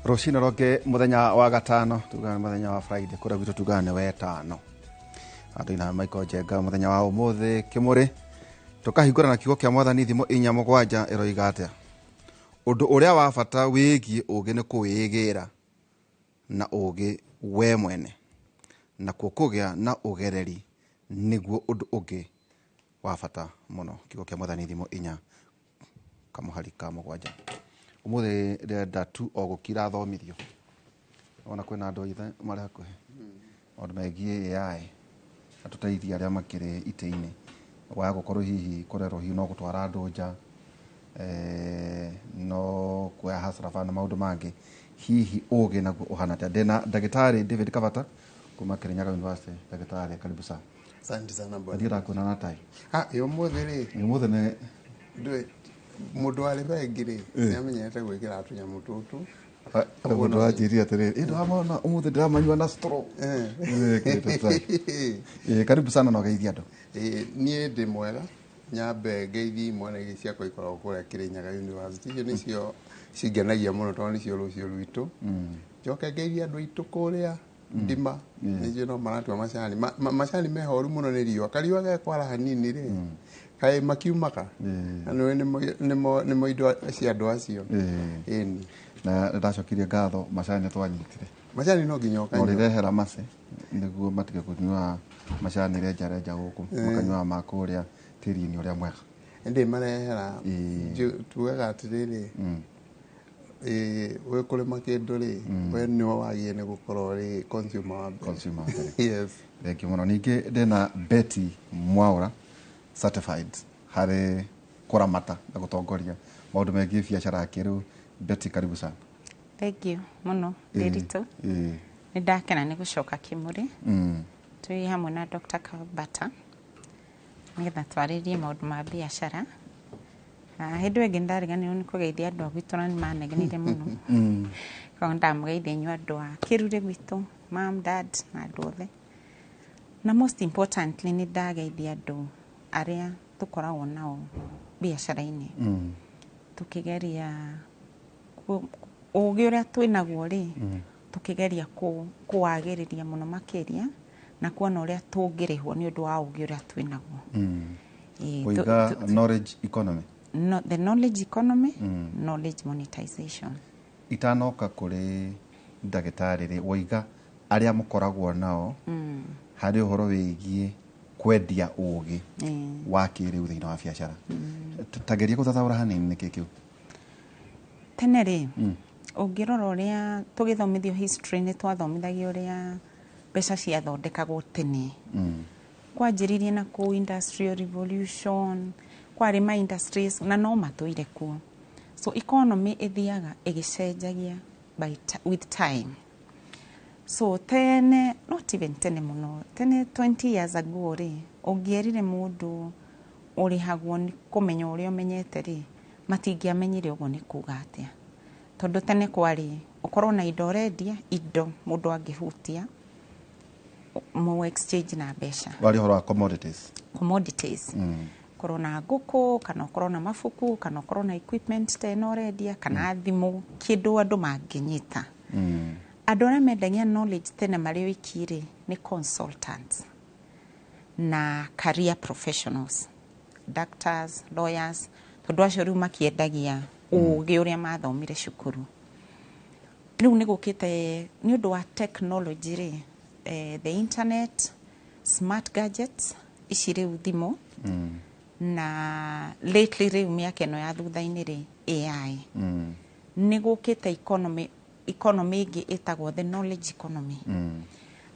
Rũcinĩ rũngĩ, mũthenya wa gatano, tugaga nĩ mũthenya wa Friday, kũrĩa gwitũ tugaga nĩ wetano. Andũ na Michael Njenga mũthenya wa ũmũthĩ kĩmũrĩ tũkahingũra na kiugo kĩa Mwathani. Thimo 4:7 ĩroiga atĩa? Ũndũ ũrĩa wa bata wĩgiĩ ũũgĩ nĩ kũwĩgĩra na ũũgĩ we mwene, nakuo kũgĩa na ũgereri nĩguo ũndũ ũngĩ wa bata mũno. Kiugo kĩa Mwathani, Thimo 4 kamũhari ka 7. Ũmũthĩ ndĩrenda tu o gũkira thomithio, ona kwĩna andũ aithe marĩ hakuhĩ maũndũ megiĩ AI, atũteithie arĩa makĩrĩ itĩ-inĩ wa gũkorwo hihi kũrerwo hihi no gũtwara andũ nja, no kuoya Hustler Fund na maũndũ mangĩ. Hihi ũgĩ naguo ũhana atĩa? Ndĩna ndagĩtarĩ David Kabata kuma Kirinyaga University. Ndagĩtarĩ, karibu sana. Asante sana, bwana. Thiĩ ndakuona na tai. Ah, ĩ ũmũthĩ rĩ, ũmũthĩ nĩ ndũĩ mũndũ warĩ bengi rĩ, nĩ amenyerete gwĩkĩra tũnyamũ tũtũ. Harĩ mũndũ wanjĩrire atĩrĩrĩ, ĩ ndĩramona ũmũthĩ ndĩramanyua na straw. Wĩkĩrĩte tai. Karibu sana na ũgeithie andũ. Ĩ, niĩ ndĩ mwega. Nyambe ngeithi imwana iria ciakwa ikoragwo kũrĩa Kirinyaga University. Icio nĩcio cingenagia mũno tondũ nĩcio rũciũ rwitũ. Njoke ngeithie andũ aitũ kũrĩa ndima, nĩcio no maratua macani. Macani mehoru mũno nĩ riũa. Kariũa gekwara hanini rĩ, kaĩ makiumaga. Na nĩũĩ nĩmo indo cia andũ acio. Ĩni. Na nĩndacokirie ngatho, macani nĩ twanyitire. Macani no nginya no ũkanyua. Rĩrehera mace nĩguo matige kũnyua macani renja renja gũkũ, makanyuaga ma kũrĩa tĩri-inĩ ũrĩa mwega. Ndĩ marehera. Tugaga atĩrĩrĩ, wĩ kũrĩma kĩndũ rĩ, we nĩwe wagĩrĩire nĩ gũkorwo rĩ consumer wa mbere. Consumer wa mbere. Yes. Thank you mũno. Ningĩ ndĩna Betty Mwaũra, certified harĩ kũramata na gũtongoria maũndũ megiĩ biacara ya kĩrĩu. Betty, karibu sana. Thank you mũno, Ndĩritũ. Nĩ ndakena nĩ gũcoka Kĩmũrĩ twĩ hamwe na Dr. Kabata nĩgetha twarĩrie maũndũ ma biacara. Ah, hĩndĩ ĩyo ĩngĩ nĩndariganĩirwo nĩ kũgeithia andũ a gwitũ na nĩ manegenire mũno. Koguo ndamũgeithia inyuĩ andũ a Kĩrure gwitũ, mom, dad na andũ othe. Na most importantly nĩ ndageithia andũ arĩa tũkoragwo nao biacara-inĩ tũkĩgeria ũgĩ ũrĩa twĩnaguo rĩ, tũkĩgeria kũwagĩrĩria mũno makĩria na kuona ũrĩa tũngĩrĩhwo nĩ ũndũ wa ũgĩ ũrĩa twĩnaguo. Ĩĩ, Kũiga knowledge economy. No, the knowledge economy, knowledge monetization. Itanoka kũrĩ ndagĩtarĩ rĩ, woiga arĩa mũkoragwo nao harĩ ũhoro wĩgiĩ kwendia ũgĩ wa kĩrĩu thĩinĩ wa biacara. Tageria gũthathaũra hanini nĩkĩ kĩu. Tene rĩ, ũngĩrora ũrĩa tũgĩthomithio history, nĩ twathomithagio ũrĩa mbeca ciathondekagwo tene. Kwanjĩrĩirie na kũu Industrial Revolution, kwarĩ ma industries na no matũire kuo. So economy ĩthiaga ĩgĩcenjagia with time. So tene, not even tene mũno, tene 20 years ago rĩ, ũngĩerire mũndũ ũrĩhagwo nĩ kũmenya ũrĩa ũmenyete rĩ, matingĩamenyire ũguo nĩ kuga atĩa, tondũ tene kwarĩ ũkorwo na indo ũrendia, indo mũndũ angĩhutia mu exchange na mbeca. Warĩ ũhoro wa commodities. Commodities, korwo na ngũkũ kana ũkorwo na mabuku kana ũkorwo na equipment ta ĩno ũrendia kana thimũ, kĩndũ andũ mangĩnyita. Andũ arĩa mendagia knowledge tene marĩ oiki rĩ, nĩ consultants na career professionals, doctors, lawyers, tondũ acio rĩu makĩendagia ũgĩ ũrĩa mathomire cukuru. Rĩu nĩ gũkĩte nĩ ũndũ wa technology rĩ, the internet, smart gadgets ici rĩu, thimũ, na lately rĩu mĩaka ĩno ya thutha-inĩ rĩ, AI, nĩ gũkĩte economy ĩngĩ ĩtagwo the knowledge economy.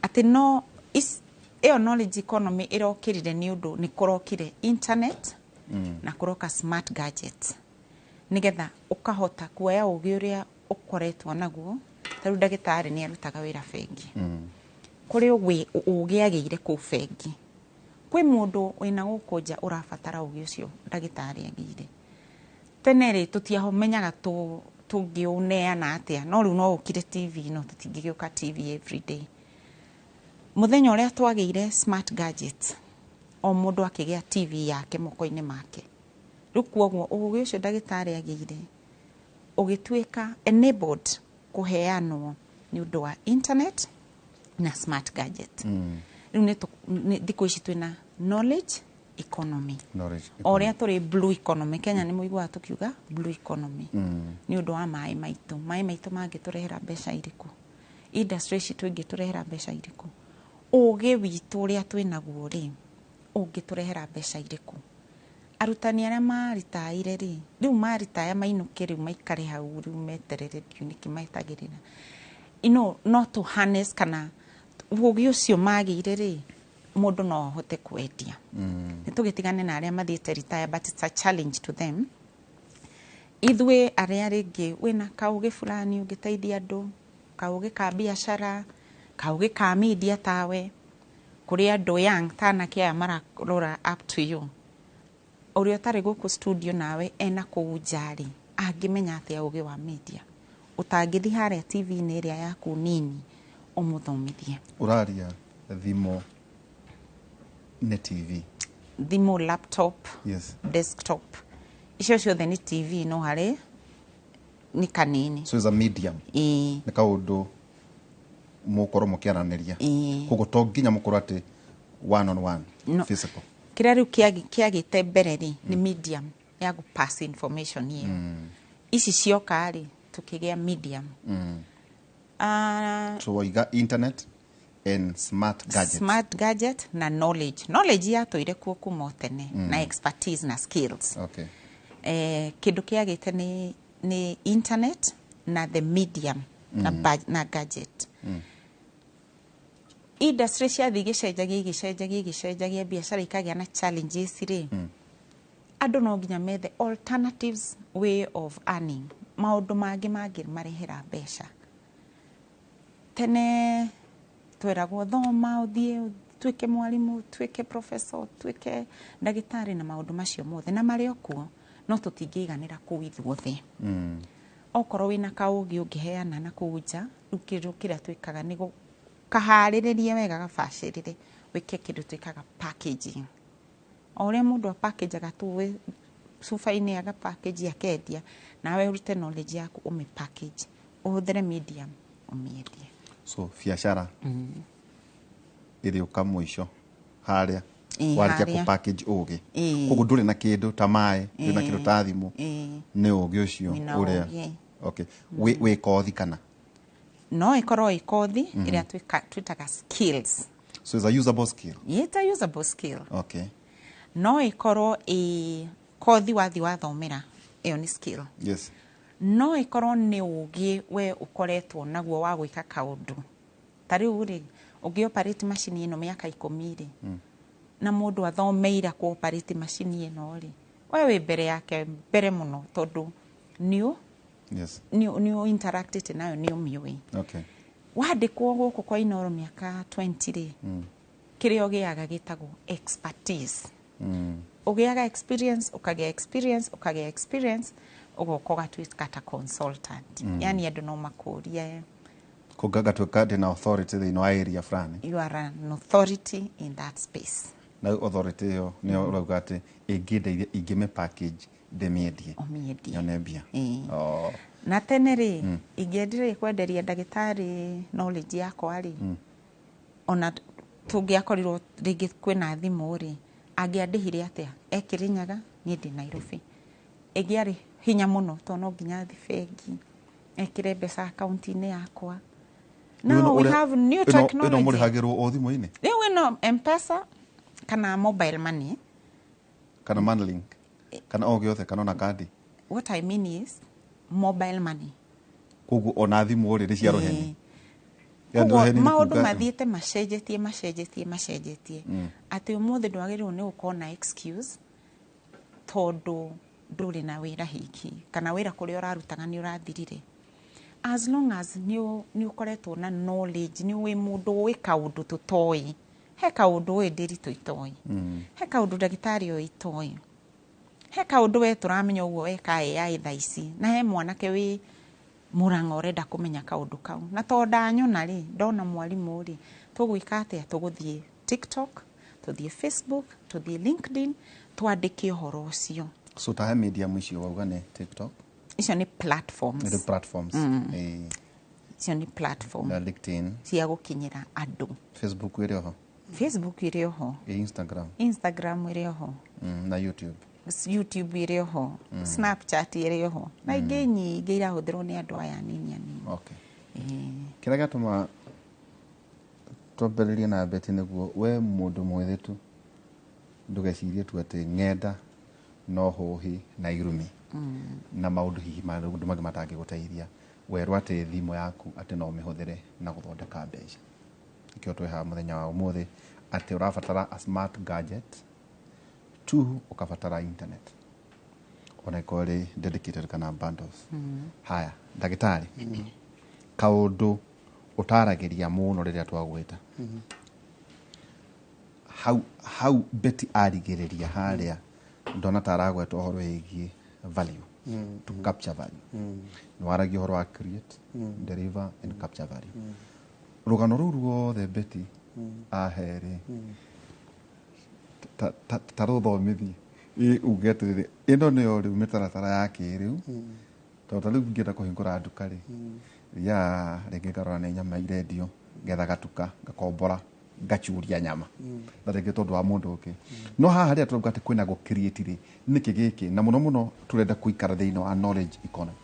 Atĩ no ĩyo knowledge economy ĩrokĩrire nĩ ũndũ nĩ kũrokire internet na kũroka smart gadgets, nĩgetha ũkahota kuoya ũgĩ ũrĩa ũkoretwo naguo. Ta rĩu ndagĩtarĩ nĩ arutaga wĩra bengi, kũrĩ ũgĩ agĩire kũu bengi, kwĩ mũndũ wĩna gũkũ nja ũrabatara ũgĩ ũcio ndagĩtarĩ agĩire. Tene rĩ, tũtiamenyaga tũngĩũneana atĩa, no rĩu no ũkire TV, no tũtingĩgĩũka TV every day. Mũthenya ũrĩa twagĩire smart gadgets, o mũndũ akĩgĩa TV yake moko-inĩ make. Rĩu kuoguo ũgĩ ũcio ndagĩtarĩ agĩire ũgĩtuĩka enabled. kũheanwo nĩ ũndũ wa internet na smart gadget. Rĩu nĩ thikũ ici twĩna knowledge economy. Knowledge. O ũrĩa tũrĩ blue economy, Kenya nĩ mũiguaga tũkiuga blue economy nĩ ũndũ wa maĩ maitũ. Maĩ maitũ mangĩtũrehera mbeca irĩkũ? Industry citũ ingĩtũrehera mbeca irĩkũ? Ũgĩ witũ ũrĩa twĩnaguo rĩ, ũngĩtũrehera mbeca irĩkũ? Arutani arĩa maritaire rĩ, rĩu maritaya mainũke, rĩu maikare hau, rĩu meterere, ndiũ nĩkĩ metagĩrĩra no to harness kana ũgĩ ũcio magĩire rĩ, mũndũ no ahote kwendia. Nĩ tũgĩtigane na arĩa mathiĩte retire, but it's a challenge to them. Ithuĩ arĩa rĩngĩ wĩna kaũgĩ fulani ũngĩteithia andũ, kaũgĩ ka biacara, kaũgĩ ka media, tawe kũrĩ andũ young ta anake aya mararora up to you, ũrĩa ũtarĩ gũkũ studio nawe ena kũu nja rĩ, angĩmenya atĩa ũgĩ wa media ũtangĩthi harĩa TV-inĩ ĩrĩa yaku nini ũmũthomithie? Ũraria thimũ nĩ TV? Thimũ, laptop, desktop, icio ciothe nĩ TV, no harĩ nĩ kanini. So it's a medium. Ĩĩ. Nĩ kaũndũ mũkorwo mũkĩaranĩria. Ĩĩ. Koguo to nginya mũkorwo atĩ one on one. No. Physical. Kĩrĩa rĩu kĩagĩte mbere rĩ, nĩ medium ya gũ pass information ĩyo. Ici cioka rĩ, tũkĩgĩa medium. Ah, So waiga internet and smart gadgets. Smart gadget na knowledge. Knowledge yatũire kuo kuma o tene, na expertise na skills. Kĩndũ kĩagĩte nĩ internet na the medium na gadget. Industry ciathiĩ igĩcenjagia, igĩcenjagia, igĩcenjagia, biacara ikagĩa na challenges rĩ, andũ no nginya methe alternatives way of earning, maũndũ mangĩ mangĩmarehera mbeca. Tene tweragwo thoma, ũthiĩ ũtuĩke mwarimũ, ũtuĩke professor, ũtuĩke ndagĩtarĩ na maũndũ macio mothe, na marĩ o kuo, no tũtingĩiganĩra kũu ithuothe. Okorwo wĩna kaũgĩ ũngĩheana na kũu nja, rĩu kĩndũ kĩrĩa twĩkaga nĩ kaharĩrĩrie wega, gabacĩrĩre, wĩke kĩndũ twĩkaga packaging. O ũrĩa mũndũ apackageaga tu cuba-inĩ, aga package akendia, nawe ũrute knowledge yaku, ũmĩ package, ũhũthĩre medium, ũmĩendie. So biacara ĩrĩũka mũico harĩa warĩkia Harĩa. kũ package ũgĩ. Koguo ndũrĩ na kĩndũ ta maĩ, ndũrĩ na kĩndũ ta thimũ, nĩ ũgĩ ũcio. Wĩna ũrĩa ũgĩ. Okay, wĩ kothi kana? No ĩkorwo ĩ kothi ĩrĩa twĩtaga skills. So it's a usable skill. It's a usable skill. No ĩkorwo ĩ kothi wathi wathomera, ĩyo nĩ skill. No ĩkorwo nĩ ũgĩ we ũkoretwo naguo wa gwĩka kaũndũ. Ta rĩu rĩ, ũngĩ operate macini ĩno mĩaka 10 rĩ, na mũndũ athomeire kũ operate macini ĩno rĩ, we wĩ mbere yake mbere mũno, tondũ nĩ nĩ interactĩte nayo, nĩ ũmĩũĩ. Wandĩkwo gũkũ kwa Inoro mĩaka 20 rĩ, kĩrĩa ũgĩaga gĩtagwo expertise. Ũgĩaga experience, ũkagĩa experience, ũkagĩa experience, ũgoka ũgatuĩka ta consultant. Yani andũ no makũrie. Kũngangatuĩka ndĩna authority thĩinĩ wa area fulani. You are an authority in that space. Na rĩu authority ĩyo nĩyo ũrauga atĩ ĩngĩndeithia ingĩmĩ package, ndĩmĩendie, Ũmĩendie. nyone mbia. Ĩĩ. Oh. Na tene rĩ, ingĩendire kwenderia ndagĩtarĩ knowledge yakwa rĩ, ona tũngĩakorirwo rĩngĩ kwĩna thimũ rĩ, angĩandĩhire atĩa e Kĩrĩnyaga, niĩ ndĩ Nairobi? Ĩngĩarĩ hinya mũno, tondũ no nginya athi bengi ekĩre mbeca akaunti-inĩ yakwa. Now we have new Ĩno technology. Mũrĩhagĩrwo o thimũ-inĩ? Rĩu ĩno M-Pesa kana mobile money. Kana Money kana o gĩothe, kana ona kandi? What I mean is mobile money. Koguo ona thimũ rĩ, nĩ cia rũheni? Yani Koguo rũheni nĩ maũndũ mathiĩte macenjetie, macenjetie, macenjetie, atĩ ũmũthĩ ndwagĩrĩirwo nĩ gũkorwo na excuse tondũ ndũrĩ na wĩra hiki, kana wĩra kũrĩa ũrarutaga nĩ ũrathirire. As long as nĩ ũkoretwo na knowledge, nĩ wĩ mũndũ ũĩ kaũndũ tũtoĩ, he kaũndũ ũĩ ndĩritũ itoĩ, he kaũndũ ndagĩtarĩ ũĩ itoĩ, he kaũndũ we tũramenya ũguo weka AI thaa ici, na he mwanake wĩ Mũrang'a ũrenda kũmenya kaũndũ kau, na to ndanyona rĩ, ndona mwarimũ rĩ, tũgwĩka atĩa? Tũgũthiĩ TikTok, tũthiĩ Facebook, tũthiĩ LinkedIn, twandĩke ũhoro ũcio. So ta he medium icio wauga nĩ TikTok? Icio nĩ platforms. Nĩ platforms. Icio nĩ platform Na LinkedIn. cia gũkinyĩra andũ. Facebook ĩrĩ oho. Facebook ĩrĩ oho. Ĩ Instagram. Instagram ĩrĩ oho. Na YouTube. YouTube ĩrĩ oho. Snapchat ĩrĩ oho, na ingĩ nyingĩ irahũthĩrwo nĩ andũ aya anini anini. Okay. Kĩrĩa gĩatũma twambĩrĩrie na Betty nĩguo we mũndũ mwĩthĩ tu ndũgecirie tu atĩ ng'enda no hũhi na irumi na maũndũ hihi maũndũ mangĩ matangĩgũteithia, werwo atĩ thimũ yaku atĩ no ũmĩhũthĩre na gũthondeka mbeca. Nĩkĩo twĩ haha mũthenya wa ũmũthĩ, atĩ ũrabatara a smart gadget tu, ũkabatara internet ona ĩkorwo ĩrĩ dedicated kana bundles. Haya, ndagĩtarĩ, kaũndũ ũtaragĩria mũno rĩrĩa twagwĩta hau hau Betty arigĩrĩria harĩa, ndona ta aragweta ũhoro wĩgiĩ value, to capture value. Nĩ waragia ũhoro wa create, deliver and capture value. Rũgano rũu ruothe Betty aherĩ ta rũthomithie ĩ uge atĩrĩrĩ, ĩno nĩyo rĩu mĩtaratara ya kĩrĩu, tondũ ta rĩu ngĩenda kũhingũra nduka rĩ, thiaga rĩngĩ ngarora nĩ nyama irendio, ngetha gatuka ngakombora, ngacuria nyama na rĩngĩ tondũ wa mũndũ ũngĩ. No haha rĩrĩa tũrauga atĩ kwĩna gũ create rĩ, nĩkĩ gĩkĩ na mũno mũno tũrenda kũikara thĩinĩ wa knowledge economy?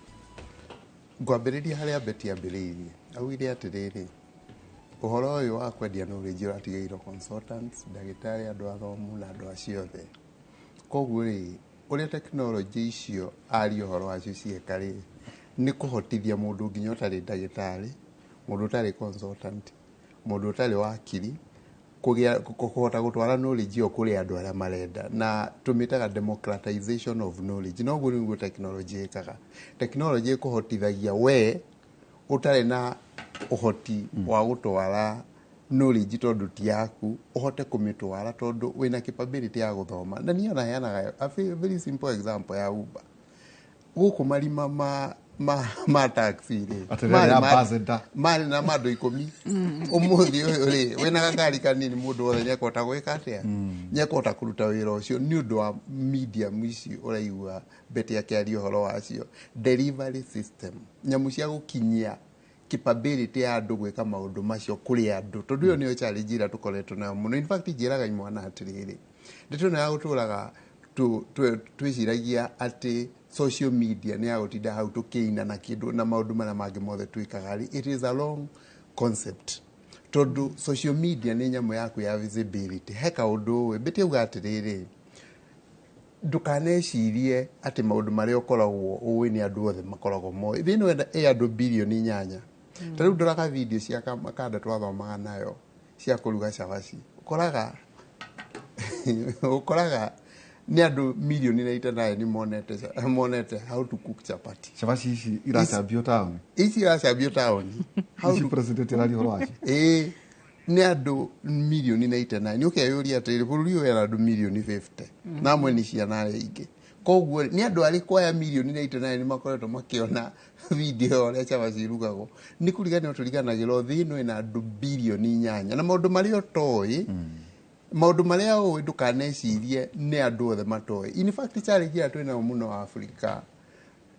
Ngwambĩrĩria harĩa Betty ambĩrĩirie. Augire atĩrĩrĩ, ũhoro ũyũ wa kwendia knowledge ũratigĩirwo consultants, ndagĩtarĩ, andũ athomu na andũ acio othe. Koguo rĩ, ũrĩa tekinoronjĩ icio aria ũhoro wacio cieka rĩ, nĩ kũhotithia mũndũ nginya ũtarĩ ndagĩtarĩ, mũndũ ũtarĩ consultant, mũndũ ũtarĩ wakiri kũgĩa kũhota gũtwara knowledge ĩyo kũrĩ andũ arĩa marenda, na tũmĩtaga democratization of knowledge. Noguo nĩguo tekinoronjĩ ĩkaga. Tekinoronjĩ ĩkũhotithagia we ũtarĩ na ũhoti wa gũtwara knowledge tondũ ti yaku, ũhote kũmĩtwara tondũ wĩna capability ya gũthoma. Na niĩ ona heanaga a very simple example ya Uber. Gũkũ marima ma taxi rĩ, Atĩrĩrĩ, marĩ ambassador. Marĩ na mandũ 10. Ũmũthĩ ũyũ rĩ, wĩna gakari kanini, mũndũ wothe nĩekũhota gwĩka atĩa? Nĩekũhota kũruta wĩra ũcio nĩ ũndũ wa medium ici ũraigua Betty akĩaria ũhoro wacio, delivery system, nyamũ cia gũkinyia capability ya andũ gwĩka maũndũ macio kũrĩ andũ, tondũ ĩyo nĩyo challenge ĩrĩa tũkoretwo nayo mũno. In fact, njĩraga imwana atĩrĩrĩ, ndeto ĩno ya gũtũraga twĩciragia atĩ social media nĩ ya gũtinda hau tũkĩina na kĩndũ na maũndũ marĩa mangĩ mothe twĩkaga rĩ, it is a long concept, tondũ social media nĩ nyamũ yaku ya visibility. He kaũndũ ũĩ Betty auga atĩrĩrĩ, ndũkanecirie atĩ maũndũ marĩa ũkoragwo ũĩ nĩ andũ othe makoragwo moĩ. Thĩ ĩno ĩ andũ bilioni 8. Ta rĩu ndoraga video cia kanda twathomaga nayo cia kũruga cabaci, ũkoraga nĩ andũ milioni 99 monete how to cook chapati. Cabaci ici iracambio taũni? Ici iracambio taũni. How Ici to president ĩraria ũhoro wacio? Ĩĩ, nĩ andũ milioni 99. Nĩ ũkeyũria atĩrĩrĩ, bũrũri ũyũ wĩna andũ milioni 50 na amwe nĩ ciana arĩa ingĩ, koguo nĩ andũ arĩkũ aya milioni 99 nĩ makoretwo makĩona video ũrĩa cabaci irugagwo? Nĩ kũriganĩrwo tũriganagĩrwo thĩ ĩno ĩna andũ bilioni 8 na maũndũ marĩa ũtoĩ, maũndũ marĩa ũĩ, ndũkanecirie nĩ andũ othe matoĩ. In fact, challenge ĩrĩa twĩnayo mũno Africa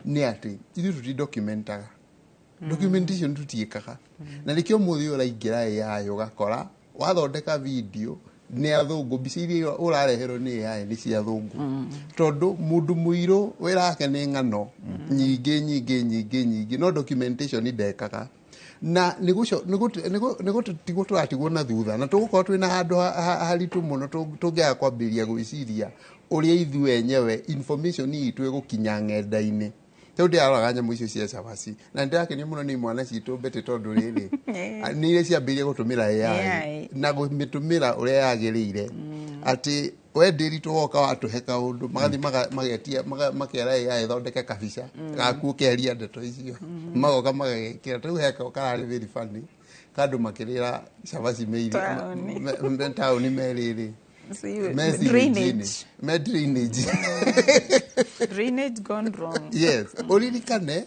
nĩ atĩ ithuĩ tutidocumentaga, documentation tutiĩkaga, na nĩkĩo mũthĩ ũraingĩra AI ũgakora wathondeka video nĩ athũngũ, mbica iria ũrareherwo nĩ AI nĩ cia athũngũ, tondũ mũndũ mũirũ wĩra wake nĩ ng'ano nyingĩ nyingĩ nyingĩ nyingĩ, no documentation ndekaga. Na nĩ gũtigwo tũratigwo na thutha, na tũgũkorwo twĩna handũ haritũ mũno tũngĩaga kwambĩrĩria gwĩciria ũrĩa ithuĩ enyewe information itũ ĩgũkinya ng'enda-inĩ. Rĩu ndĩraroraga nyamũ icio cia cabaci na nĩndĩrakenio mũno nĩ imwana citũ, Betty, tondũ rĩrĩ, nĩ iria ciambĩrĩirie gũtũmĩra AI AI. na kũmĩtũmĩra ũrĩa yagĩrĩire, atĩ we ndĩritũ woka watũhe kaũndũ, magathiĩ magetia makera AI ĩthondeke kabica gaku ũkĩaria ndeto icio, magoka magagĩkĩra. Rĩu he kararĩ very funny, kandũ makĩrĩra cabaci Taũni. Taũni merĩrĩ me Drainage. Me drainage. Drainage gone wrong. Yes, ũririkane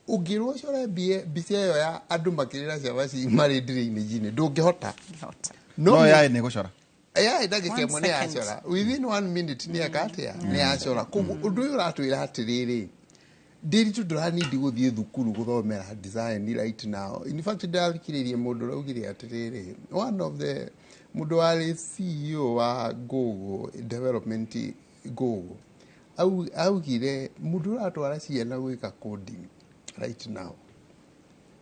ũngĩrwo ũcore mbica ĩyo ya andũ makĩrĩra cabaci marĩ drainage-inĩ, ndũngĩhota. Hota. No yaĩ nĩ gũcora. Ya ndagĩka One ĩmwe nĩ second. yacora, within one minute nĩ eka atĩa? Nĩ yacora. Koguo ũndũ ũyũ ũratwĩra atĩrĩrĩ, Ndĩritũ ndũranindi gũthiĩ thukuru gũthomera design right now. In fact, ndĩrathikĩrĩria mũndũ ũraugire atĩrĩrĩ, one of the mũndũ warĩ CEO wa Google development, Google augire mũndũ ũratwara ciana gwĩka coding right now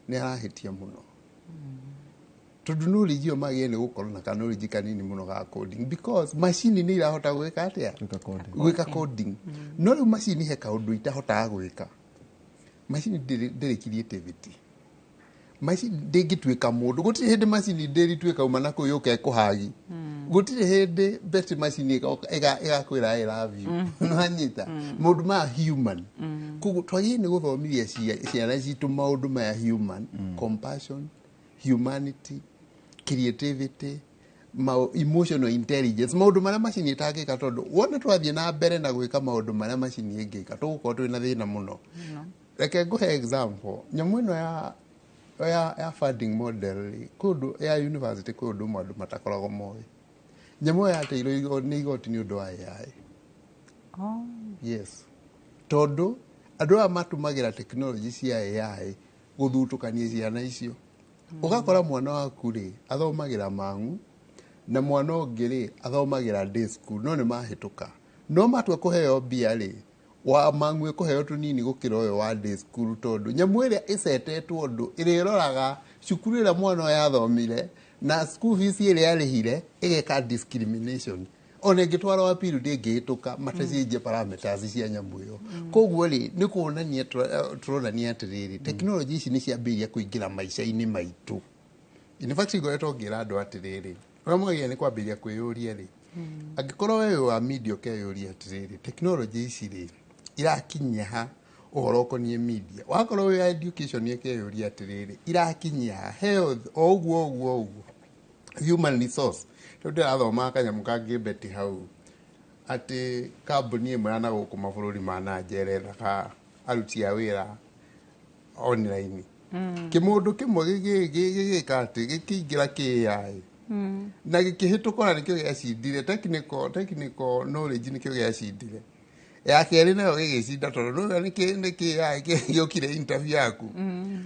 nĩ arahĩtia mũno, tondũ knowledge ĩyo magĩrĩire nĩ gũkorwo na ka knowledge kanini mũno ga coding, because macini nĩ irahota gwĩka atĩa? Gwĩka coding. Gwĩka coding. No rĩu macini he kaũndũ itahotaga gwĩka. Macini ndĩrĩ creativity, macini ndĩngĩtuĩka mũndũ. Gũtirĩ hĩndĩ macini ndĩrituĩka uma na kũu yũke kũhagi. Gũtirĩ hĩndĩ best macini ĩgakwĩra "I love you". Nĩwanyita maũndũ maya human. Koguo twagĩrĩire nĩ gũthomithia ciana citũ maũndũ maya human: compassion, humanity, creativity, emotional intelligence, maũndũ marĩa macini ĩtangĩka. Tondũ wona twathiĩ na mbere na gwĩka maũndũ marĩa macini ĩngĩka, tũgũkorwo twĩna thĩna mũno. Reke ngũhe example. Nyamũ ĩno ya funding model rĩ, kwĩ ũndũ ya university, kwĩ ũndũ ũmwe andũ matakoragwo moĩ. Nyamũ ĩyo yateirwo nĩ igoti nĩ ũndũ wa AI. Oh. Yes, tondũ andũ aya matũmagĩra tekinoronjĩ cia AI gũthutũkania ciana icio. Ũgakora mwana waku rĩ athomagĩra mang'u na mwana ũngĩ rĩ athomagĩra day school, no nĩ mahĩtũka, no matua kũheo mbia rĩ, wa mang'u ĩkũheo tũnini gũkĩra ũyũ wa day school, tondũ nyamũ ĩrĩa ĩcetetwo ũndũ ĩrĩroraga cukuru ĩrĩa mwana ũyũ athomire na school fees ĩrĩa arĩhire, ĩgeka discrimination. Ona ĩngĩtwarwo appeal ndĩngĩhĩtũka matacenjie parameters cia nyamũ ĩyo. Koguo rĩ, nĩ kuonania tũronania atĩrĩrĩ, tekinoronjĩ ici nĩ ciambĩrĩria kũingĩra maica-inĩ maitũ. In fact, ngoretwo ngĩra andũ atĩrĩrĩ, ũrĩa mwagĩrĩire nĩ kwambĩrĩria kwĩyũria rĩ, angĩkorwo we wĩ wa media, ũkeyũria atĩrĩrĩ, tekinoronjĩ ici rĩ irakinyia ha ũhoro ũkoniĩ media? Wakorwo wĩ wa education, ũkeyũria atĩrĩrĩ, irakinyia ha health? O ũguo ũguo ũguo human resource. Rĩu ndĩrathomaga kanyamũ kangĩ beti hau atĩ kambuni ĩmwe ya na gũkũ mabũrũri ma na nja ĩrethaga aruti a wĩra online. Kĩmũndũ kĩmwe gĩgĩka atĩ gĩkĩingĩra kĩ AI na gĩkĩhĩtũka, na nĩkĩo gĩacindire technical knowledge, nĩkĩo gĩacindire. Ya kerĩ nayo gĩgĩcinda tondũ nĩũĩ nĩ AI gĩokire interview yaku.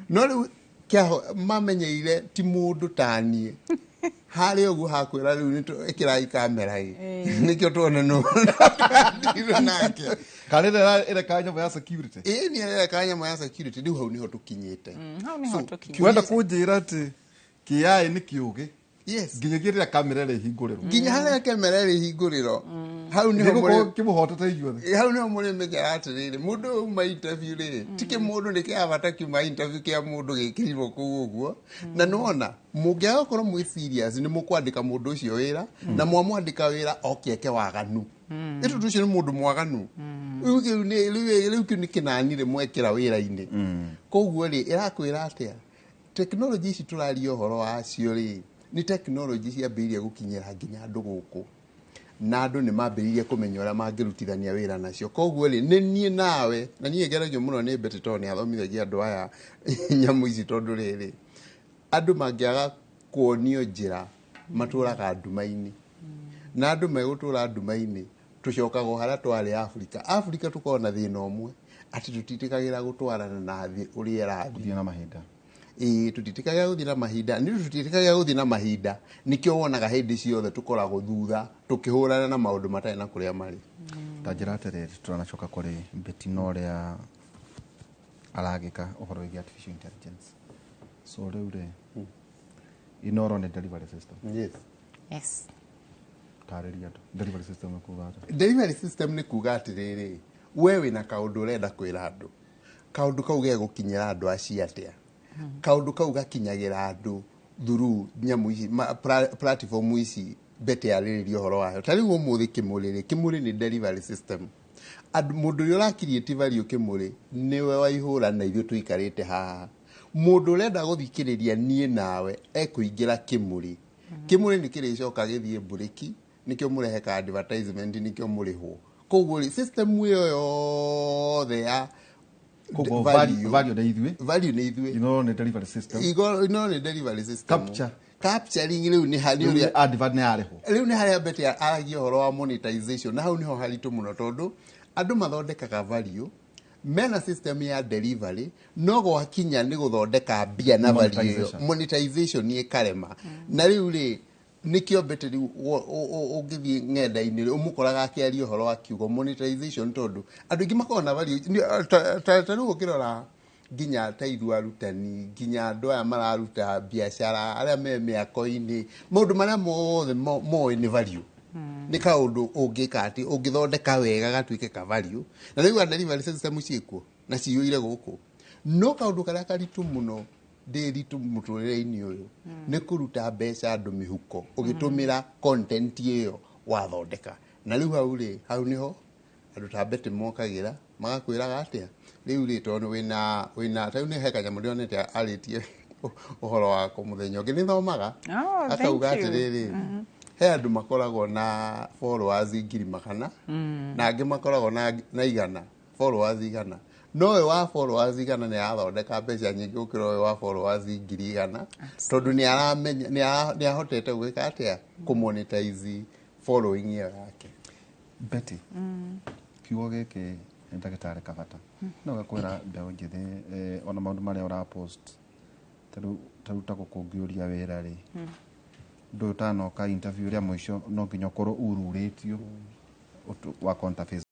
No rĩu mamenyeire ti mũndũ taniĩ harĩa ũguo hakwĩra rĩu ĩkĩrai kamera ĩ, nĩkĩo tuone nũ ndirũ nake. Kana ĩrĩa ĩreka nyamũ ya security. Ĩĩ, nĩ ĩreka nyamũ ya security. Rĩu hau nĩho tũkinyĩte. Hau nĩho So, tũkinyĩte. Wenda kũnjĩra atĩ kĩai nĩ kĩũgĩ Yes. nginyagia rĩrĩa kamera ĩrĩa ĩhingũrĩrwo? Nginya harĩa kamera ĩrĩ hingũrĩro, hau nĩho nĩgũkorwo mũrĩ kĩmũhotete inyuothe. Ĩ, hau nĩho mũrĩmenyera atĩrĩrĩ, mũndũ ũyũ uma interview rĩ, ti kĩmũndũ nĩ kĩa bata kiuma interview kĩa mũndũ gĩkĩrirwo kũu ũguo. Na nĩwona mũngĩaga gũkorwo mwĩ serious, nĩ mũkwandĩka mũndũ ũcio wĩra, na mwamwandĩka wĩra oke eke waganu. Ĩ tondũ ũcio nĩ mũndũ mwaganu. Rĩu rĩu kĩu nĩ kĩnanire mwekĩra wĩra-inĩ. Koguo rĩ, ĩrakwĩra atĩa? Tekinoronjĩ ici tũraria ũhoro wacio rĩ, nĩ tekinoronjĩ ciambĩrĩirie gũkinyĩra nginya andũ gũkũ, na andũ nĩ mambĩrĩirie kũmenya ũrĩa mangĩrutithania wĩra nacio. Koguo rĩ, nĩ niĩ nawe, na niĩ ngeragio mũno nĩ Betty tondũ nĩ athomithagia andũ aya nyamũ ici, tondũ rĩrĩ, andũ mangĩaga kuonio njĩra matũraga nduma-inĩ, na andũ megũtũra nduma-inĩ tũcokaga o harĩa twarĩ. Afrika, Afrika tũkoragwo na thĩna ũmwe atĩ tũtitĩkagĩra gũtwarana na thĩ ũrĩa ĩrathiĩ. Gũthiĩ na mahinda. Ĩĩ, tũtitĩkagĩra gũthiĩ na mahinda. Nĩ ũndũ tũtitĩkagĩra gũthiĩ na mahinda, nĩkĩo wonaga hĩndĩ ciothe tũkoragwo thutha tũkĩhũrana na maũndũ matarĩ na kũrĩa marĩ. Ta njĩra atĩrĩrĩ, tũranacoka kũrĩ Betty na ũrĩa aragĩka ũhoro wĩgiĩ artificial intelligence. So rĩu rĩ, Inoro nĩ delivery system? Yes. Yes. Tarĩria andũ delivery system nĩ kuga atĩa. Delivery system nĩ kuga atĩrĩrĩ, we wĩna kaũndũ ũrenda kwĩra andũ, kaũndũ kau gegũkinyĩra andũ acio atĩa? Kaũndũ kau gakinyagĩra andũ through nyamũ ici platform ici Betty yarĩrĩria ũhoro wayo. Ta rĩu ũmũthĩ Kĩmũrĩ rĩ, Kĩmũrĩ nĩ delivery system. Andũ, mũndũ ũrĩa ũra create value Kĩmũrĩ nĩwe Waihũra na ithuĩ tũikarĩte haha. Mũndũ ũrenda gũthikĩrĩria niĩ nawe ekũingĩra Kĩmũrĩ. Kĩmũrĩ nĩ kĩrĩcoka gĩthiĩ mburĩki, nĩkĩo mũreheka advertisement, nĩkĩo mũrĩhwo. Koguo rĩ, system ĩyo yothe ya Koguo value, value nĩ ithuĩ. Value nĩ ithuĩ. Inoro nĩ delivery system. Ino nĩ delivery system. Capture. Capturing rĩu nĩ harĩ rĩu ũrĩa advert nĩ yarĩhwo. Rĩu nĩ harĩa Betty aragia ũhoro wa monetization, na hau nĩho haritũ mũno, tondũ andũ mathondekaga value. Mena system ya delivery, no gwakinya nĩ gũthondeka mbia na value ĩyo, Monetization. Monetization ĩkarema. Na rĩu rĩ, nĩkĩo Betty rĩu ũngĩthiĩ ng'enda-inĩ rĩ, ũmũkoraga akĩaria ũhoro wa kiugo monetization, tondũ andũ aingĩ makoragwo na value. Ta rĩu ũkĩrora nginya ta ithuĩ arutani, nginya andũ aya mararuta biacara, arĩa me mĩako-inĩ, maũndũ marĩa mothe moĩ nĩ value, nĩ kaũndũ ũngĩka atĩ ũngĩthondeka wega gatuĩke ka value. Na rĩu delivery system ciĩkuo na ciyũire gũkũ, no kaũndũ karĩa karitũ mũno ndĩritũ mũtũrĩre-inĩ ũyũ nĩ kũruta mbeca andũ mĩhuko ũgĩtũmĩra content ĩyo wathondeka. Na rĩu hau rĩ, hau nĩho andũ ta Betty mokagĩra magakwĩraga atĩa rĩu rĩ, tondũ wĩna ta rĩu nĩ he kanyamũ ndĩronete arĩtie ũhoro wako mũthenya ũngĩ nĩ thomaga. Oh, thank Akauga you. atĩrĩrĩ, he andũ makoragwo na followers 100,000 na angĩ makoragwo na 100, followers 100, no ũyũ wa followers 100 nĩ arathondeka mbeca nyingĩ gũkĩra ũyũ wa followers 100,000, tondũ nĩ aramenya nĩ ahotete gwĩka atĩa, kũmonetize following ĩyo yake. Betty, kiugo gĩkĩ nĩ ndagĩtarĩ kabata no gakwĩra mbeũ njĩthĩ, ona maũndũ marĩa ũrapost, tarĩu ta gũkũngĩũria wĩra rĩ, ndũ ũtanoka interview rĩa mũico no nginya ũkorwo ururĩtio wa konta Facebook.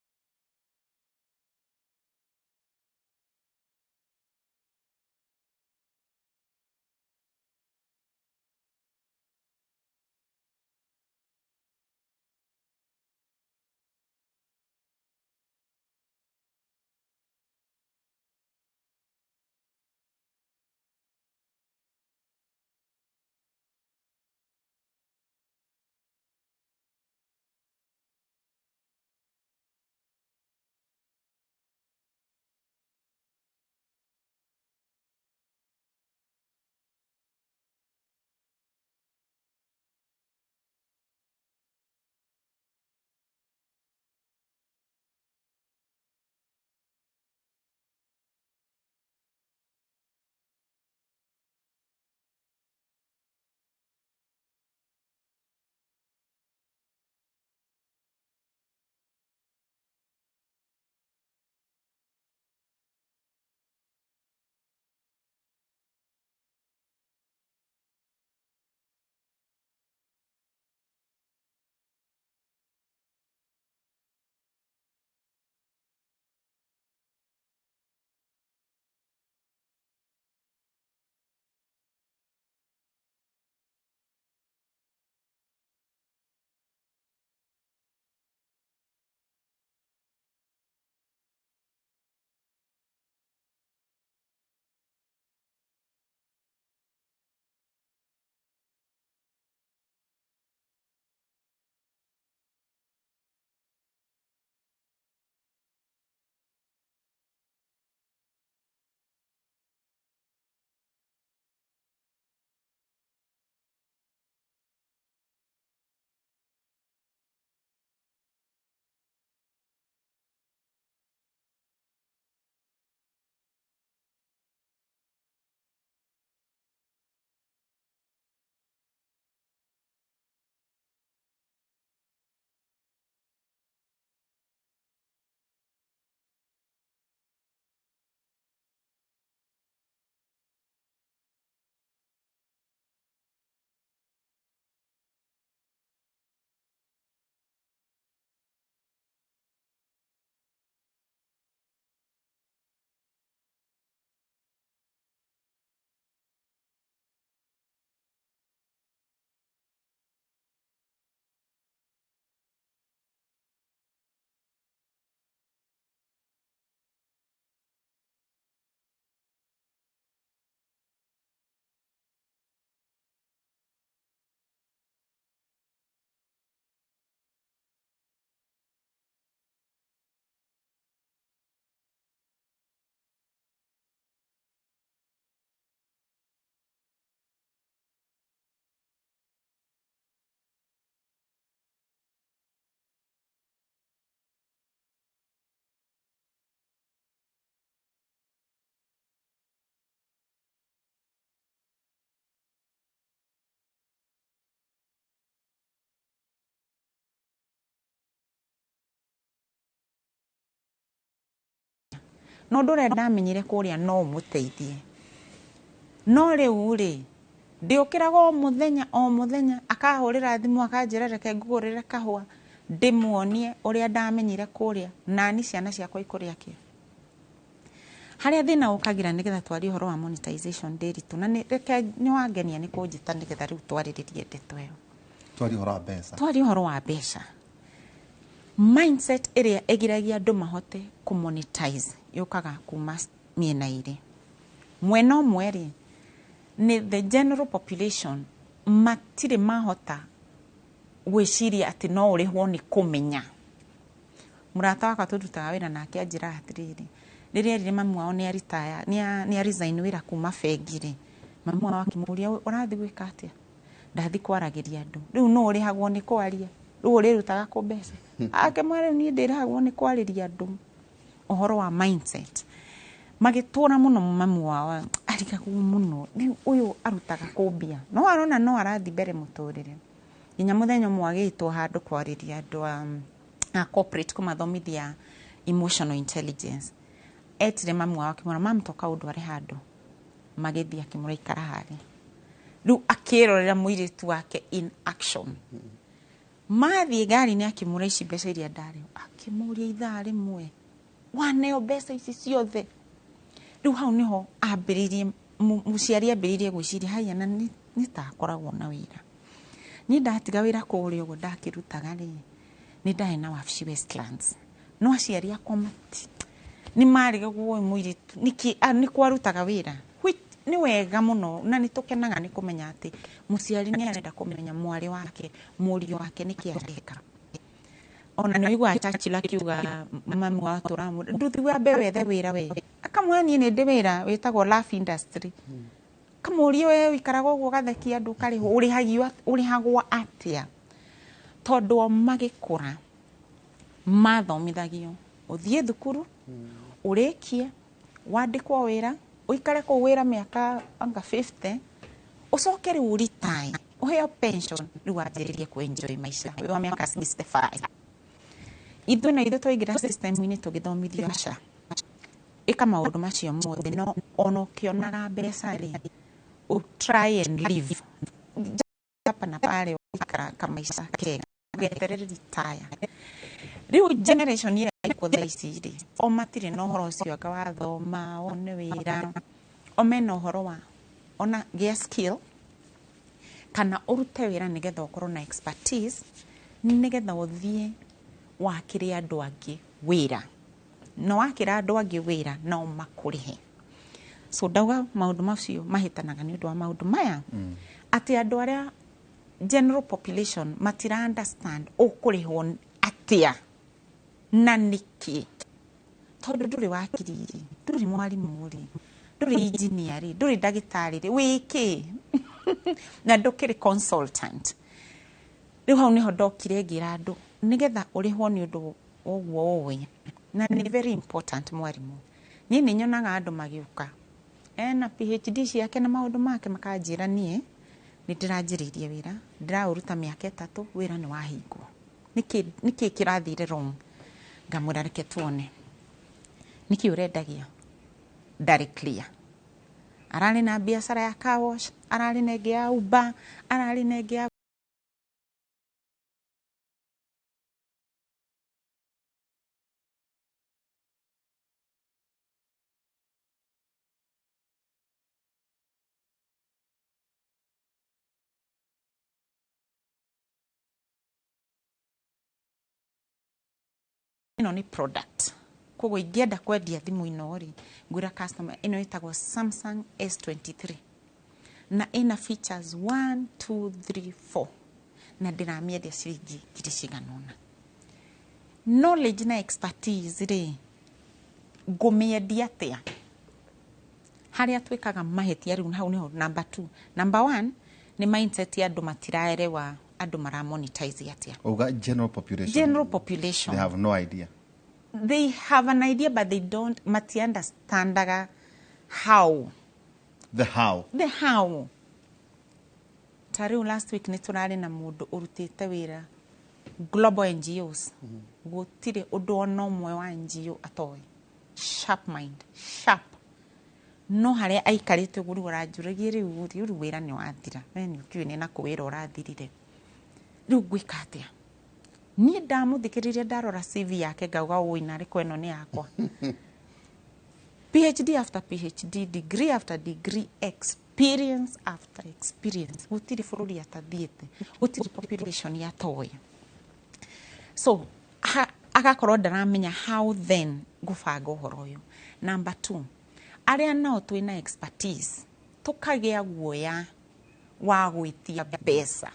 Na ũndũ ũrĩa ndamenyire kũrĩa no ũmũteithie. No rĩu rĩ, ndĩũkĩraga o mũthenya o mũthenya, akahũrĩra thimũ akanjĩra reke ngũgũrĩre kahũa, ndĩmuonie ũrĩa ndamenyire kũrĩa, nani ciana ciakwa ikũrĩa kĩ. Harĩa thĩna ũkagĩra nĩgetha twarie ũhoro wa monetization ndĩritũ, na reke nĩ wangenia nĩ kũnjĩta nĩgetha rĩu twarĩrĩrie ndeto ĩyo. Twarie ũhoro wa mbeca. Twarie ũhoro wa mbeca. Mindset ĩrĩa ĩgiragia andũ mahote kũmonetize yũkaga kuma mĩena ĩrĩ. Mwena ũmwe rĩ, nĩ the general population matirĩ mahota gwĩciria atĩ no ũrĩhwo nĩ kũmenya. Mũrata wakwa tũrutaga wĩra nake anjĩra atĩrĩrĩ, rĩrĩa erire mamu wao nĩ aritaya, nĩ resign wĩra kuma bengi rĩ, mamu wao akĩmũria ũrathiĩ gwĩka atĩa? Ndathiĩ kwaragĩria andũ. Rĩu nũ ũrĩhagwo nĩ kwaria? Rĩu ũrĩrutaga kũ mbeca? Akĩmwĩra rĩu niĩ ndĩrĩhagwo nĩ kwarĩria andũ. Ũhoro wa mindset. Magĩtũra mũno mamu wao arigagwo mũno. Rĩu ũyũ arutaga kũ mbia? No arona no arathiĩ mbere mũtũrĩre. Nginya mũthenya ũmwe agĩtwo handũ kwarĩria andũ a corporate kũmathomithia emotional intelligence. Etire mamu wao akĩmwĩra mamu toka ũndware handũ. Magĩthiĩ akĩmwĩra ikara harĩa. Rĩu akĩrorera mũirĩtu wake in action. Mathiĩ ngari-inĩ akĩmwĩra ici mbeca iria ndarĩhwo. Akĩmũria ithaa rĩmwe. Waneo mbeca ici ciothe. Rĩu hau nĩho ambĩrĩirie, mũciari ambĩrĩirie gwĩciria haiya na nĩ ta akoragwo na wĩra. Niĩ ndatiga wĩra kũrĩa ũguo ndakĩrutaga rĩ, nĩ ndarĩ na wabici Westlands. No aciari akwa nĩ marigagwo ũyũ mũirĩtu nĩkĩ, nĩ kwarutaga wĩra. Which nĩ wega mũno na nĩ tũkenaga nĩ kũmenya atĩ mũciari nĩ arenda kũmenya mwarĩ wake, mũriũ wake nĩkĩ areka. Ona nĩ ũiguaga Churchill akiuga mamu wa tũramu, ndũthiĩ wambe wethe wĩra we. Akamwĩra niĩ nĩ ndĩ wĩra wĩtagwo Laugh Industry. Kamũria we ũikaraga ũguo ũgathekia andũ ũkarĩhwo, ũrĩhagwo atĩa? Tondũ o magĩkũra mathomithagio ũthiĩ thukuru, ũrĩkie, wandĩkwo wĩra, ũikare kũu wĩra mĩaka anga 50, ũcoke rĩu ũritae, ũheo pension, rĩu wanjĩrĩrie kũ-enjoy maica wĩ wa mĩaka 65. Ithuĩ na ithuĩ twaingĩra system-inĩ tũgĩthomithio aca. Ĩka maũndũ macio mothe, no ona ũkĩonaga mbeca rĩ, try and live. Hapa na pale ũikara kamaica kega, weterere retire. Rĩu generation ĩrĩa ĩkuo thaa ici rĩ, o matirĩ na ũhoro ũcio anga wathoma, wone wĩra, o mena ũhoro wa ona gĩa skill, kana ũrute wĩra nĩgetha ũkorwo na expertise, nĩgetha ũthiĩ wakĩre andũ angĩ wĩra. Na wakĩra andũ angĩ wĩra no makũrĩhe. So ndauga maũndũ macio mahĩtanaga nĩ ũndũ wa maũndũ maya. Atĩ andũ arĩa general population matira understand ũkũrĩhwo atĩa na nĩkĩ. Tondũ ndũrĩ wakiri rĩ, ndũrĩ mwarimũ rĩ, ndũrĩ engineer rĩ, ndũrĩ ndagĩtarĩ rĩ, wĩ kĩ? Na ndũkĩrĩ consultant. Rĩu hau nĩho ndokire ngĩra andũ nĩgetha ũrĩhwo nĩ ũndũ ũguo ũĩ. Na nĩ very important mwarimũ. Niĩ nĩ nyonaga andũ magĩũka ena PhD ciake na maũndũ make makanjĩra niĩ nĩ ndĩranjĩrĩirie wĩra, ndĩraũruta mĩaka 3, wĩra nĩ wahingwo. Nĩkĩ kĩrathire wrong? Ngamwĩra reke tuone. Nĩkĩ ũrendagia? Ndarĩ clear. Ararĩ na biacara ya car wash, ararĩ na ĩngĩ ya Uber, ararĩ na ĩngĩ ya ĩno nĩ product. Koguo ingĩenda kwendia thimũ ĩno rĩ, ngwĩra customer ĩno ĩtagwo Samsung S23 na ĩna features 1 2 3 4 na ndĩramĩendia ciringi ngiri cigana ũna. Knowledge na expertise rĩ, ngũmĩendia atĩa? Harĩa twĩkaga mahĩtia rĩu hau nĩho number 2. Number 1 nĩ mindset ya andũ matiraerewa andũ mara monetize atĩa. Uga general population. General population. They have no idea. They have an idea but they don't mati understandaga how. The how. The how. Ta rĩu last week nĩ tũrarĩ na mũndũ ũrutĩte wĩra global NGOs. Gũtirĩ ũndũ ona ũmwe wa NGO atoĩ. Sharp mind, sharp. No harĩa aikarĩte ũguo rĩu aranjũragia, rĩu rĩu wĩra nĩ wathira, we nĩ ũkĩũĩ nĩ nakũ wĩra ũrathirire, rĩu ngwĩka atĩa? Niĩ ndamũthikĩrĩria, ndarora CV yake, ngauga, ũi narĩko ĩno nĩ yakwa. PhD after PhD, degree after degree, experience after experience, gũtirĩ bũrũri atathiĩte, gũtirĩ population atoĩ. So agakorwo ndaramenya how then ngũbanga ũhoro ũyũ. Number two, arĩa nao twĩna expertise tũkagĩa guoya wa gwĩtia mbeca,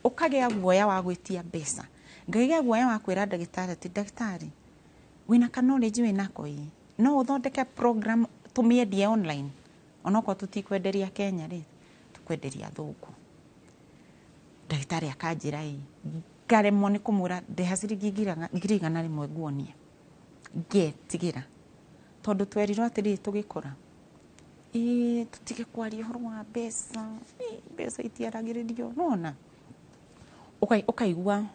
ũkagĩa guoya wa gwĩtia mbeca, ngagĩa guoya wa kwĩra ndagĩtarĩ atĩ, "Ndagĩtarĩ, wĩna ka knowledge wĩnako ĩ, no ũthondeke program tũmĩendie online, onokorwo tũtikwenderia Kenya rĩ, tũkwenderia athũngũ." Ndagĩtarĩ akanjĩra ĩ, ngaremwo nĩ kũmwĩra, "Ndĩha ciringi 100,000 nguonie." Ngetigĩra tondũ twerirwo atĩrĩrĩ tũgĩkũra, ĩĩ, tũtige kwaria ũhoro wa mbeca, ĩ, mbeca itiaragĩrĩrio. Nona ũkaigua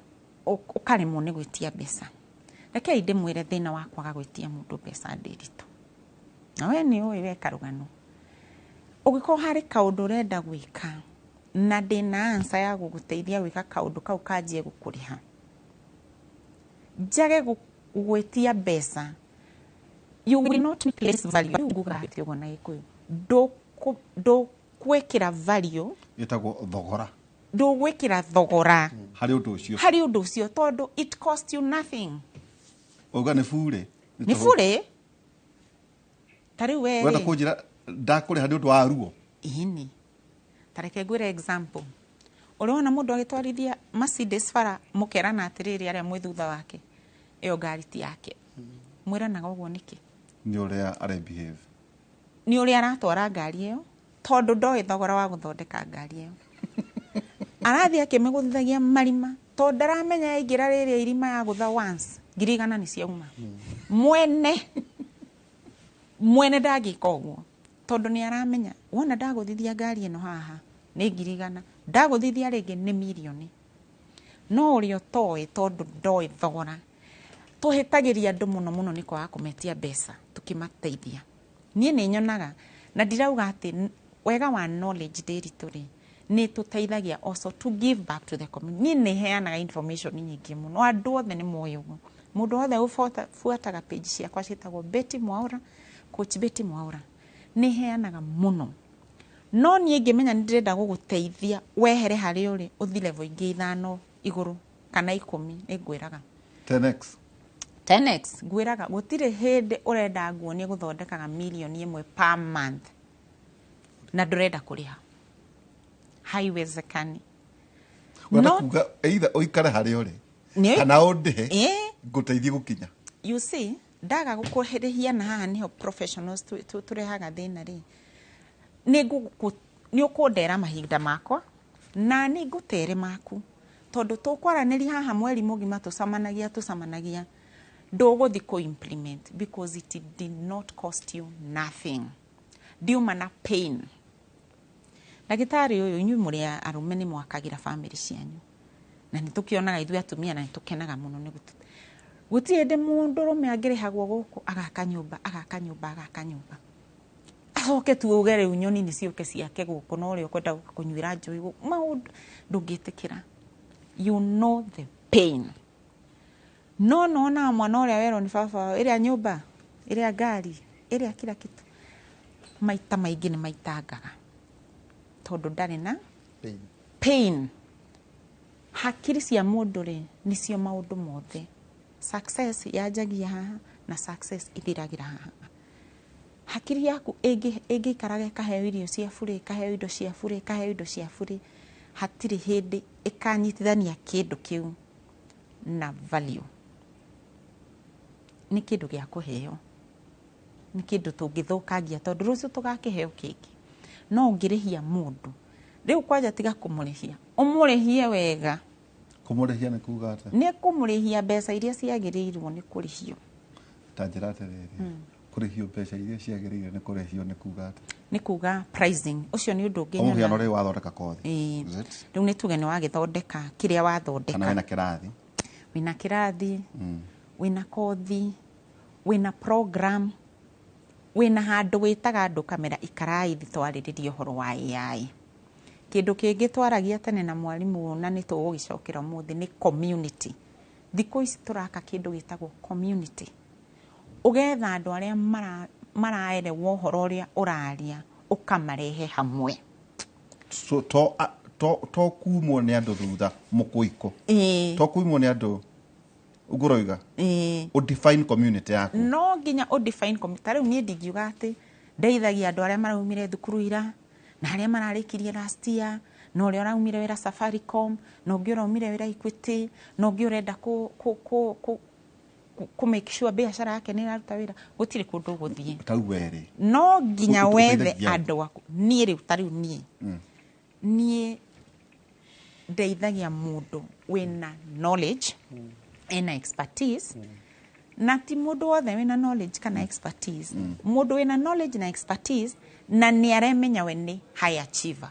ũkaremwo nĩ gwĩtia mbeca. Rekei ndĩmwĩre thĩna wa kwaga gwĩtia mũndũ mbeca ndĩritũ, na we nĩ ũĩ we karũgano. Ũngĩkorwo harĩ kaũndũ ũrenda gwĩka na ndĩna answer ya gũgũteithia gwĩka kaũndũ kau, kanjie gũkũrĩha, njage gwĩtia mbeca, you will not place value. Rĩu nguga atĩ ũguo na Gĩkũyũ, ndũkwĩkĩra value. Ĩtagwo thogora. Ndũgwĩkĩra thogora harĩ ũndũ ũcio. Harĩ ũndũ ũcio, tondũ it cost you nothing. Uga nĩ burĩ. Nĩ burĩ ta rĩu we Wenda rĩ, kũnjĩra ndakũrĩha nĩ ũndũ wa ruo? Ĩni, ta reke ngwĩre example. Ũrĩ wona mũndũ agĩtwarithia Mercedes bara, mũkerana atĩrĩrĩ, arĩa mwĩ thutha wake, ĩyo ngari ti yake. Mwĩranaga ũguo nĩkĩ? Nĩ ũrĩa are behave. Nĩ ũrĩa aratwara ngari ĩyo, tondũ ndoĩ thogora wa gũthondeka ngari ĩyo. Arathiĩ akĩmĩgũthithagia marima, tondũ ndaramenya yaingĩra rĩrĩa irima ya gũtha once, 100,000 nĩ ciauma. Mwene mwene ndangĩka ũguo, tondũ nĩ aramenya wona ndagũthithia ngari ĩno haha nĩ 100,000, ndagũthithia rĩngĩ nĩ mirioni. No ũrĩa ũtoĩ, tondũ ndoĩ thogora, tũhĩtagĩria andũ mũno mũno nĩ kwaga kũmetia mbeca tũkĩmateithia. Niĩ nĩ nyonaga na ndirauga atĩ wega wa knowledge ndĩritũ rĩ, nĩ tũteithagia also to give back to the community. Niĩ nĩ heanaga information nyingĩ mũno, andũ othe nĩ moĩ ũguo. Mũndũ wothe ũbuataga page ciakwa ciĩtagwo Betty Mwaura, Coach Betty Mwaura, nĩ heanaga mũno. No niĩ ngĩmenya nĩ ndĩrenda gũgũteithia wehere harĩa ũrĩ, ũthi level ingĩ ithano igũrũ kana 10, nĩ ngwĩraga. 10x. 10x. Ngwĩraga gũtirĩ hĩndĩ ũrenda nguonie gũthondekaga 1 million per month na ndũrenda kũrĩha, haiwezekani. Wenda No- kuga either ũikare harĩa ũrĩ kana ũndĩhe ngũteithie gũkinya. You see, ndaga gũkũrĩhia, na haha niho professionals tũrehaga thĩna rĩ, nĩ ũkũndera mahinda makwa na nĩ ngũtere maku, tondũ tũkwaranĩria haha mweri mũgima tũcamanagia ndũgũthi kũ implement because it did not cost you nothing. Ndiuma na pain. Ndagĩtarĩ ũyũ, inyuĩ mũrĩ arũme, nĩ mwakagĩra family cianyu, na nĩ tũkĩonaga ithuĩ atumia na nĩ tũkenaga mũno. Nĩ gũtirĩ hĩndĩ mũndũrũme angĩrĩhagwo gũkũ agaka nyũmba, agaka nyũmba, agaka nyũmba, acoke tuuge rĩu nyoni nĩ ciũke ciake gũkũ, na ũrĩa ũkwenda gũka kũnyuĩra njohi gũkũ, maũndũ ndũngĩtĩkĩra. You know the pain. No nona mwana ũrĩa werwo nĩ baba wao, ĩrĩa nyũmba, ĩrĩa ngari, ĩrĩa kila kitu, maita maingĩ nĩ maitangaga tondũ ndarĩ na pain. Pain. Hakiri cia mũndũ rĩ, nĩcio maũndũ mothe. Success yanjagia haha na success ithiragĩra haha. Hakiri yaku ĩngĩikaraga ĩkaheo irio cia burĩ, ĩkaheo indo cia burĩ, ĩkaheo indo cia burĩ, hatirĩ hĩndĩ ĩkanyitithania kĩndũ kĩu na value. Nĩ kĩndũ gĩa kũheo, nĩ kĩndũ tũngĩthũkangia tondũ rũciũ tũgakĩheo kĩngĩ. No ũngĩrĩhia mũndũ rĩu, kwanja tiga kũmũrĩhia, ũmũrĩhie wega. Kũmũrĩhia nĩ kuga atĩa? Nĩ kũmũrĩhia mbeca iria ciagĩrĩirwo nĩ kũrĩhio. Ta njĩra atĩrĩrĩ, kũrĩhio mbeca iria ciagĩrĩire nĩ kũrĩhio nĩ kuga atĩa? Nĩ kuga pricing ũcio nĩ ũndũ ũngĩ O mũhiano, nyonaga. rĩu wathondeka kothi. Ĩĩ. Is it? Rĩu nĩ tuge nĩ wagĩthondeka kĩrĩa Kana wathondeka. wĩna kĩrathi. Wĩna kĩrathi. Wĩna kothi, wĩna program, wĩna handũ wĩtaga andũ kamera ikarai thĩ twarĩrĩrie ũhoro wa AI. Kĩndũ kĩngĩ twaragia tene na mwarimũ na nĩ tũgũgĩcokera ũmũthĩ nĩ community. Thikũ ici tũraka kĩndũ gĩtagwo community. Ũgetha andũ arĩa maraerewa ũhoro ũrĩa ũraria, ũkamarehe hamwe. So to kumwo nĩ andũ thutha mũkũikũ, to kumwo nĩ andũ ũguo ũroiga, ũdefine community yaku. No nginya ũdefine community. Ta rĩu niĩ ndingiuga atĩ ndeithagia andũ arĩa maraumire thukuru ira na arĩa mararĩkirie last year na ũrĩa ũraumire wĩra Safaricom na ũngĩ ũraumire wĩra Equity na ũngĩ ũrenda kũ make sure biacara yake nĩ ĩraruta wĩra. Gũtirĩ kũndũ ũgũthiĩ. Tau werĩ no nginya wethe ũteithagia andũ aku. Niĩ rĩu, ta rĩu niĩ ndeithagia mũndũ wĩna knowledge, ena expertise, na ti mũndũ wothe wĩna knowledge kana expertise. Mũndũ wĩna knowledge na expertise na nĩ aremenya we nĩ high achiever,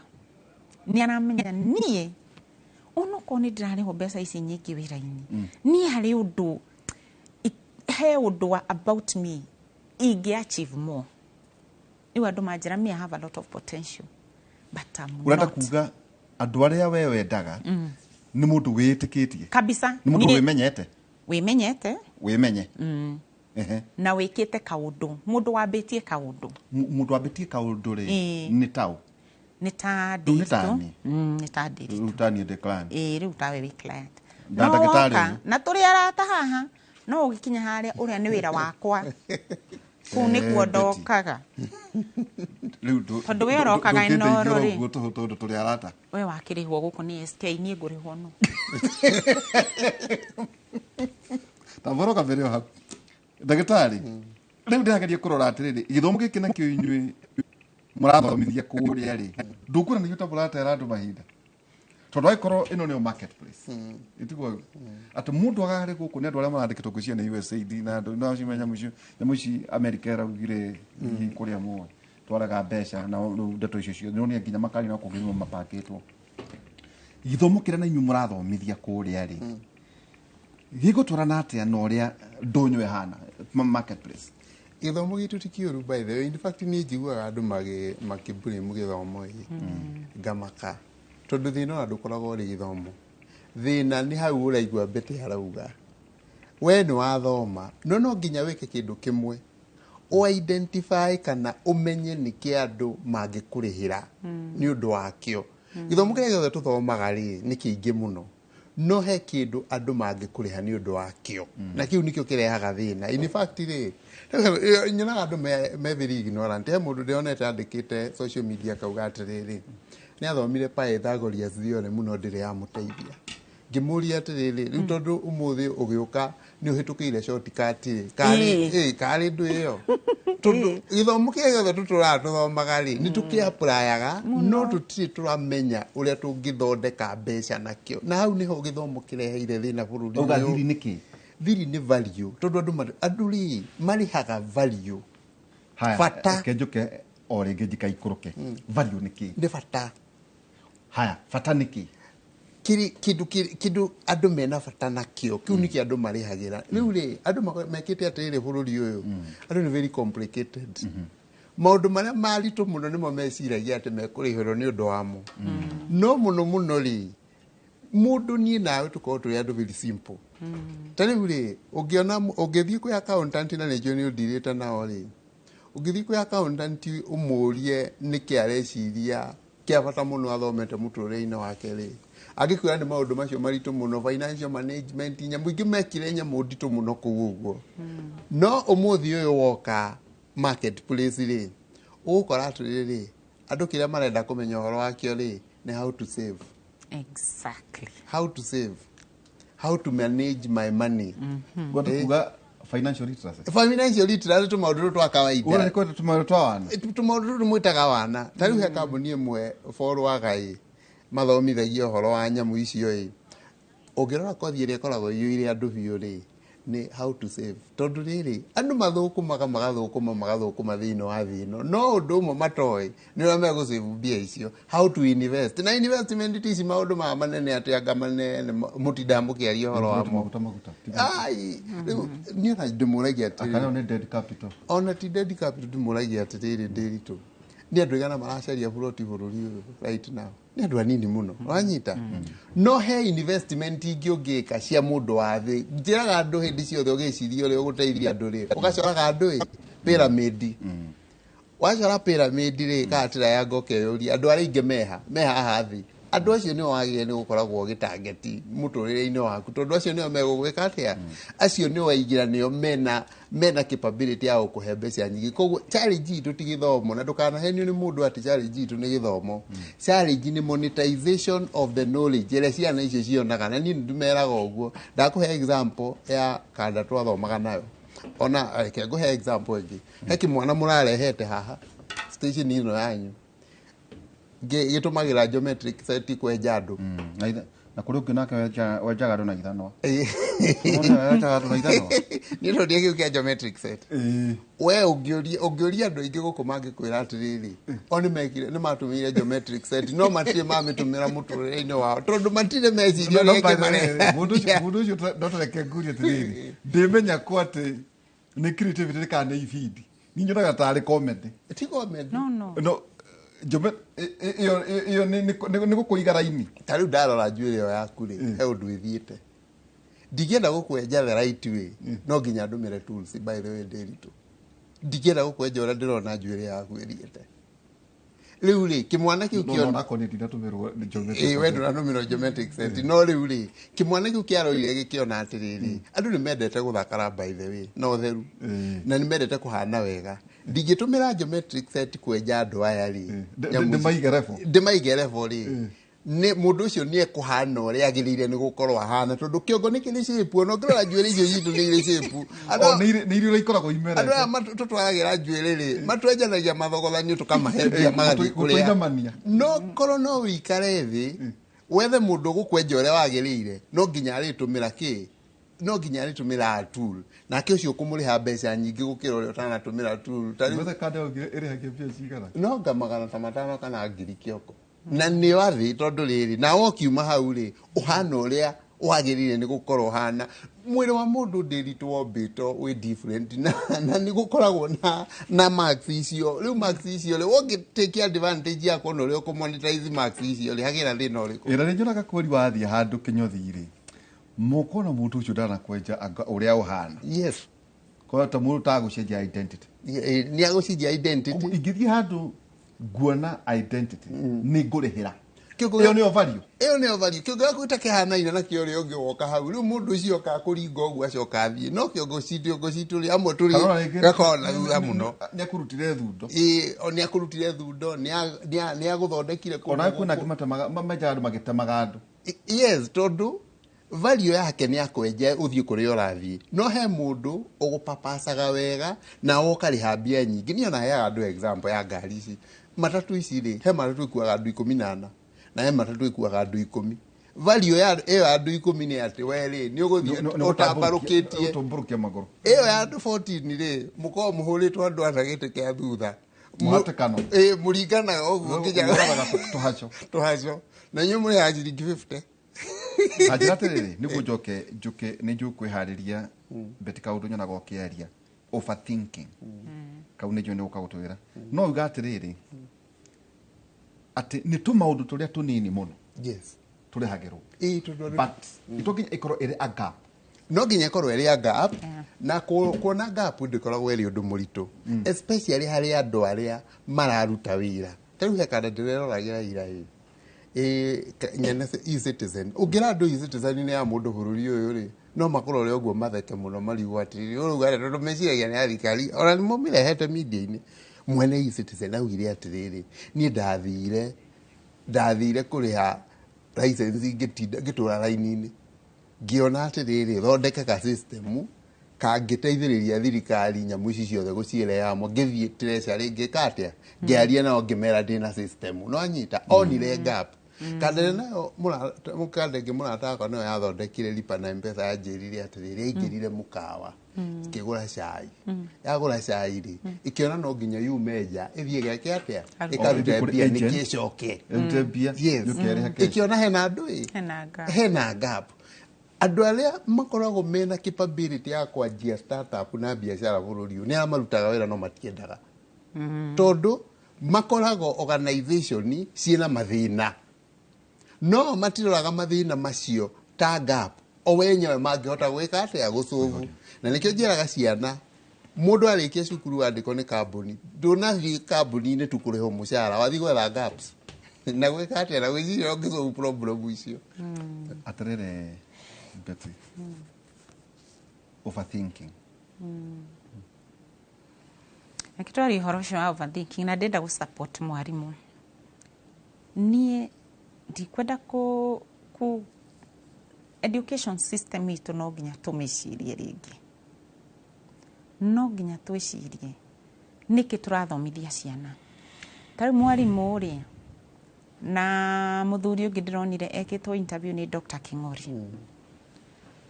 nĩ aramenya niĩ onokorwo nĩ ndĩrarĩhwo mbeca ici nyingĩ wĩra-inĩ, niĩ harĩ ũndũ he ũndũ wa about me ingĩ achieve more. Rĩu andũ manjĩra me I have a lot of potential but I'm Ũrenda not. Kuga andũ arĩa we wendaga nĩ mũndũ wĩĩtĩkĩtie? Kabisa. Nĩ mũndũ Niĩ- wĩmenyete? Wĩmenyete. Wĩmenye. Ehe. Na wĩkĩte kaũndũ, mũndũ wambĩtie kaũndũ. Mũndũ ambĩtie kaũndũ rĩ, Ĩĩ. nĩ taũ? Nĩ ta Rĩu nĩ Ndiritu. ta niĩ. Nĩ ta Ndiritu. Rĩu ta niĩ ndĩ client. Ĩĩ, rĩu tawe wĩ client. Na No ndagĩtarĩ woka, ũyũ. Na tũrĩ arata haha, no ũgĩkinya harĩa ũrĩa nĩ wĩra wakwa kũu nĩkuo Eh, Betty. ndokaga. Rĩu Tondũ we ũrokaga ndũngĩndeithia Inooro rĩ. ũguo tũhũ tondũ tũrĩ arata. We wakĩrĩhwo gũkũ nĩ SK, niĩ ngũrĩhwo no Tamboro kabere o hau, ndagĩtarĩ. Rĩu ndĩrageria kũrora atĩrĩrĩ, gĩthomo gĩkĩ nakĩo inyuĩ mũrathomithia kũrĩa rĩ, ndũkuona nĩguo ta mũratera andũ mahinda, tondũ angĩkorwo ĩno nĩyo marketplace, ĩtiguo atĩ mũndũ agarĩ gũkũ nĩ andũ arĩa marandĩkĩtwo ngwĩciria nĩ USAID na andũ no cimenya nyamũ ici America ĩraugire hihi kũrĩa mũĩ twaraga mbeca na rĩu ndeto icio ciothe nĩonire nginya makari no kũngĩ mapakĩtwo. Gĩthomo kĩrĩa na inyuĩ mũrathomithia kũrĩa rĩ, gĩgũtwarana atĩa na ũrĩa ndũnyũ ĩhana marketplace? Gĩthomo gitũ ti kĩũru, by the way. In fact, niĩ njiguaga andũ makĩblame gĩthomo ĩ ngamaka, tondũ thĩna ona ndũkoragwo ũrĩ gĩthomo. Thĩna nĩ hau ũraigua Betty arauga we nĩ wathoma, no nginya wĩke kĩndũ kĩmwe, ũ-identify kana ũmenye nĩkĩ andũ mangĩkũrĩhĩra nĩ ũndũ wakĩo. Gĩthomo kĩrĩa gĩothe tũthomaga rĩ, nĩ kĩingĩ mũno, no he kĩndũ andũ mangĩkũrĩha nĩ ũndũ wakĩo, na kĩu nĩkĩo kĩrehaga thĩna. In fact rĩ, nyonaga andũ me very ignorant. He mũndũ ndĩronete andĩkĩte social media kauga atĩrĩrĩ, nĩ athomire Pythagoras theorem mũno ndĩrĩ yamũteithia. Ngĩmũria atĩrĩrĩ, rĩu tondũ ũmũthĩ ũgĩũka nĩ ũhĩtũkĩire shortcut rĩ, karĩ karĩ ndũ ĩyo, tondũ gĩthomo kĩrĩa gĩothe tũtũraga tũthomaga rĩ, nĩ tũkĩapplyga, no tũtirĩ tũramenya ũrĩa tũngĩthondeka mbeca nakĩo, na hau nĩho gĩthomo kĩreheire thĩna bũrũri Auga ũyũ. Thiri nĩ kĩ? Thiri nĩ value, tondũ andũ rĩ marĩhaga value. Haya, Bata. Reke njũke o rĩngĩ njikaikũrũke. Value nĩ kĩ? Nĩ bata. Haya, bata nĩ kĩ? Kĩrĩ kĩndũ kĩndũ andũ mena bata nakĩo, kĩu nĩkĩo andũ marĩhagĩra. Rĩu rĩ, andũ mekĩte atĩrĩrĩ, bũrũri ũyũ andũ nĩ very complicated. Maũndũ marĩa maritũ mũno nĩmo meciragia atĩ mekũrĩhĩrwo nĩ ũndũ wamo. No mũno mũno rĩ, mũndũ niĩ nawe tũkorwo tũrĩ andũ very simple. Ta rĩu rĩ, ũngĩona ũngĩthiĩ kwĩ accountant, na nĩnjũĩ nĩ ũndirĩte nao rĩ, ũngĩthiĩ kwĩ accountant ũmũrie nĩkĩ areciria kĩa bata mũno athomete mũtũrĩre-inĩ wake rĩ, angĩkwĩra nĩ maũndũ macio maritũ mũno, financial management, nyamũ ingĩ mekire nyamũ nditũ mũno kũu ũguo. No ũmũthĩ ũyũ woka marketplace rĩ, ũgũkora atĩrĩrĩ, andũ kĩrĩa marenda kũmenya ũhoro wakĩo rĩ, nĩ how to save. How to save, how to manage my money. Ngwenda kuga financial literacy. Financial literacy, tũmaũndũ tũtũ twa kawaida. Ũrĩa kwenda tũmaũndũ twa wana. Tũmaũndũ tũtũ mwĩtaga wana. Ta rĩu he kambuni ĩmwe borwaga ĩ mathomithagia ũhoro wa nyamũ icio ĩ, ũngĩrora kothi ĩrĩa ĩkoragwo ĩiyũire andũ biũ rĩ, Nĩ how to save, tondũ rĩrĩ andũ mathũkũmaga, magathũkũma, magathũkũma thĩinĩ wa thĩ ĩno, no ũndũ ũmwe matoĩ nĩ ũrĩa megũsave mbia icio, how to invest. Na investment ti ici maũndũ maya manene atĩ anga manene mũtindaga mũkĩaria ũhoro wamo. Maguta, maguta. Ai, rĩu niĩ ona ndĩmũragia atĩrĩrĩ. Kana nĩ dead capital. Ona ti dead capital. Ndĩmũragia atĩrĩrĩ, ndĩritũ nĩ andũ aigana maracaria buroti bũrũri ũyũ right now? Nĩ andũ anini mũno, wanyita? No he investment ingĩ ũngĩka cia mũndũ wa thĩ. Njĩraga andũ hĩndĩ ciothe, ũgĩciria ũrĩa ũgũteithia andũ rĩ, ũgacoraga andũ ĩ pyramid. Wacora pyramid rĩ, kana triangle, ũkeyũria andũ arĩa aingĩ meha me haha thĩ. Andũ acio nĩo wagĩrĩire nĩ gũkoragwo ũgĩtangeti mũtũrĩre-inĩ waku, tondũ acio nĩo megũgwĩka atĩa, acio nĩo waigĩra, nĩo mena capability ya gũkũhe mbeca nyingĩ. Koguo challenge itũ ti gĩthomo, na ndũkanahenio nĩ mũndũ atĩ challenge itũ nĩ gĩthomo. Challenge nĩ monetization of the knowledge ĩrĩa ciana icio cionaga. Na niĩ nĩndĩmeraga ũguo. Ndakũhe example ya kanda twathomaga nayo. Ona reke ngũhe example ĩngĩ. He kĩmwana mũrarehete haha station ĩno yanyu gĩtũmagĩra geometric set kwenja andũ. Na kũrĩ ũngĩ nake wenjaga andũ na ithanwa. Wona wenjaga andũ na ithanwa. Niĩ ndonire kĩu kĩa geometric set. We ũngĩũria andũ aingĩ gũkũ, mangĩkwĩra atĩrĩrĩ, o nĩ mekire, nĩ matũmĩire geometric set, no matirĩ mamĩtũmĩra mũtũrĩre-inĩ wao, tondũ matirĩ meciria No, ũrĩa by the way, ĩngĩmarehe. Mũndũ ũcio no tareke ngurie atĩrĩrĩ, ndĩmenya ko atĩ nĩ creativity kana nĩ ibindi, niĩ nyonaga tarĩ comedy. Ti comedy. No, no. No ĩyo nĩ gũkũiga raini. Ta rĩu ndarora njuĩrĩ ĩyo yaku rĩ, he ũndũ ĩthiĩte. Ndingĩenda gũkwenja the right way, no nginya ndũmĩre tools. By the way, ndĩritũ, ndingĩenda gũkwenja ũrĩa ndĩrona njuĩrĩ yaku ĩthiĩte rĩu rĩ, kĩmwana kĩu No, kĩona onakwa niĩ ndinatũmĩrwo nĩ geometric Ĩĩ, we set. ndũratũmĩrwo geometric set. No rĩu rĩ, kĩmwana kĩu kĩaroire gĩkĩona atĩrĩrĩ, andũ nĩ mendete gũthakara, by the way, na ũtheru, na nĩ mendete kũhana wega. Ndingĩtũmĩra geometric set kwenja andũ aya rĩ, nyamũ ici- Ndĩmaige level. Ndĩmaige level rĩ, nĩ mũndũ ũcio nĩ ekũhana ũrĩa agĩrĩire nĩ gũkorwo ahana, tondũ kĩongo nĩ kĩrĩ shape. Ona ũngĩrora njuĩrĩ icio citũ nĩ irĩ shape. O, nĩ irio ikoragwo imerete. Andũ aya tũtwaragĩra njuĩrĩ rĩ, matwenjanagia mathogothanio, tũkamahembia, magathiĩ kũrĩa. Gũtũinamania. No korwo no wĩikare thĩ wethe mũndũ ũgũkwenja ũrĩa wagĩrĩire, no nginya arĩtũmĩra kĩ, no nginya arĩtũmĩra tool, nake ũcio ũkũmũrĩha mbeca nyingĩ gũkĩra ũrĩa ũtanatũmĩra tool. Ta rĩu Gwetha kanda ĩyo ĩrĩhagia mbia cigana? No nga 500 kana 1000 kĩoko, na nĩ wathĩ, tondũ rĩrĩ nawe ũkiuma hau rĩ, ũhana ũrĩa wagĩrĩire nĩ gũkorwo ũhana. Mwĩrĩ wa mũndũ ndĩritũ wombĩtwo wĩ different, na nĩ gũkoragwo na marks icio. Rĩu marks icio rĩ, ũngĩ take advantage ya kuona ũrĩa ũkũmonetize marks icio rĩ, hagĩra thĩna ũrĩkũ? Ĩra nĩ nyonaga kweri wathiĩ handũ kĩnyothi rĩ, mũkona mũndũ ũcio ndanakwenja anga ũrĩa ũhana. Yes. Kwa ta mũndũ tagũcenjia identity. Nĩ agũcenjia identity. Koguo ingĩthiĩ handũ nguona identity nĩ ngũrĩhĩra. Kĩongo Ĩyo nĩyo value. Ĩyo nĩyo value. Kĩongo gĩaku gĩtakĩhanaine na kĩa ũrĩa ũngĩ woka hau, rĩu mũndũ ũcio okaga kũringa ũguo acoka athiĩ. No kĩongo citũ rĩ, amwe tũrĩ Kana ona rĩngĩ gakoragwo na thutha mũno. Nĩ akũrutire thundo. Ĩĩ, o nĩ akũrutire thundo, nĩ agũthondekire kũndũ Ona kwĩna gũkũ. angĩ matemaga, menjaga andũ magĩtemaga andũ. Yes, tondũ value yake nĩ akwenja ũthiĩ kũrĩa ũrathiĩ. No he mũndũ ũgũpapacaga wega na ũkarĩha mbia nyingĩ. Niĩ ona heaga andũ example ya ngari ici, matatu ici rĩ, he matatũ ikuaga andũ 14 na he matatũ ikuaga andũ 10. Value ya ĩyo ya andũ 10 nĩ atĩ we rĩ, nĩ ũgũthiĩ ũtambarũkĩtie. Ũtambũrũkia magũrũ. Ĩyo ya andũ 14 rĩ, mũkoragwo mũhũrĩtwo andũ ana gĩtĩ kĩa thutha. Mũhatĩkano. Ĩ, mũringanaga ũguo nginya Mũrathaga tũhaco. Tũhaco, na inyuĩ mũrĩhaga ciringi 50. Na njĩra atĩrĩrĩ, nĩguo njoke njũke nĩ njũĩ kwĩharĩria beti kaũndũ nyonaga ũkĩaria overthinking kau nĩ njũĩ nĩ gũka gũtwĩra, no uga atĩrĩrĩ atĩ nĩ tũmaũndũ tũrĩa tũnini mũno tũrĩhagĩrwo. Ĩ, tondũ But ito nginya ĩkorwo ĩrĩ a gap. No nginya ĩkorwo ĩrĩ a gap. Na kuona gap ndĩkoragwo ĩrĩ ũndũ mũritũ, especially harĩ andũ arĩa mararuta wĩra. Ta rĩu he kanda ndĩreroragĩra ira ĩ nyene e-Citizen. Ũngĩra andũ e-Citizen nĩ ya mũndũ bũrũri ũyũ rĩ, no makorwo ũrĩa ũguo matheke mũno, marigwo atĩrĩrĩ, ũrauga atĩa? Tondũ meciragia nĩ ya thirikari, ona nĩmo mĩrehete media-inĩ. Mwene e-Citizen augire atĩrĩrĩ, niĩ ndathire kũrĩha license, ngĩtinda ngĩtũra raini-inĩ, ngĩona atĩrĩrĩ, thondeke ka system kangĩteithĩrĩria thirikari nyamũ ici ciothe gũciĩre hamwe. Ngĩthiĩ treasury, ngĩka atĩa, ngĩaria nao, ngĩmera ndĩna system. No anyita onire gap. Kandere nayo mũkandenge mũrata wakwa nĩyo yathondekire lipa na mpesa, yanjĩrire atĩrĩrĩ, yaingĩrire mũkawa ĩkĩgũra cai, yagũra cai rĩ, ĩkĩona no nginya yume nja ĩthiĩ geke atĩa, ĩkarute mbia nĩkĩ ĩcoke. Ĩrute mbia. Yes. Yũke ĩrĩhe cash. Ĩkĩona hena andũ ĩ, Hena gap. Hena gap. Andũ arĩa makoragwo mena capability ya kwanjia startup na biacara bũrũri ũyũ nĩ arĩa marutaga wĩra, no matiendaga tondũ makoragwo organization ciĩna mathĩna, no matiroraga mathĩna macio ta gap o wenyewe mangĩhota gwĩka atĩa gũcũvu. Na nĩkĩo njĩraga ciana, mũndũ arĩkia cukuru andĩkwo nĩ kambuni, ndũnathiĩ kambuni-inĩ tu kũrĩhwo mũcara, wathiĩ gwetha gaps na gwĩka atĩa na gwĩciria ũngĩsolve problem icio. Atĩrĩrĩ Betty, overthinking. Reke twarie ũhoro ũcio wa overthinking, na ndĩrenda gũ support mwarimũ. Niĩ ndikwenda ku education system itũ, no nginya tũmĩcirie rĩngĩ, no nginya twĩcirie nĩkĩ tũrathomithia ciana. Ta rĩu mwarimũ rĩ, na mũthuri ũngĩ ndĩronire ekĩtwo interview nĩ Dr. King'ori,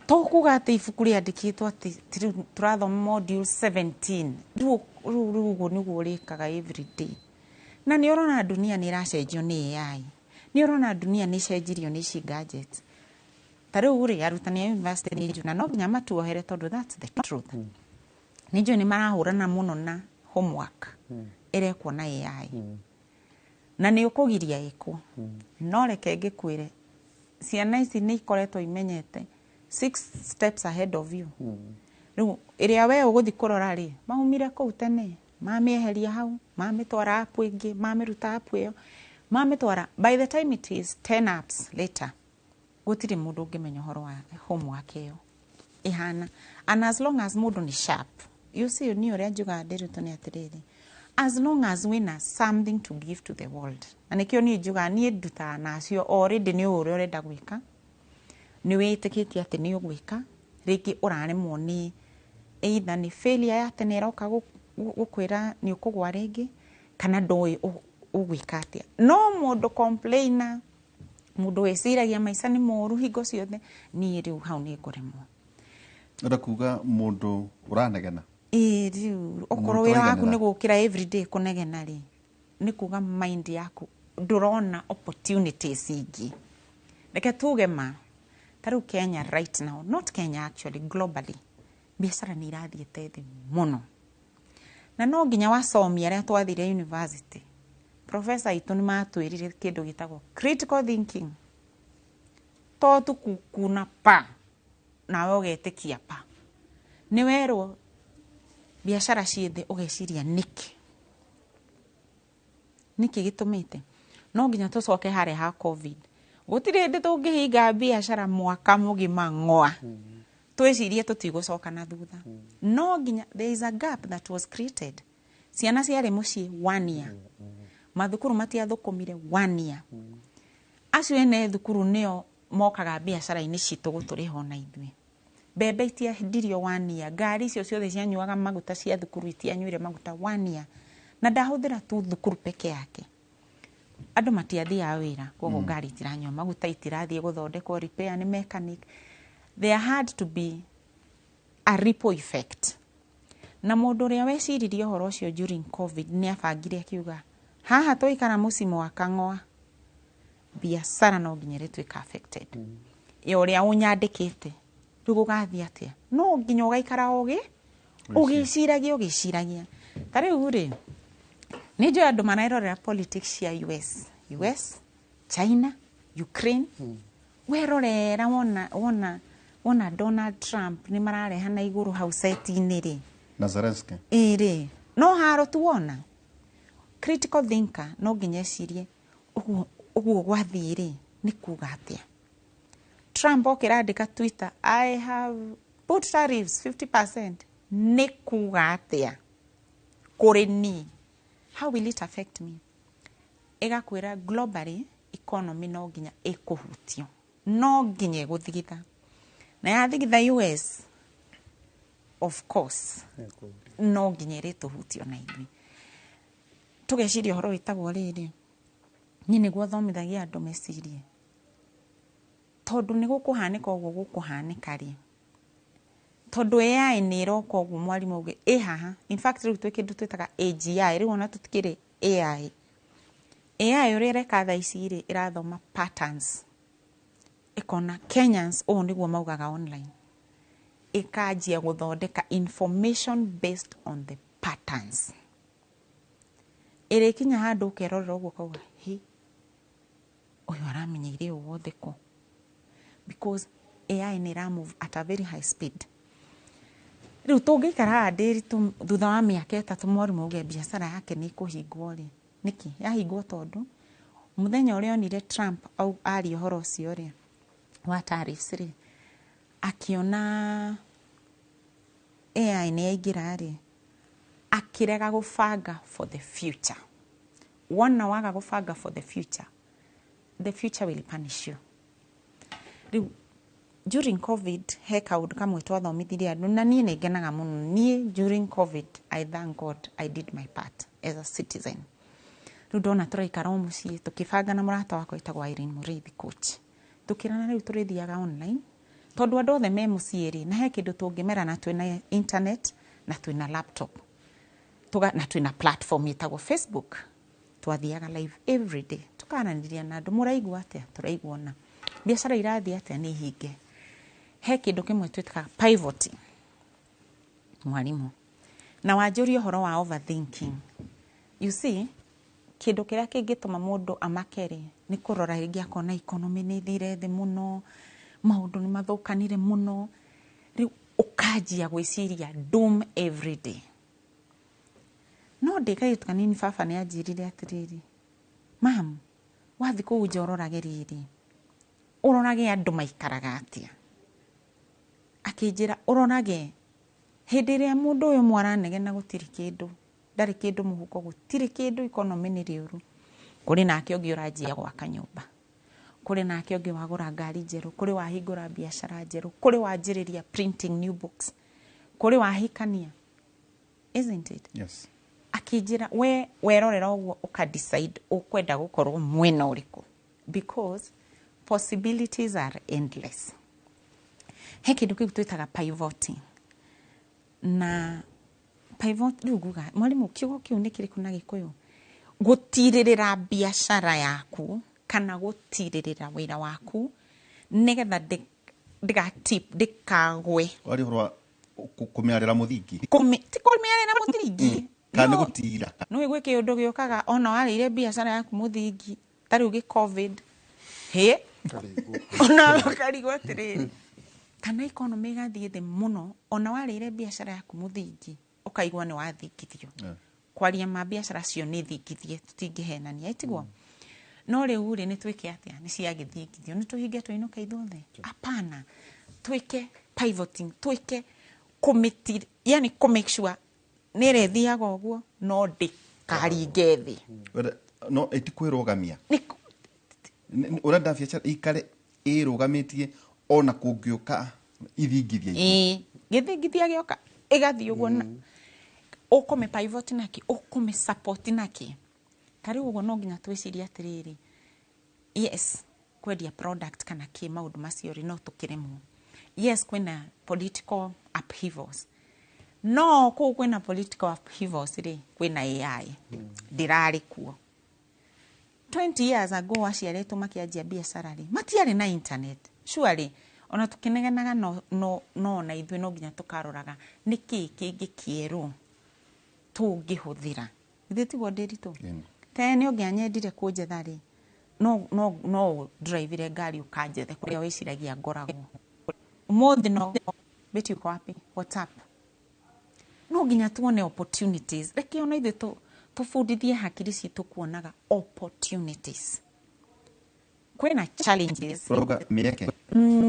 to kuga atĩ ibuku rĩandĩkĩtwo atĩ rĩu tũrathoma module 17, rĩu rĩu ũguo nĩguo ũrĩkaga every day. Na nĩ ũrona dunia nĩ ĩracenjio nĩ AI, nĩ ũrona dunia nĩ ĩcenjirio nĩ ici gadgets. Ta rĩu rĩ, arutani a university nĩ njũ na no nginya matuohere tondũ that's the truth, nĩ njũĩ nĩ marahũrana mũno na homework ĩrekwo na AI, na nĩ ũkũgiria ĩkwo. No reke ngĩkwĩre, ciana ici nĩ ikoretwo imenyete six steps ahead of you. Rĩu ĩrĩa we ũgũthiĩ kũrora rĩ, maumire kũu tene, mamĩeheria hau, mamĩtwara app ĩngĩ, mamĩruta app ĩyo, mamĩtwara. By the time it is 10 apps later, gũtirĩ mũndũ ũngĩmenya ũhoro wa homework ĩyo ĩhana. And as long as mũndũ nĩ sharp, you see, niĩ ũrĩa njugaga ndĩrutwo nĩ atĩrĩrĩ, as long as wĩna something to give to the world. Na nĩkĩo niĩ njugaga niĩ ndutaga nacio already nĩ ũrĩa ũrenda gwĩka, nĩ wĩtĩkĩtie atĩ nĩ ũgwĩka rĩngĩ, ũraremwo nĩ either nĩ failure ya tene ĩroka gũkwĩra nĩ ũkũgwa rĩngĩ, kana ndũĩ ũgwĩka atĩa. No mũndũ complainer, mũndũ wĩciragia maica nĩ moru hingo ciothe, niĩ rĩu hau nĩ ngũremwo. Ũrenda kuga mũndũ ũranegena? Ĩĩ, rĩu okorwo Mũndũ wĩra waku ũraiganĩra. Nĩ gũkĩra everyday kũnegena rĩ, nĩ kuga mind yaku ndũrona opportunities ingĩ. Reke tuge ma, ta rĩu Kenya right now, not Kenya actually, globally biacara nĩ irathiĩte thĩ mũno, na no nginya wacomi arĩa twathire university, professor aitũ nĩ matwĩrire kĩndũ gĩtagwo critical thinking. To tu kuna pa nawe ũgetĩkia pa nĩ werwo biacara ciĩ thĩ, ũgeciria nĩkĩ, nĩkĩ gĩtũmĩte. No nginya tũcoke harĩa ha COVID. Gũtirĩ hĩndĩ tũngĩhinga biacara mwaka mũgima ng'oa twĩcirie tũtigũcoka na thutha. No nginya there is a gap that was created. Ciana ciarĩ mũciĩ one year, mathukuru matiathũkũmire one year. Acio ene thukuru nĩo mokaga biacara-inĩ citũ gũtũrĩha ona ithuĩ. Mbembe itiendirio one year, ngari icio ciothe cianyuaga maguta cia thukuru itianyuire maguta one year. Na ndahũthĩra tu thukuru peke yake, andũ matiathiaga wĩra, koguo ngari itiranyua maguta, itirathiĩ gũthondekwo repair nĩ mechanic. There had to be a ripple effect. Na mũndũ ũrĩa weciririe ũhoro ũcio during COVID nĩ abangire akiuga haha twaikara mũciĩ mwaka ng'oa, biacara no nginya ĩrĩtuĩka affected ya ũrĩa ũnyandĩkĩte. Rĩu gũgathiĩ atĩa? No nginya ũgaikara ũgĩ ũgĩciragia ũgĩciragia. Ta rĩu rĩ, nĩ njũĩ andũ marerorera politics cia US, US, China, Ukraine. Werorera wona wona wona Donald Trump nĩ mararehana igũrũ hau seti-inĩ rĩ. Na Zelensky. Ĩĩ rĩ, no haro tu wona. Critical thinker no nginya ecirie ũguo ũguo gwathiĩ rĩ, nĩ kuga atĩa. Trump okĩra andĩka Twitter, "I have put tariffs 50%," nĩ kuga atĩa kũrĩ niĩ? How will it affect me? Ĩgakwĩra globally economy no nginya ĩkũhutio, no nginya ĩgũthigitha, na yathigitha US, of course no nginya ĩrĩtũhutio na ithuĩ. Tũgeciria ũhoro wĩtagwo rĩrĩ, Niĩ nĩguo thomithagia andũ mecirie, tondũ nĩ gũkũhanĩka ũguo gũkũhanĩka rĩ, tondũ AI nĩ ĩroka ũguo, mwarimũ auge ĩ haha. In fact, rĩu twĩ kĩndũ twĩtaga AGI. Rĩu ona tũtikĩrĩ AI. AI ũrĩa ĩreka thaa ici rĩ, ĩrathoma patterns, ĩkona Kenyans ũũ nĩguo maugaga online, ĩkanjia gũthondeka information based on the patterns. Ĩrĩkinya handũ ũkerorera ũguo ũkauga, "Hi, ũyũ aramenyeire ũũ wothe kũ?" Because AI nĩ ĩra move at a very high speed. Rĩu tũngĩikara haha ndĩritũ thutha wa mĩaka 3, mwarimũ auge biacara yake nĩ ĩkũhingwo rĩ, nĩkĩ yahingwo? Tondũ mũthenya ũrĩa onire Trump aria ũhoro ũcio rĩ wa tariffs rĩ, akĩona AI nĩ yaingĩra rĩ, akĩrega gũbanga for the future. Wona waga gũbanga for the future, the future will punish you. Rĩu during COVID he kaũndũ kamwe twathomithirie andũ, na niĩ nĩ ngenaga mũno. Niĩ during COVID, I thank God I did my part as a citizen. Rĩu ndona tũraikara o mũciĩ, tũkĩbanga na mũrata wakwa wĩtagwo Irene Mũrĩithi, coach, tũkĩrana rĩu tũrĩthiaga online, tondũ andũ othe me mũciĩ rĩ, na he kĩndũ tũngĩmera na twĩna internet na twĩna laptop na twĩna platform ĩtagwo Facebook. Twathiaga live every day, tukaranĩria na andũ, "Mũraigua atĩa? Tũraigua ona biacara irathiĩ atĩa? Nĩ hinge." He kĩndũ kĩmwe twĩtaga pivoting, mwarimũ, na wanjũria ũhoro wa overthinking. You see, kĩndũ kĩrĩa kĩngĩtũma mũndũ amake rĩ, nĩ kũrora rĩngĩ akona economy nĩ ĩthire thĩ mũno, maũndũ nĩ mathũkanire mũno, rĩu ũkanjia gwĩciria doom every day. No ndĩ kairĩtu kanini, baba nĩ anjĩrire atĩrĩrĩ, "Mam, wathiĩ kũu nja ũrorage rĩrĩ, ũrorage andũ maikaraga atĩa." Akĩnjĩra, "Ũrorage hĩndĩ ĩrĩa mũndũ ũyũ mwaranegena, gũtirĩ kĩndũ, ndarĩ kĩndũ mũhuko, gũtirĩ kĩndũ, economy nĩ rĩũru, kũrĩ nake ũngĩ ũranjia gwaka nyũmba, kũrĩ nake ũngĩ wagũra ngari njerũ, kũrĩ wahingũra biacara njerũ, kũrĩ wanjĩrĩria printing new books, kũrĩ wahikania," isn't it? Yes. Akĩnjĩra, "We werorera ũguo ũka decide ũkwenda gũkorwo mwena ũrĩkũ, because possibilities are endless." He kĩndũ kĩu twĩtaga pivoting. Na pivot rĩu nguga, mwarimũ, kiugo kĩu nĩ kĩrĩkũ na Gĩkũyũ? Gũtirĩrĩra biacara yaku kana gũtirĩrĩra wĩra waku nĩgetha ndĩgatip, ndĩkagwe. Wari ũhoro wa kũmĩarĩra mũthingi. Ti kũmĩarĩra mũthingi. Kana nĩ gũtira? Nĩ gwĩ kĩũndũ gĩũkaga ona warĩire biacara yaku mũthingi, ta rĩu gĩ COVID hĩ, ona ũkarigwo atĩrĩrĩ, kana economy ĩgathiĩ thĩ mũno, ona warĩire biacara yaku mũthingi ũkaigua nĩ wathingithio. Kwaria ma, biacara cio nĩ thingithie, tũtingĩhenania, ĩtiguo? No rĩu rĩ, nĩ twĩke atĩa? Nĩ ciagĩthingithio, nĩ tũhinge tũinũke ithuothe? Hapana. Twĩke pivoting, twĩke kũmĩti, yani kũ make sure nĩ ĩrĩthiaga ũguo no ndĩkaringe thĩ. No ĩtikwĩrũgamia. Nĩ Ũrenda biacara ikare ĩrũgamĩtie ona kũngĩũka ithingithia ingĩ. Ĩĩ, gĩthingithia gĩoka ĩgathiĩ ũguo, na ũkũmĩ pivot naki, ũkũmĩ support naki. Ta rĩu ũguo no nginya twĩcirie atĩrĩrĩ, yes, kwendia product kana kĩ, maũndũ macio rĩ, no tũkĩremwo. Yes, kwĩna political upheavals, no kũu kwĩna political upheavals rĩ, kwĩna AI ndĩrarĩ kuo 20 years ago. Aciarĩtwo makĩanjia biacara rĩ, matiarĩ na internet surely. Ona tũkĩnegenaga, no ona ithuĩ no nginya tũkaroraga nĩ kĩĩ kĩngĩ kĩerũ tũngĩhũthĩra. Githĩ tiguo, Ndĩritũ? Ĩni. Tene ũngĩanyendire kũnjetha rĩ, no drive ngari ũkanjethe kũrĩa wĩciragia ngoragwo. Ũmũthĩ no Beti, uko wapi? WhatsApp. No nginya tuone opportunities. Reke ona ithuĩ tũbundithie hakiri citũ kuonaga opportunities. Kwĩna challenges. Ũrauga mĩeke.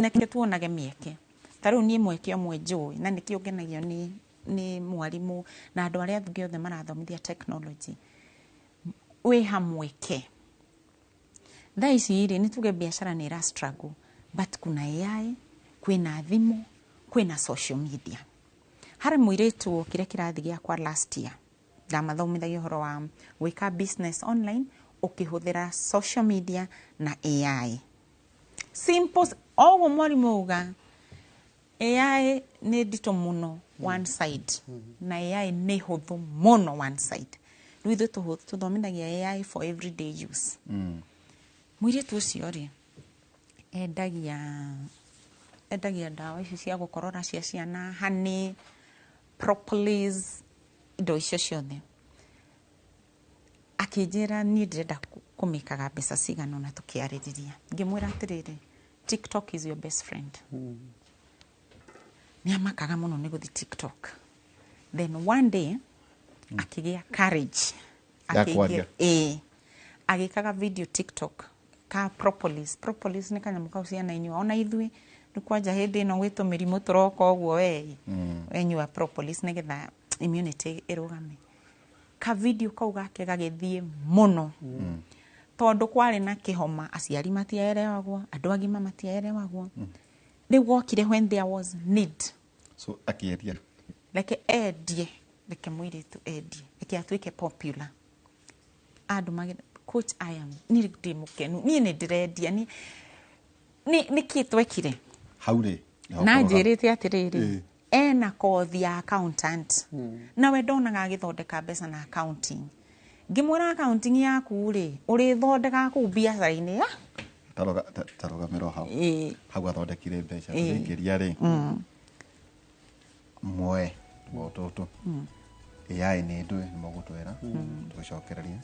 Reke tuonage mĩeke. Ta rĩu niĩ mweke ũmwe njũĩ, na nĩkĩo ngenagio nĩ mwarimũ na andũ arĩa angĩ othe marathomithia technology, wĩ hamweke. Thaa ici rĩ, nĩ tuge biacara nĩ ĩra struggle, but kuna AI, kwĩna thimũ, kwĩna social media. Harĩ mũirĩtu wokire kĩrathi gĩakwa last year, ndamathomithagia ũhoro wa gwĩka business online. Ũkĩhũthĩra social media na AI. Simple oguo mwarimũ uga, AI nĩ nditũ mũno one side, na AI nĩ hũthũ mũno one side. Rĩu ithuĩ tũthomithagia AI for everyday use. Mũirĩtu ũcio rĩ, endagia ndawa ici cia gũkorora cia ciana, honey, propolis, indo icio ciothe. Akĩnjĩra niĩ ndĩrenda kũmĩkaga mbeca cigana ũna. Tũkĩarĩrĩria, ngĩmwĩra atĩrĩrĩ, TikTok is your best friend. Nĩ amakaga mũno nĩ gũthiĩ TikTok. Then one day akĩgĩa courage. Ya Akĩingĩra- kwaria. Ĩĩ, agĩkaga video TikTok ka propolis. Propolis nĩ kanyamũ kau ciana inyua, ona ithuĩ nĩ kwanja hĩndĩ ĩno gwĩ tũmĩrimũ tũroka ũguo, we wenyua propolis nĩgetha immunity ĩrũgame. Ka video kau gake gagĩthiĩ mũno, tondũ kwarĩ na kĩhoma, aciari matiaerewagwo, andũ agima matiaerewagwo. Rĩu gokire when there was need. So akĩendia. Reke endie, reke mũirĩtu endie, reke atuĩke popular. Andũ magĩ coach, I am, niĩ ndĩ mũkenu, niĩ nĩ ndĩrendia. Nĩ kĩ twekire? Hau rĩ nĩho Na kũrũgama. njĩrĩte atĩrĩrĩ, ena kothi ya accountant, nawe ndonaga agĩthondeka mbeca na accounting. Ngĩmwĩra accounting yaku rĩ, ũrĩthondekaga kũu biacara-inĩ ya Tarũgamĩrwo hau. Ĩĩ. Hau athondekire mbeca. Ĩĩ. Tũrĩingĩria rĩ mwe o tũtũ AI nĩ ndũĩ nĩ mũgũtwĩra tũgĩcokereria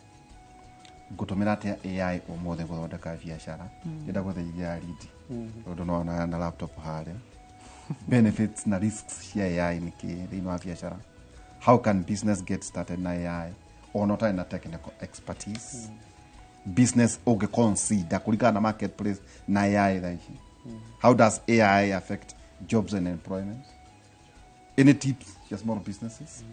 ngũtũmĩra atĩa AI ũmũthĩ gũthondeka biacara. Ndĩrenda gũtheithia lead tondũ nona na laptop harĩa. Benefits na risks cia AI nĩ kĩ thĩinĩ wa biacara? How can business get started na AI ona ũtarĩ na technical expertise? Business ũngĩ-consider kũringana na marketplace na AI thaa ici? How does AI affect jobs and employment? Any tips cia small businesses?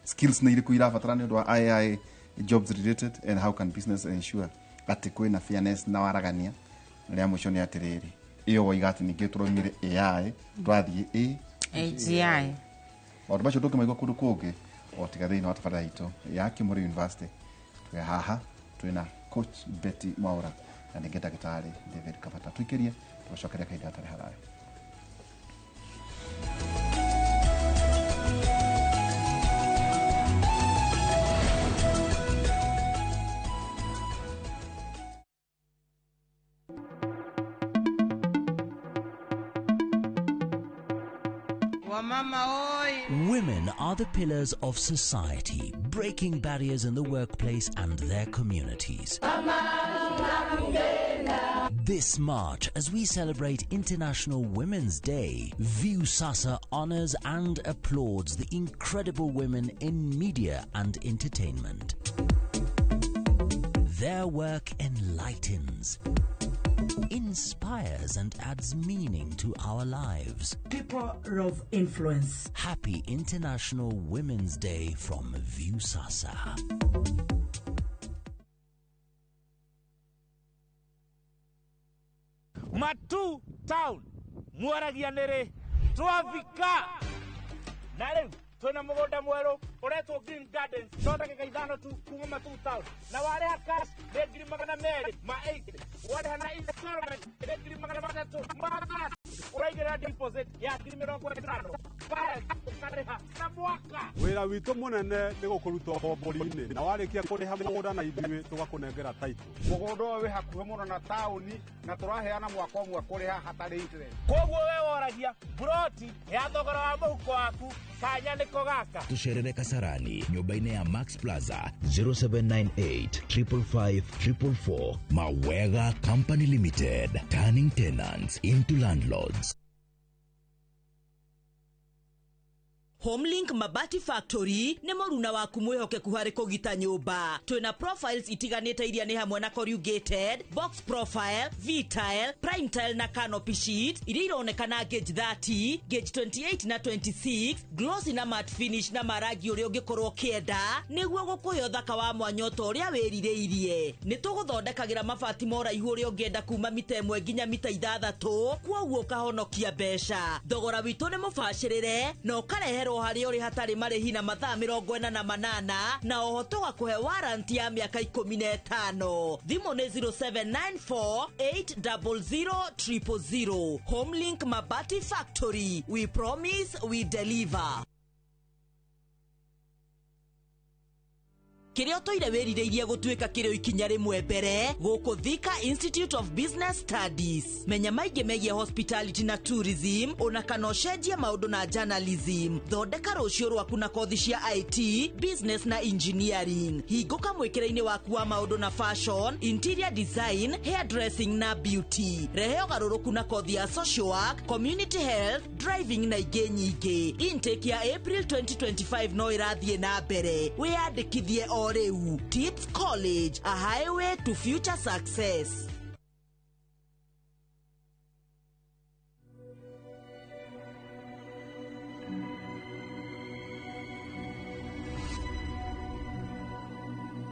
Skills nĩ irĩkũ irabatara nĩ ũndũ wa AI jobs related, and how can business ensure atĩ kwĩna fairness na waragania? Na rĩa mũico nĩ atĩrĩrĩ, ĩyo woiga atĩ ningĩ tũraumire AI twathiĩ A AGI. Maũndũ macio ndũngĩmaigua kũndũ kũngĩ o tiga thĩinĩ wa tabarĩra itũ ya Kĩmũrĩ University. Twĩ haha twĩna coach Betty Mwaura na ningĩ ndagĩtarĩ David Kabata. Tũikĩrie, tũgũcokeria kahinda gatarĩ haraya. Wamama oi! Women are the pillars of society, breaking barriers in the workplace and their communities. This March, as we celebrate International Women's Day, Viusasa honors and applauds the incredible women in media and entertainment. Their work enlightens, inspires, and adds meaning to our lives. People of influence. Happy International Women's Day from Viusasa. Matu town mwaragia nĩrĩ twafika na rĩu twĩna mũgũnda mwerũ ũretwo Green Gardens, no ndagĩka 5 tu kuma Matu town, na warĩha cash nĩ 280,000, warĩha na installment nĩ 330,000, ũraigĩrĩra deposit ya 50,000, balance ũkarĩha na mwaka. Wĩra witũ mũnene nĩ gũkũruta ũkombori-inĩ, na warĩkia kũrĩha mũgũnda na ithuĩ tũgakũnengera title. Mũgũnda ũyũ wĩ hakuhĩ mũno na taũni, na tũraheana mwaka ũmwe kũrĩha hatarĩ interest. Koguo we woragia buroti ya thogora wa mũhuko waku, kanya nĩko gaka. Tucerere Kasarani nyũmba-inĩ ya Max Plaza, 0798 555 444. Mawega Company Limited, turning tenants into landlords. Homelink Mabati Factory nĩ mũruna waku mwĩhokeku harĩ kũgita nyũmba. Twĩna profiles itiganĩte iria nĩ hamwe na corrugated, box profile, V-tile, prime tile na canopy sheet iria ironekana gauge 30, gauge 28 na 26, glossy na matte finish na marangi ũrĩa ũngĩkorwo ũkĩenda nĩguo gũkũhe ũthaka wa mwanya ota ũrĩa wĩrirĩirie. Nĩ tũgũthondekagĩra mabati ma ũraihu ũrĩa ũngĩenda kuma mita 1 nginya mita 6, kwoguo ũkahonokia mbeca. Thogora witũ nĩ mũbacĩrĩre na ũkareherwo Tũgũkũreherwo harĩa ũrĩ hatarĩ marĩhi na mathaa 48, na oho tũgakũhe warranty ya mĩaka 15. Thimũ nĩ 0794 800 000. Homelink Mabati Factory, we promise we deliver. Kĩrĩa ũtũire wĩrirĩirie gũtuĩka kĩrĩ ikinya rĩmwe mbere gũkũ Thika Institute of Business Studies. Menya maingĩ megiĩ hospitality na tourism, ona kana ũcenjie maũndũ na journalism. Thondeka rũciũ rwaku na kothi cia IT, business na engineering. Hingũka mwĩkĩre-inĩ waku wa maũndũ na fashion, interior design, hairdressing na beauty. Rehe ũgarũrũku na kothi ya social work, community health, driving na ingĩ nyingĩ. Intake ya April 2025 no ĩrathiĩ na mbere. Wĩyandĩkithie o rĩu. Tips College, a highway to future success.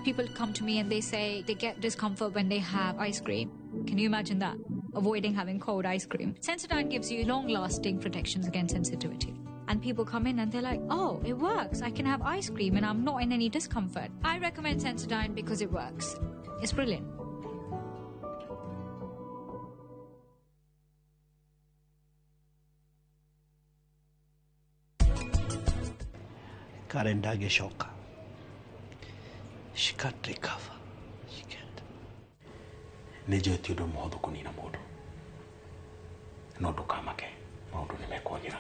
People come to me and they say they get discomfort when they have ice cream. Can you imagine that? Avoiding having cold ice cream. Sensodyne gives you long-lasting protections against sensitivity. And people come in and they're like, oh, it works. I can have ice cream and I'm not in any discomfort. I recommend Sensodyne because it works. It's brilliant. Karen ndangĩcoka. She can't recover. She can't. Nĩ njũĩ ti ũndũ mũhũthũ kũnina mũndũ, no ndũkamake, maũndũ nĩ mekwagĩra.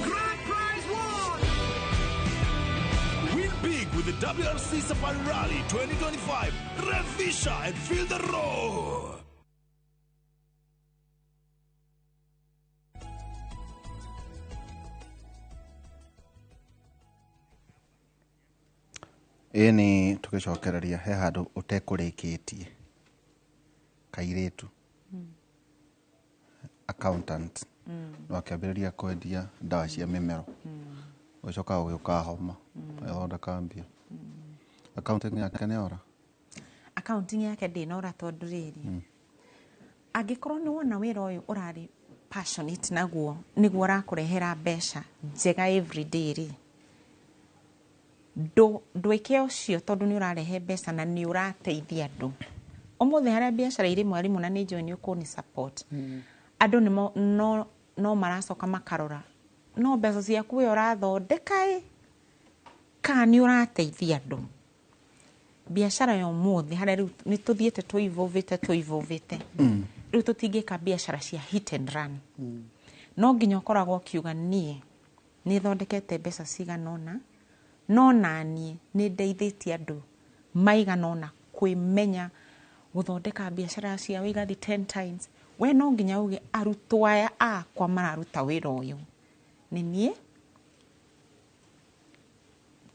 Grand Prize 1! Win big with the WRC Safari Rally 2025. Revisha and feel the roar. Ĩĩ nĩ tũgĩcokereria he handũ ũtekũrĩkĩtie kairĩtu accountant wakĩambĩrĩria kwendia ndawa cia mĩmero, ũgĩcoka ũgĩũka homa ũgĩthondeka mbia. Accounting yake nĩ ora? Accounting yake ndĩnora tondũ rĩrĩ, angĩkorwo nĩ wona wĩra ũyũ ũrarĩ passionate naguo, nĩguo ũrakũrehera mbeca njega everyday rĩ, ndwĩke ũcio tondũ nĩ ũrarehe mbeca na nĩ ũrateithia andũ. Ũmũthĩ harĩa biacara irĩ mwarimũ, na nĩ njũĩ nĩ ũkũni support, andũ nĩmo no maracoka makarora no mbeca ciaku we ũrathondeka ĩ kana nĩ ũrateithia andũ. Biacara ya ũmũthĩ harĩa rĩu nĩ tũthiĩte tũivũvĩte, rĩu tũtingĩka biacara cia hit and run. No nginya ũkoragwo ũkiuga niĩ nĩ thondekete mbeca cigana ũna, no naniĩ nĩ ndeithĩtie andũ maigana ũna kwĩmenya gũthondeka biacara ciao igathi 10 times. We no nginya uge arutwo aya akwa mararuta wĩra ũyũ nĩ niĩ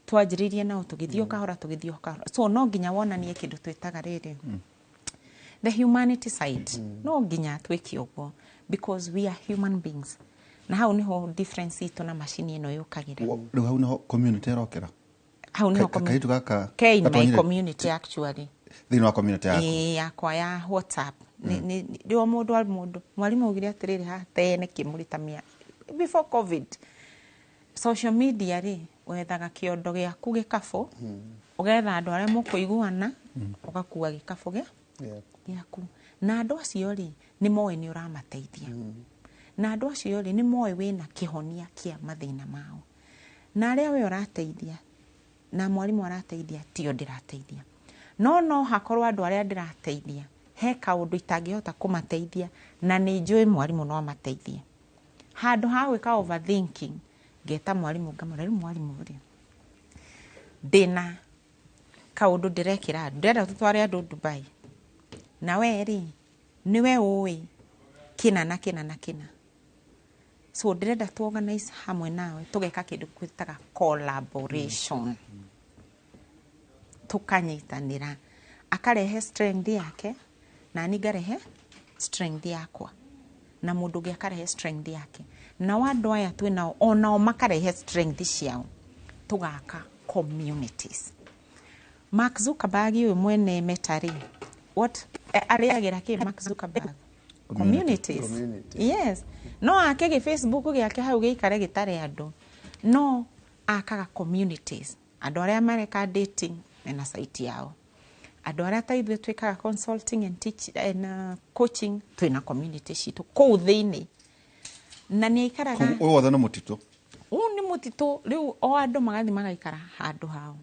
twanjĩrĩirie nao tũgĩthiĩ o kahora, tũgĩthiĩ o kahora. So no nginya wonanie kĩndũ twĩtaga rĩrĩ, the humanity side. No nginya twĩke ũguo because we are human beings, na hau niho difference itũ na macini ĩno yũkagĩra. Rĩu hau niho community ĩrokĩra. Hau niho kairĩtu gaka ke in my gatonyire community actually. Thĩinĩ wa community yaku? Ĩĩ, yakwa ya WhatsApp. Rĩo mũndũ wa mũndũ mwarimũ augire atĩrĩrĩ, haha tene kĩmũrĩ ta mĩa before COVID, social media rĩ, wethaga kĩondo gĩaku gĩkabũ, ũgetha andũ arĩa mũkũiguana, ũgakua gĩkabũ gĩaku, na andũ acio rĩ nĩ moĩ nĩ ũramateithia, na andũ acio rĩ nĩ moĩ wĩna kĩhonia kĩa mathĩna mao, na arĩa we ũrateithia na mwarimũ arateithia tio ndĩrateithia. No hakorwo andũ arĩa ndĩrateithia he kaũndũ itangĩhota kũmateithia, na nĩ njũĩ mwarimũ no amateithie. Handũ ha gwĩka overthinking, ngeta mwarimũ ngamwĩra, rĩu mwarimũ rĩ, ndĩna kaũndũ ndĩrekĩra andũ, ndĩrenda tũtware andũ Dubai, na we rĩ nĩwe ũĩ kĩna na kĩna na kĩna, so ndĩrenda tu organize hamwe nawe tũgeka kĩndũ twĩtaga collaboration, tũkanyitanĩra, akarehe strength yake na niĩ ngarehe strength yakwa, na mũndũ ũngĩ akarehe strength yake, nao andũ aya twĩ nao onao makarehe strength ciao, tũgaka communities. Mark Zuckerberg ũyũ mwene Meta rĩ, What arĩagĩra kĩ Mark Zuckerberg? Communities. Community. Yes, no ake gĩ Facebook gĩake hau gĩikare gĩtarĩ andũ, no akaga communities. Andũ arĩa mareka dating mena site yao, andũ arĩa ta ithuĩ twĩkaga consulting and teach and coaching, twĩna community citũ kũu thĩinĩ, na nĩ aikaraga. Ũyũ wothe nĩ mũtitũ. Ũũ nĩ mũtitũ. Rĩu o andũ magathiĩ magaikara handũ hao.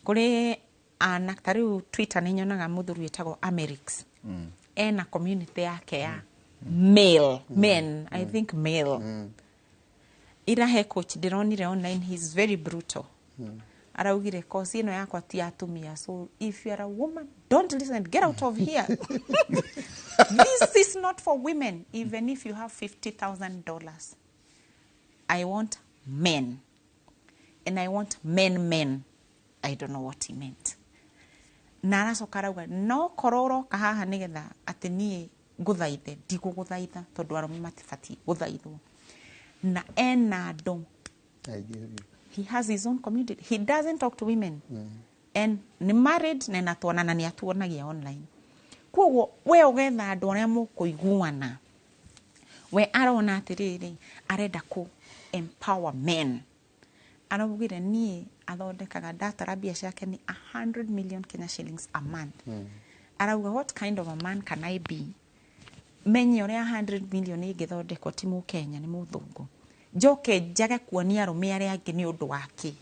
Kũrĩ ana ta rĩu Twitter nĩ nyonaga mũthuri wĩtagwo Amerix, ena community yake ya male men, I think male. Ira he coach ndĩronire online, he's very brutal. Araugire kosi ĩno yakwa ti ya atumia, so if you are a woman, don't listen, get out of here, this is not for women. Even if you have $50,000, I want men and I want men men. I don't know what he meant. Na aracoka arauga no korwo ũroka haha nĩgetha atĩ niĩ ngũthaithe, ndigũgũthaitha, tondũ arũme matibatiĩ gũthaithwo. Na ena andũ. Aingĩ. He has his own community. He doesn't talk to women and nĩ married na ena twana na nĩ atuonagia online. Koguo we ũgetha andũ arĩa mũkũiguana. We arona atĩrĩrĩ, arenda kũ empower men. Araugire niĩ athondekaga, ndatara mbia ciake nĩ 100 million Kenya shillings a month. Arauga, what kind of a man can I be, menye ũrĩa 100 million ĩngĩthondekwo? Ti mũkenya, nĩ mũthũngũ. Njoke njage kuonia arũme arĩa angĩ nĩ ũndũ wa kĩ?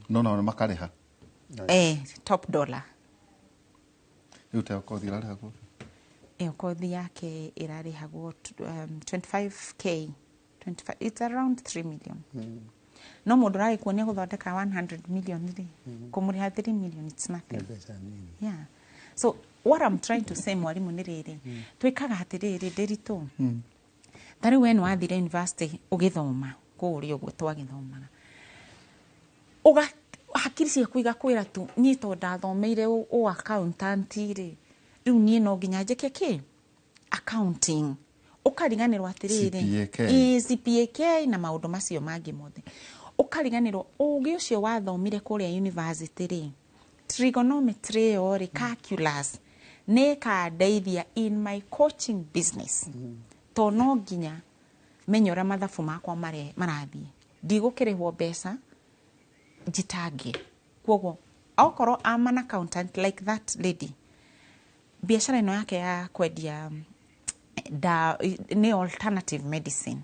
No nao makarĩha. Eh, top dollar. Rĩu teo kothi ĩrarĩhagwo? Ĩyo kothi yake ĩrarĩhagwo 25K, 25, it's around 3 million. No mũndũ ũragĩkuonia gũthondeka 100 million rĩ, kũmũrĩha 3 million, it's nothing. Nĩ mbeca nini. Yeah, so what I'm trying to say, mwarimũ, nĩ rĩrĩ, twĩkaga atĩrĩrĩ, ndĩritũ, ta rĩu we nĩ wathire university ũgĩthoma kũũrĩa ũguo twagĩthomaga, uga hakiri ciaku igakwĩra tu, niĩ to ndathomeire ũ accountant rĩ, rĩu niĩ no nginya njĩke kĩ accounting. Ũkariganĩrwo atĩrĩrĩ, CPAK. Ĩĩ, CPAK na maũndũ macio mangĩ mothe. Ũkariganĩrwo ũgĩ ũcio wathomire kũrĩa university rĩ, trigonometry ĩyo rĩ, calculus nĩ ĩkandeithia in my coaching business, to no nginya menye ũrĩa mathabu makwa marathiĩ. Ndigũkĩrĩhwo mbeca njitange. Koguo okorwo I'm an accountant like that lady, biacara ĩno yake ya kwendia da nĩ alternative medicine,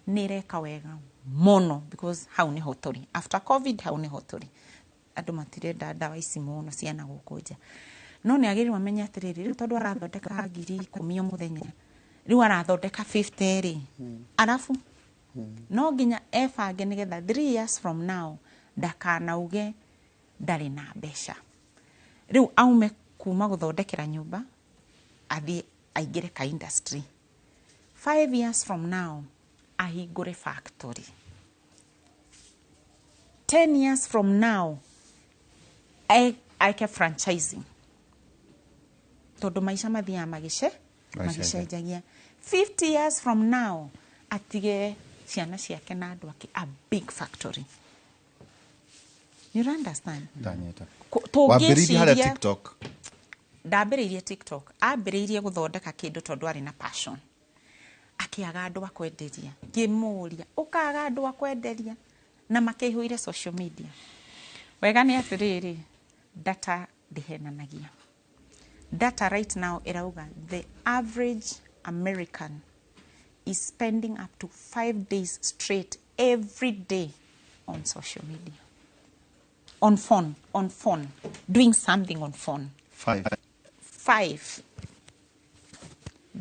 nĩ ĩreka wega mũno, because hau nĩho tũrĩ after COVID. Hau nĩho tũrĩ, andũ matirenda ndawa ici mũno ciana gũkũ nja. No nĩ agĩrĩirwo amenye atĩrĩrĩ, rĩu tondũ arathondeka 10,000 o mũthenya, rĩu arathondeka 50 rĩ, arabu no nginya ebange nĩgetha 3 years from now ndakanauge ndarĩ na mbeca. Rĩu aume kuma gũthondekera nyũmba, athiĩ aingĩre ka industry. 5 years from now ahingũre factory. 10 years from now aike franchising, tondũ maica mathiaga magĩcenjagia. 50 years from now atige ciana ciake na andũ ake a big factory. You understand? Ndanyita. Wambĩrĩirie harĩa? Tũngĩciria TikTok. Ndambĩrĩirie TikTok. Ambĩrĩirie gũthondeka kĩndũ tondũ arĩ na passion, akĩaga andũ a kwenderia. Ngĩmũria, ũkaga andũ a kwenderia na makĩihũire social media? Wega nĩ atĩrĩrĩ, data ndĩhenanagia. Data right now ĩrauga the average American is spending up to 5 days straight every day on social media, on phone, on phone, doing something on phone. Five. Five,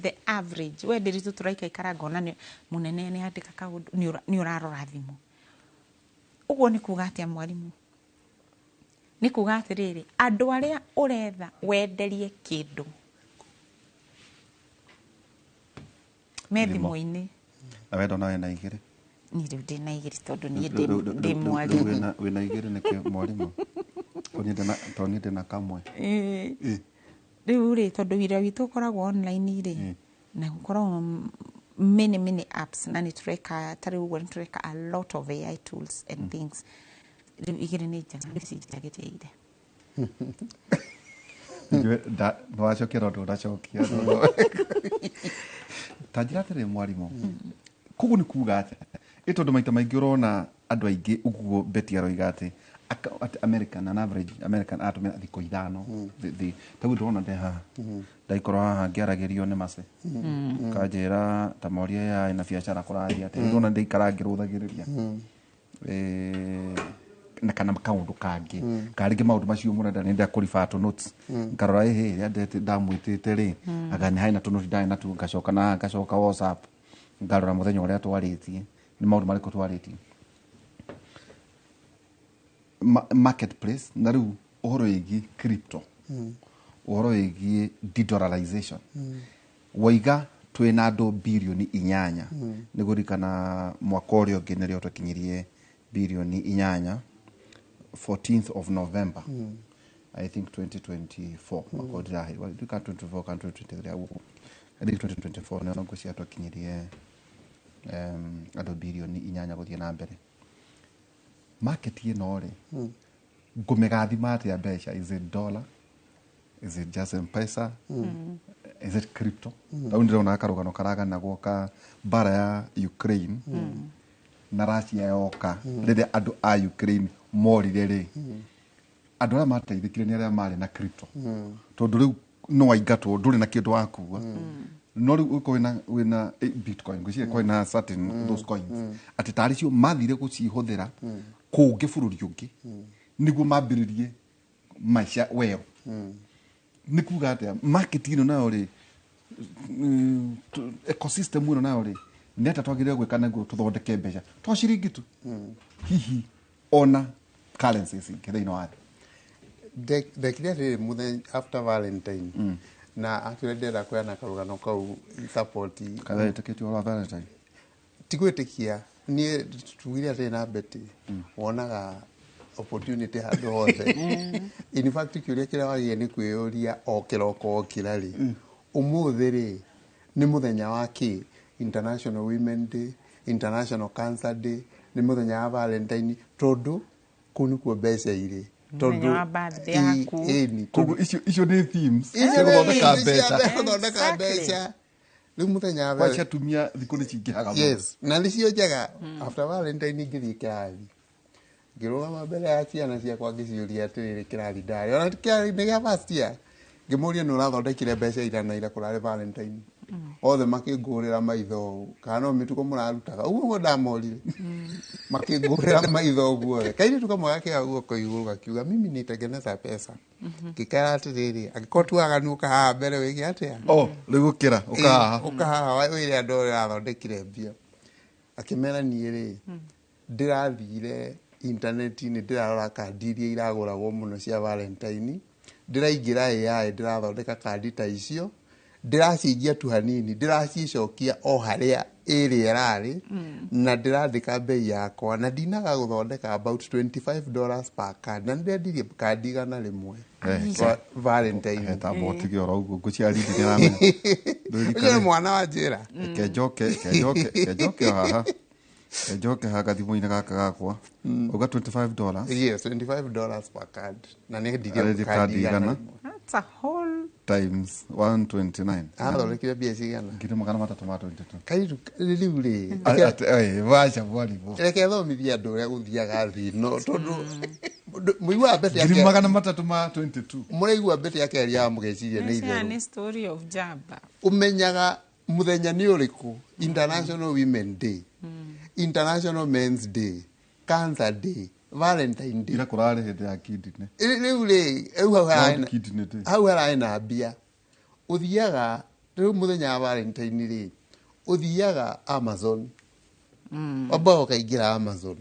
the average. We ndĩritũ tũraikaikara, ngona nĩ mũnene nĩ andĩka kaũndũ, nĩ ũrarora thimũ. Ũguo nĩ kuga atĩa, mwarimũ? Nĩ kuga atĩrĩrĩ, andũ arĩa ũretha wenderie kĩndũ me Thimũ. thimũ-inĩ. Na wenda ona wĩna igĩrĩ. Niĩ rĩu ndĩna igĩrĩ tondũ niĩ Rĩu- rĩu- ndĩ rĩu- mwarimũ. Rĩu wĩna igĩrĩ nĩkĩo, mwarimũ? Tondũ niĩ ndĩna kamwe. Ĩĩ. Ĩ. Rĩu rĩ, tondũ wĩra witũ ũkoragwo online rĩ, na gũkoragwo many many apps, na nĩ tũreka ta rĩu ũguo, nĩ tũreka a lot of AI tools and things. Rĩu igĩrĩ nĩ njega, ici njagĩrĩire. Nĩwacokia no ndũnacokia ta njĩra atĩrĩ mwarimũ koguo nĩ kuga atĩ ĩ tondũ maita maingĩ ũrona andũ aingĩ ũguo Betty aroiga atĩ atĩ American an average American atũmĩra thikũ 5 taguo ndĩrona ndĩ haha ndaikorwo haha ngĩaragĩrio nĩ mace kanjĩra ta moria ya ina biacara kũrathiĩ atĩ ndĩrona ndĩikara ngĩrũthagĩrĩria na kana kaũndũ kangĩ ka rĩngĩ maũndũ macio mũrenda nĩ ndakũriba tũnotes ngarora ĩhĩ ĩrĩa ndamwĩtĩte rĩ anga nĩ harĩ na tũnoti ndarĩ natuo ngacoka na ngacoka WhatsApp ngarora mũthenya ũrĩa twarĩtie nĩ maũndũ marĩkũ twarĩtie marketplace na rĩu ũhoro wĩgiĩ crypto ũhoro wĩgiĩ de-dollarization waiga twĩna andũ birioni 8 nĩ kũririkana mwaka ũrĩa ũngĩ nĩrĩo twakinyirie birioni 8 14th of November I think 2024 mwaka ũrĩa ndĩraheirwo 2024 kana 2023 I think 2024 nĩo ngwĩciria twakinyirie andũ birioni 8 gũthiĩ na mbere market ĩno rĩ ngũmĩgathima atĩa mbeca is it dollar is it just M-Pesa is it crypto rĩu ndĩrona karũgano karaganagwo ka mbara ya Ukraine na Russia yoka rĩrĩa andũ a Ukraine morire rĩ andũ arĩa mateithĩkire nĩ arĩa marĩ na crypto tondũ rĩu no aingatwo ndũrĩ na kĩndũ wakua no rĩu ũkorwo wĩna bitcoin ngwĩciria kwĩna certain those coins atĩ tarĩ cio mathire gũcihũthĩra kũngĩ bũrũri ũngĩ nĩguo mambĩrĩrie maica werũ nĩ kuga atĩa market ĩno nayo rĩ ecosystem ĩno nayo rĩ nĩ atĩa twagĩrĩire gwĩka nĩguo tũthondeke mbeca to ciringi tu hihi ona currencies ingĩ thĩinĩ wa thĩ ndekire atĩrĩrĩ mũthenya after Valentine na actually ndĩrenda kũheana karũgano kau support kana wĩtĩkĩtie ũhoro wa Valentine ti gwĩtĩkia niĩ tugire atĩrĩ na Betty wonaga opportunity handũ hothe in fact kĩũria kĩrĩa wagĩrĩire nĩ kwĩyũria o kĩroko wokĩra rĩ ũmũthĩ rĩ nĩ mũthenya wa kĩ International Women Day International Cancer Day nĩ mũthenya wa Valentine tondũ kũu nĩkuo mbeca irĩ Mũthenya wa birthday yaku. Koguo icio nĩ themes Icio cia nĩ gũthondeka themes cia mbeca gũthondeka mbeca rĩu mũthenya wa kwa cia atumia thikũ nĩ cingĩhaga mũno. Yes na nĩcio njega after Valentine ngĩthiĩ kĩrathi ngĩrũgama mbere ya ciana ciakwa ngĩciũria atĩrĩrĩ kĩrathi ndarĩ ona kĩrathi nĩ gĩa first year ngĩmũria nĩ ũrathondekire mbeca igana ira kũrarĩ Valentine othe makĩngũrĩra maitho ũũ kana no mĩtugo mũrarutaga ũguo nĩguo ndamorire makĩngũrĩra maitho ũguo othe kairĩtu kamwe gakĩoya guoko igũrũ gakiuga mimi nitengeneza pesa ngĩkera atĩrĩrĩ angĩkorwo tu waganu ũka haha mbere wĩke atĩa oh rĩu ũkĩra ũka haha ũka haha wĩre andũ ũrĩa ũrathondekire mbia akĩmera niĩ rĩ ndĩrathire intaneti-inĩ ndĩrarora kandi iria iragũragwo mũno cia Valentine ndĩraingĩra AI ndĩrathondeka kandi ta icio ndĩracinjia tu hanini ndĩracicokia o harĩa ĩrĩa ĩrarĩ na ndĩrandĩka bei yakwa na ndinaga gũthondeka about $25 per card na nĩndendirie kandi 100 Valentine tamba ũtige oro ũguo ngũciari ndiramenya ũcio nĩ mwana wa njĩra kenjoke haha kenjoke haha gathimũ-inĩ gaka gakwa uga $25 yes $25 per card na nĩendirie Arendia kandi kandi igana igana. rĩmwe That's a whole times 129 athondekire mbia cigana 322 kairĩtu rĩu rĩ vaca mwarimũ reke thomithie andũ ũrĩa gũthiaga thĩ ĩno tondũ mũiguaga Betty 322 mũraigua Betty akĩaria mũgeciria nĩ Cia itherũ nĩ story of Jamba. ũmenyaga mũthenya nĩ ũrĩkũ International Women Day International Men's Day Cancer Day Valentine Day ira kũrarĩ hĩndĩ ya kidney rĩu rĩ rĩu hau hararĩ na- Kidney Day. hau hararĩ na mbia ũthiaga rĩu mũthenya wa Valentine rĩ ũthiaga Amazon wambaga ũkaingĩra Amazon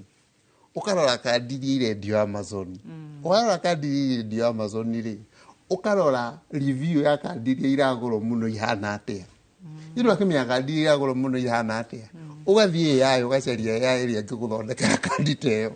ũkarora kandi iria irendio Amazon ũkarora kandi iria irendio Amazon rĩ ũkarora review ya kandi iria iragũrwo mũno ihana atĩa Ĩndũ akĩmenya kandi iria iragũrwo mũno ihana atĩa ũgathiĩ AI ũgacaria AI ĩrĩa ĩngĩgũthondekera kandi ta ĩyo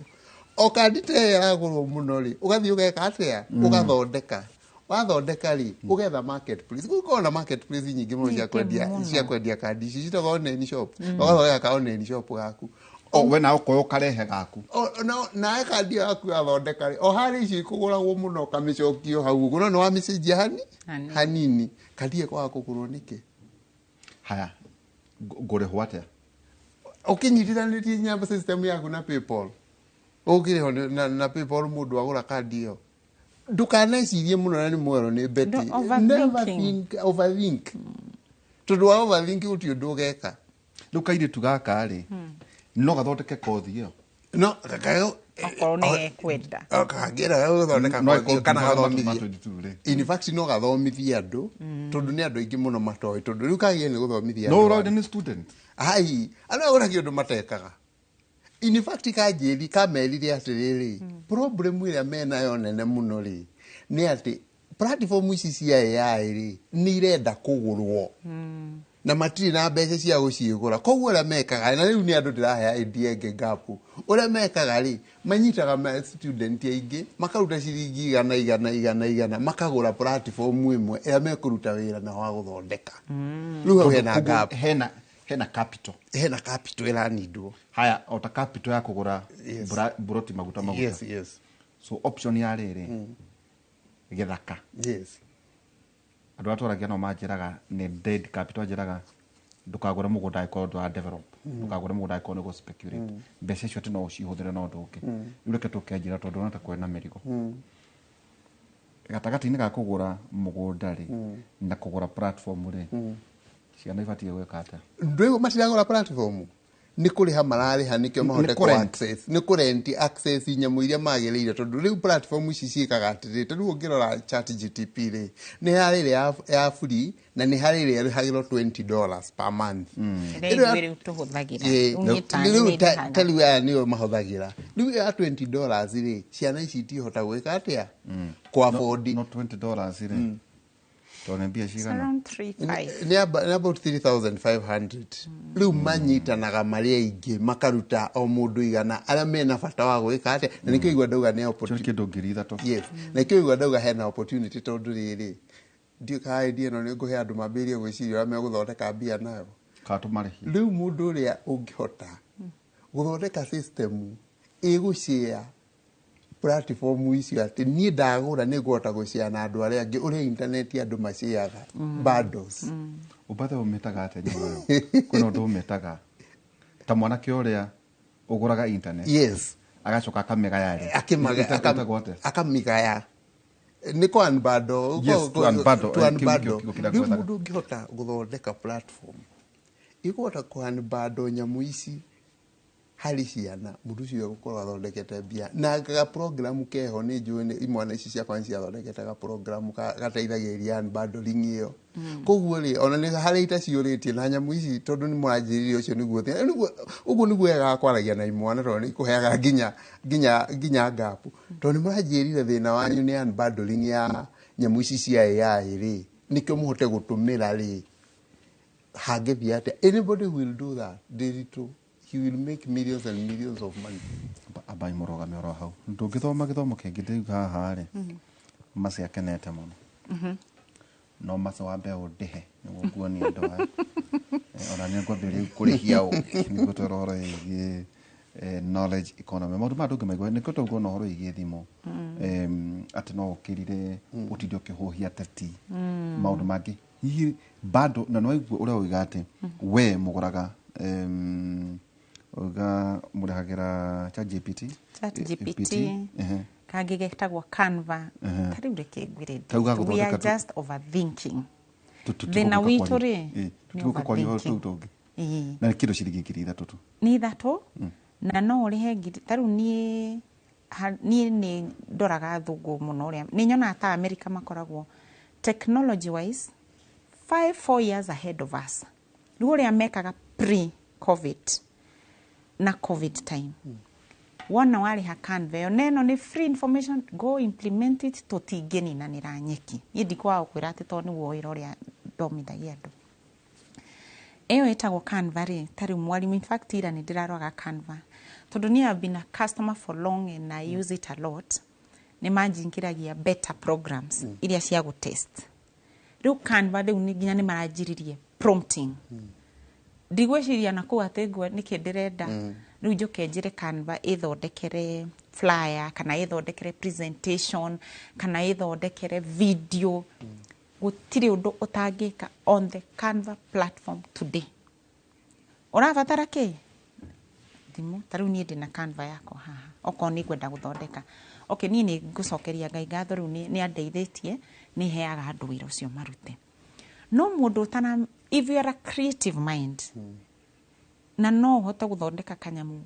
o kandi ta ĩyo ĩragũrwo mũno rĩ ũgathiĩ ũgeka atĩa ũgathondeka wathondeka rĩ ũgetha marketplace gũkorwo na marketplace nyingĩ mũno cia Nyingĩ kwendia mũno. cia kwendia kandi ici citagwo online shop ũgathondeka ka online shop gaku O we nawe ũkoya ũkarehe gaku. No nawe kandi ĩyo yaku yathondeka rĩ, o harĩ icio ikũgũragwo mũno, ũkamĩcokio hau ũguo, no nĩ wamĩcenjia hanini, kandi ĩyo ĩkwaga kũgũrwo nĩkĩ? Haya, ngũrĩhwo atĩa? Ũkĩnyitithanĩtie nyamba system yaku na PayPal, ũkĩrĩhwo na PayPal mũndũ agũra kandi ĩyo. Ndũkanecirie mũno, na nĩ mwerũ nĩ Betty. No, Never overthinking. think, overthink, tondũ wa overthink gũtirĩ ũndũ ũgeka. Rĩu kairĩtu gaka rĩ, no gathondeke kothi ĩyo? No. Okorwo nĩ gekwenda. Kangĩenda gũthondeka No kothi ĩyo ĩkorwo kana nginya gathomithie. ma 22 rĩ. In fact, no gathomithie andũ, tondũ nĩ andũ aingĩ mũno matoĩ, tondũ rĩu kagĩe nĩ gũthomithia No andũ. ũrauga nĩ student. Ai, andũ aya gũtirĩ ũndũ matekaga. In fact, kanjĩri kamerire atĩrĩrĩ, problem ĩrĩa menayo nene mũno rĩ, nĩ atĩ platform ici cia AI rĩ, nĩ irenda kũgũrwo na matirĩ na mbeca cia gũciĩgũra. Koguo ũrĩa mekaga, na rĩu nĩ andũ ndĩrahe idea ĩngĩ gap, ũrĩa mekaga rĩ, manyitaga ma student aingĩ, makaruta ciringi igana igana igana igana, makagũra platform ĩmwe ĩrĩa mekũruta wĩra na wa gũthondeka. Rĩu hau hena Koguo gap. Hena capital. Hena capital ĩranindwo. Haya, o ta capital ya kũgũra Yes. buroti maguta maguta. Yes. So option ya rĩrĩ, gĩthaka, andũ arĩa twaragia nao manjĩraga nĩ dead capital, anjĩraga ndũkagũre mũgũnda angĩkorwo ndũra develop, ndũkagũre mũgũnda angĩkorwo nĩ gũ speculate, mbeca icio atĩ no ũcihũthĩre na ũndũ ũngĩ. Rĩu reke tũke njĩra, tondũ ndona ta kwĩna mĩrigo gatagatĩ-inĩ ga kũgũra mũgũnda rĩ na kũgũra platform rĩ, ciana ibatiĩ gwĩka atĩa? Ndwĩgwo matiragũra platform, nĩ kũrĩha mararĩha nĩkĩo mahote Nĩ kũ kũrent. access, nĩ kũrent access nyamũ iria magĩrĩire, tondũ rĩu platform ici ciĩkaga atĩrĩ, ta rĩu ũngĩrora Chat GTP rĩ, nĩ harĩ ĩrĩa ya free na nĩ harĩ ĩrĩa ĩrĩhagĩrwo $20 per month. Ĩrĩa Ĩno ithuĩ rĩu tũhũthagĩra. Ĩĩ, Rĩu niĩ ta rĩu niĩ ndĩhaga. ta rĩu aya nĩo mahũthagĩra. Rĩu ya $20 rĩ, ciana ici itihota gwĩka atĩa, kũ afford. No $20 rĩ, tondũ nĩ mbia It's cigana? around 3,500. Nĩ about 3500. Rĩu manyitanaga marĩ aingĩ, makaruta o mũndũ igana, arĩa mena bata wa gwĩka atĩa, na nĩkĩo igua ndauga nĩ opportunity. Kĩndũ 3,000. Yes, na nĩkĩo igua ndauga hena opportunity, tondũ rĩrĩ, ndiũĩ kana idea ĩno nĩ ngũhe andũ mambĩrĩrie gwĩciria ũrĩa megũthondeka mbia nayo. Kana tũmarĩhie. Rĩu mũndũ ũrĩa ũngĩhota gũthondeka system ĩgũshare platform icio, atĩ niĩ ndagũra nĩ ngũhota gũshare na andũ arĩa angĩ, ũrĩa internet andũ mashareaga bundles. Ũbathe ũmĩtaga atĩa nyamũ ĩyo? Kwĩna ũndũ ũmĩtaga ta mwanake ũrĩa ũgũraga internet, agacoka akamĩgaya rĩ? Ĩtagwo atĩa? Akamĩgaya nĩ kũ unbundle. Yes, to unbundle. To Kĩu nĩkĩo unbundle. kiugo kĩrĩa Rĩu ngwethaga. mũndũ ũngĩhota gũthondeka platform ĩkũhota kũ unbundle nyamũ ici harĩ ciana, mũndũ ũcio egũkorwo athondekete mbia na ga program keho. Nĩ njũĩ nĩ imwana ici ciakwa nĩ ciathondekete ga program gateithagĩrĩria unbundling ĩyo. Koguo rĩ, ona nĩ harĩa itaciũrĩtie na nyamũ ici, tondũ nĩ mũranjĩrĩria ũcio nĩguo ũguo nĩguo wega kwaragia na imwana, tondũ nĩ ikũheaga nginya gap, tondũ nĩ mũranjĩrire thĩna wanyu nĩ unbundling ya nyamũ ici cia AI rĩ, nĩkĩo mũhote gũtũmĩra rĩ, hangĩthiĩ atĩa. Anybody will do that, Ndiritu, he will make millions and millions of money. Ambai mũrũgame oro hau, ndũngĩthoma gĩthomo kĩngĩ ndĩuga haha rĩ, Maci akenete mũno. No Maci, wambe ũndĩhe nĩguo nguonie andũ aya. Ona nĩ ngwambĩrĩria rĩu kũrĩhia ũngĩ nĩguo twĩra ũhoro wĩgiĩ knowledge economy. Maũndũ maya ndũngĩmaigua, nĩkĩo tũkuona ũhoro wĩgiĩ thimũ, atĩ no ũkĩrire ũtinde ũkĩhũhia teti, maũndũ mangĩ hihi bado. Na nĩwaigua ũrĩa ũiga atĩ we mũgũraga, uga mũrĩhagĩra ChatGPT. Chat GPT. Kangĩ getagwo Canva. Ta rĩu reke ngwĩre, Kau ga we are gũthondeka just overthinking. Thĩna witũ rĩ, nĩ tũtigũka kwaria ũhoro overthinking. tũu tũngĩ. Ĩĩ. Na nĩ kĩndũ ciringi 3,000 tu? Nĩ 3, na no ũrĩhe ngiri. Ta rĩu niĩ niĩ nĩ ndoraga thũngũ mũno, ũrĩa nĩ nyonaga ta America makoragwo technology wise 5, 4 years ahead of us. Rĩu ũrĩa mekaga pre COVID na COVID time, wona warĩha Canva ĩyo, na ĩno nĩ free information, go implement it. Tũtingĩninanĩra nyeki. Niĩ ndikwaga gũkwĩra atĩ tondũ nĩguo wĩra ũrĩa ndomithagia andũ, ĩyo ĩtagwo Canva rĩ, ta rĩu mwarimũ, in fact ira nĩ ndĩraroraga Canva, tondũ niĩ have been a customer for long and I use it a lot. Nĩ manjingĩragia better programs iria cia gũtest. Rĩu Canva rĩu nĩ nginya nĩ maranjiririe prompting, ndigwĩciria na kũu atĩ ngwe nĩkĩ ndĩrenda. Rĩu njoke njĩre Canva ĩthondekere flyer, kana ĩthondekere presentation, kana ĩthondekere video. Gũtirĩ ũndũ ũtangĩka on the Canva platform today. Ũrabatara kĩ? Thimũ. Ta rĩu niĩ ndĩna Canva yakwa haha, okorwo nĩ ngwenda gũthondeka. Okay, niĩ nĩ ngũcokeria Ngai ngatho, rĩu nĩ andeithĩtie, nĩ heaga andũ wĩra ũcio marute. No mũndũ ũtana, if you are a creative mind na no ũhote gũthondeka kanyamũ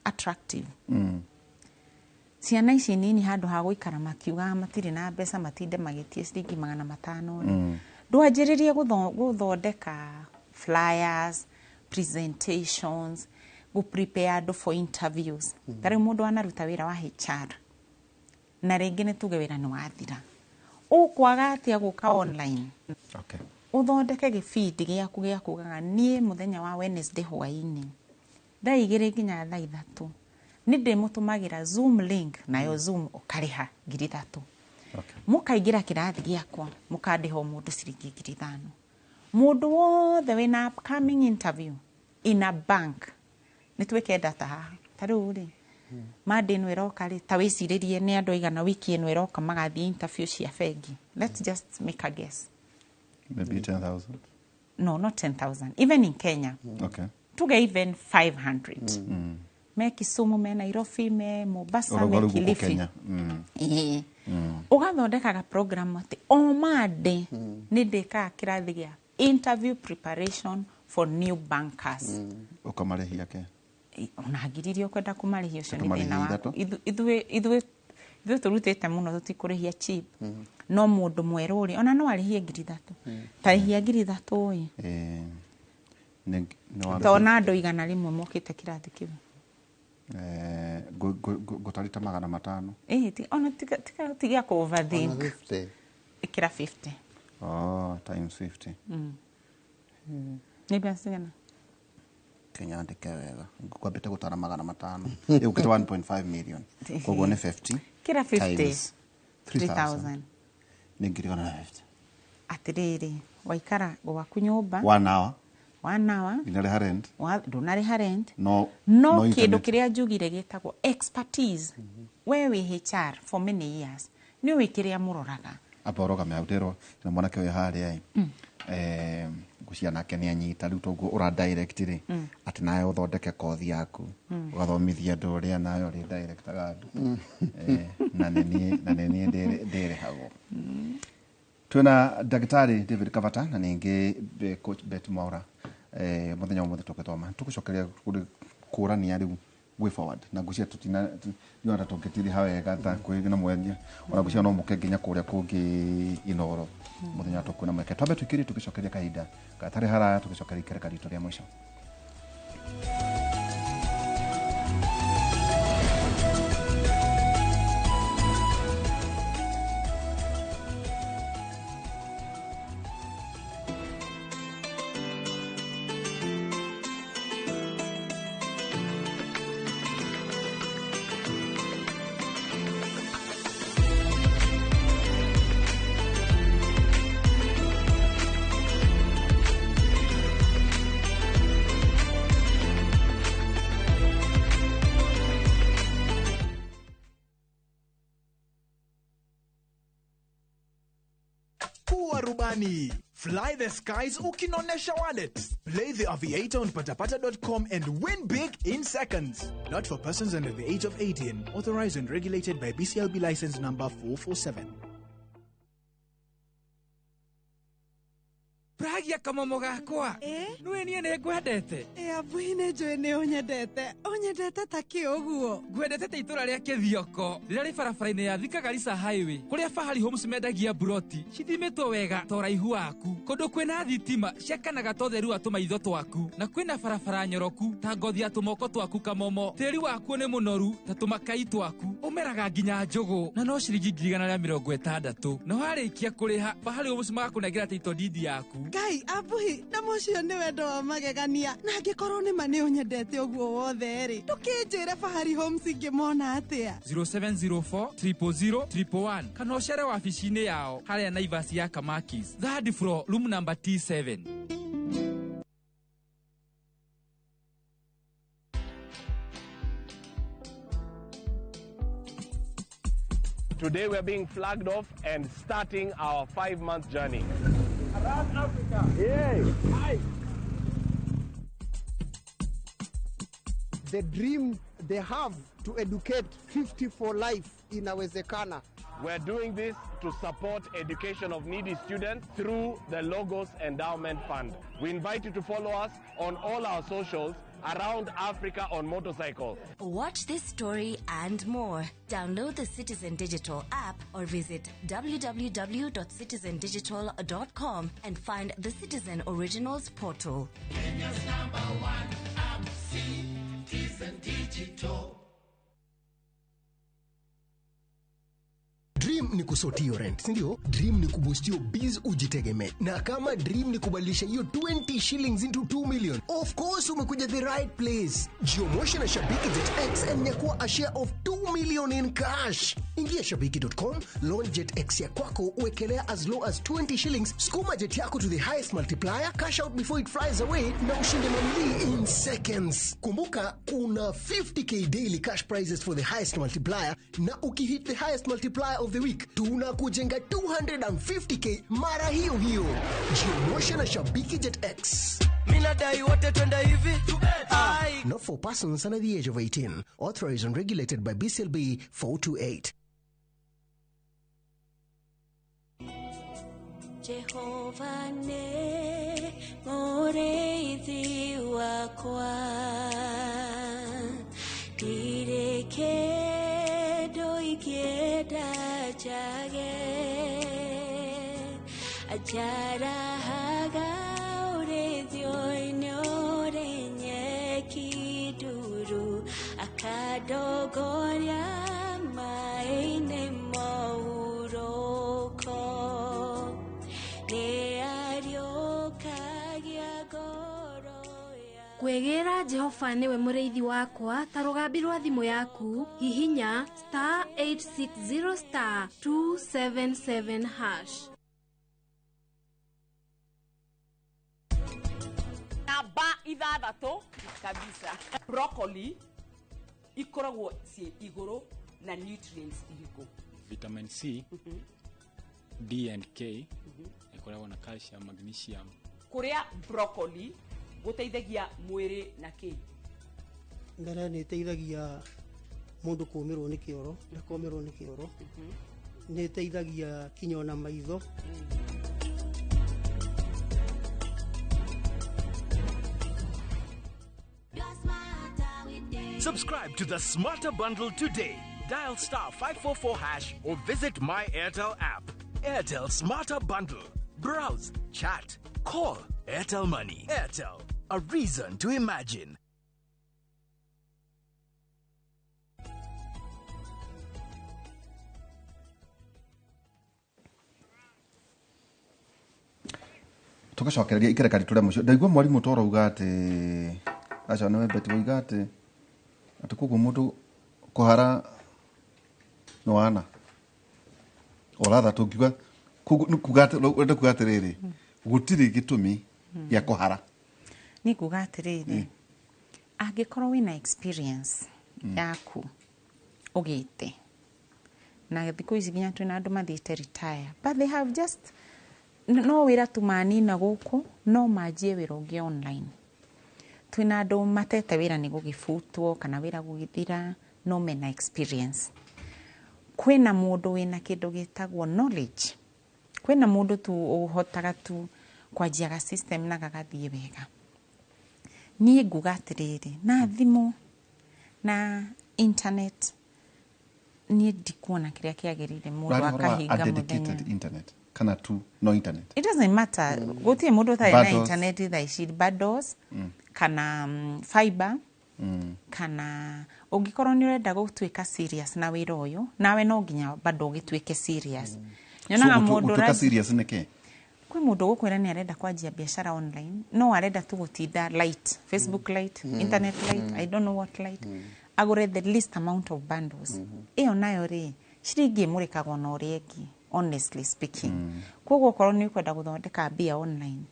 attractive, ciana ici nini, handũ ha gũikara makiugaga matirĩ na mbeca, matinde magĩtie ciringi 500 rĩ, ndwanjĩrĩrie gũthondeka flyers, presentations, gũ prepare andũ for interviews. Ta rĩu mũndũ anaruta wĩra wa HR, na rĩngĩ nĩ tuge wĩra nĩ wathira, ũkwaga atĩa gũka online ũthondeke gĩbindi gĩaku gĩa kugaga, niĩ mũthenya wa Wednesday hwaĩ-inĩ thaa 2 nginya thaa 3 nĩ ndĩmũtũmagĩra Zoom link, nayo Zoom ũkarĩha 3,000, mũkaingĩra kĩrathi gĩakwa, mũkandĩha o mũndũ ciringi 5,000. Mũndũ wothe wĩna upcoming interview in a bank, nĩ twĩke data haha. Ta rĩu rĩ, Monday ĩno ĩroka rĩ, ta wĩcirĩrie nĩ andũ aigana wiki ĩno ĩroka magathiĩ interview cia bengi. Let's just make a guess. Maybe 10,000. No, not 10,000 even in Kenya. Tuge even 500. Me Kisumu, me Nairobi, me Mombasa, me Ũrauga rĩu gũkũ Kilifi. Kenya. Ĩĩ. Ũgathondekaga program atĩ o Monday nĩ ndĩkaga kĩrathi gĩa interview preparation for new bankers. Ũkamarĩhia ke? Ona ngiri iria ũkwenda kũmarĩhia, ũcio nĩ Ũkamarĩhia thĩna waku. 3. Ithuĩ tũrutĩte mũno, tũtikũrĩhia cheap. No mũndũ mwerũ rĩ, ona no arĩhie 3,000. Tarĩhia 3,000 ĩ. Nĩ wa Tona andũ 100 mokĩte kĩrathi kĩu. Ngũtarĩte 500. Ĩ, ona tiga kũ overthink. Ona 50. Ĩkĩra 50. Oh, times 50. Nĩ mbeca cigana? Kenyandĩke wega, ngwambĩte gũtara 500, ĩgũkĩte 1.5 million, koguo nĩ 50 Kĩra 50 times 3000. 3000. Nĩ 150,000. Atĩrĩrĩ, waikara gwaku nyũmba One hour. One hour. Ndinarĩha rent. Ndũnarĩha rent. No. No No kĩndũ internet. kĩrĩa njugire gĩtagwo expertise. We wĩ HR for many years, nĩ ũĩ kĩrĩa mũroraga. Amba ũrũgame hau, ndĩrwo na mwanake ũyũ harĩa ĩ, ngũcia nake nĩ anyita rĩu toguo ũra direct rĩ, atĩ nawe ũthondeke kothi yaku, ũgathomithia andũ ũrĩa nawe ũrĩ directaga andũ. Na nĩ niĩ ndĩrĩhagwo. Twĩna ndagĩtarĩ David Kavata na ningĩ coach Bet Mwaura. Mũthenya wa ũmũthĩ tũgĩthoma tũgũcokeria kũrania rĩu way forward, na ngũcia tũtina ndiona ta tũngĩtiriha wega ta kwĩ na mwenya, ona ngũcia no mũke nginya kũrĩa kũngĩ Inoro mũthenya tũkwĩna mweke. Twambe tũikĩrie, tũgĩcokeria kahinda gatarĩ haraya, tũgĩcokeria ikereka ritũ rĩa mũico. Kuwa rubani. Fly the skies ukinonesha wallet. Play the Aviator on patapata.com and win big in seconds. Not for persons under the age of 18. Authorized and regulated by BCLB license number 447. Pragia kamomo gakwa, nĩũĩ niĩ nĩ ngwendete. Ĩ, abuhi, nĩ njũĩ nĩ ũnyendete. Ũnyendete ta kĩ ũguo? Ngwendete ta itũra rĩa Kĩthioko rĩrĩa rĩ barabara-inĩ ya Thika Garissa Highway, kũrĩa Fahari Homes mendagia mburoti cithimĩtwo wega ta ũraihu waku, kũndũ kwĩna thitima ciakanaga ta ũtheru wa tũmaitho twaku, na kwĩna barabara nyoroku ta ngothi ya tũmoko twaku. Kamomo, tĩri wakuo nĩ mũnoru ta tũmakai twaku, ũmeraga nginya njũgũ, na no ciringi 160,000, na warĩkia kũrĩha Fahari Homes magakũnengera title deed yaku. Ngai, abuhi, na mũcio nĩ wendo wa magegania. Na angĩkorwo nĩ ma nĩ ũnyendete ũguo wothe rĩ, ndũkĩnjĩre Fahari Homes ingĩmona atĩa? 0704 000 111, kana ũcere wabici-inĩ yao harĩa Naivas ya Kamakis, third floor, room number T7. Today we're being flagged off and starting our 5-month journey. Around Africa. Yay! Hi. The dream they have to educate 50 for life inawezekana. We're doing this to support education of needy students through the Logos Endowment Fund. We invite you to follow us on all our socials around Africa on motorcycle. Watch this story and more. Download the Citizen Digital app or visit www.citizendigital.com and find the Citizen Originals portal. Kenya's number one app, Citizen Digital. Dream ni kusort hiyo rent, si ndio? Dream ni kuboost your biz ujitegemee. Na kama dream ni kubadilisha hiyo 20 shillings into 2 million, of course umekuja the right place. Jiomoshe na Shabiki Jet X and nyakua a share of 2 million in cash. Ingia shabiki.com, launch Jet X ya kwako, uwekelea as low as 20 shillings, sukuma jet yako to the highest multiplier, cash out before it flies away na ushinde mamili in seconds. Kumbuka kuna 50k daily cash prizes for the highest multiplier, na ukihit the highest multiplier of the week tunakujenga 250k mara hiyo hiyo. Jiomoshe na Shabiki Jet X. Minadai wote twende hivi. Not for persons under the age of 18. Authorized and regulated by BCLB 428. Jehova ne mureithi wakwa, ndirĩ kĩndũ ingĩenda njage, anjarahaga ũrĩithio-inĩ ũrĩ nyeki nduru, akandongoria maĩ-inĩ mohurũko. Kwĩgĩra Jehova nĩwe mũrĩithi wakwa ta rũgambi rwa thimũ yaku, hihinya star 860 star 277 hash. Namba 6 kabisa. Broccoli ikoragwo ciĩ igũrũ na nutrients irĩkũ? Vitamin C, D and K, ikoragwo na calcium, magnesium. Kũrĩa broccoli gũteithagia mwĩrĩ na kĩ? Mbere nĩ ĩteithagia mũndũ kũũmĩrwo nĩ kĩoro, ndakomĩrwo nĩ kĩoro. Nĩ ĩteithagia kinya ona maitho. Subscribe to the Smarter Bundle today. Dial star 544 hash or visit My Airtel app. Airtel Smarter Bundle. Browse, chat, call. Airtel Money. Airtel, a reason to imagine. Tugacokereria ikereka ritu rĩa mũico. Ndaigua mwarimũ toro uga atĩ aca nĩwe Betty woiga atĩ koguo mũndũ kũhara nĩ wana oratha tũngiuga kuga kuga atĩrĩrĩ gũtirĩ gĩtũmi gĩa kũhara. Nĩ kuga atĩrĩrĩ, angĩkorwo wĩna experience yaku ũgĩte na thikũ ici nginya twĩna andũ mathiĩte retire, but they have just no wĩra tu manina gũkũ, no manjie wĩra ũngĩ online. Twĩna andũ matete wĩra nĩ gũgĩbutwo kana wĩra gũgĩthira, no mena experience. Kwĩna mũndũ wĩna kĩndũ gĩtagwo knowledge. Kwĩna mũndũ tu ũhotaga tu kwanjia ga system na gagathiĩ wega. Niĩ nguga atĩrĩrĩ, na thimũ na internet niĩ ndikuona kĩrĩa kĩagĩrĩire mũndũ akahinga mũthenya. Internet kana tu no internet. It doesn't matter. Gũtirĩ mũndũ ũtarĩ na internet thaa ici, bundles kana fiber kana ũngĩkorwo nĩ ũrenda gũtuĩka serious na wĩra ũyũ, nawe no nginya bado ũgĩtuĩke serious. Nyonaga mũndũ gũtuĩka serious nĩ kĩ? Kwĩ mũndũ ũgũkwĩra nĩ arenda kwanjia biacara online, no arenda tu gũtinda light, Facebook light, internet light, I don't know what light, agũre the least amount of bundles. Ĩyo nayo rĩ, ciringi ĩmũrĩkagwo na ũrĩa ĩngĩ, honestly speaking. Koguo okorwo nĩ ũkwenda gũthondeka mbia online,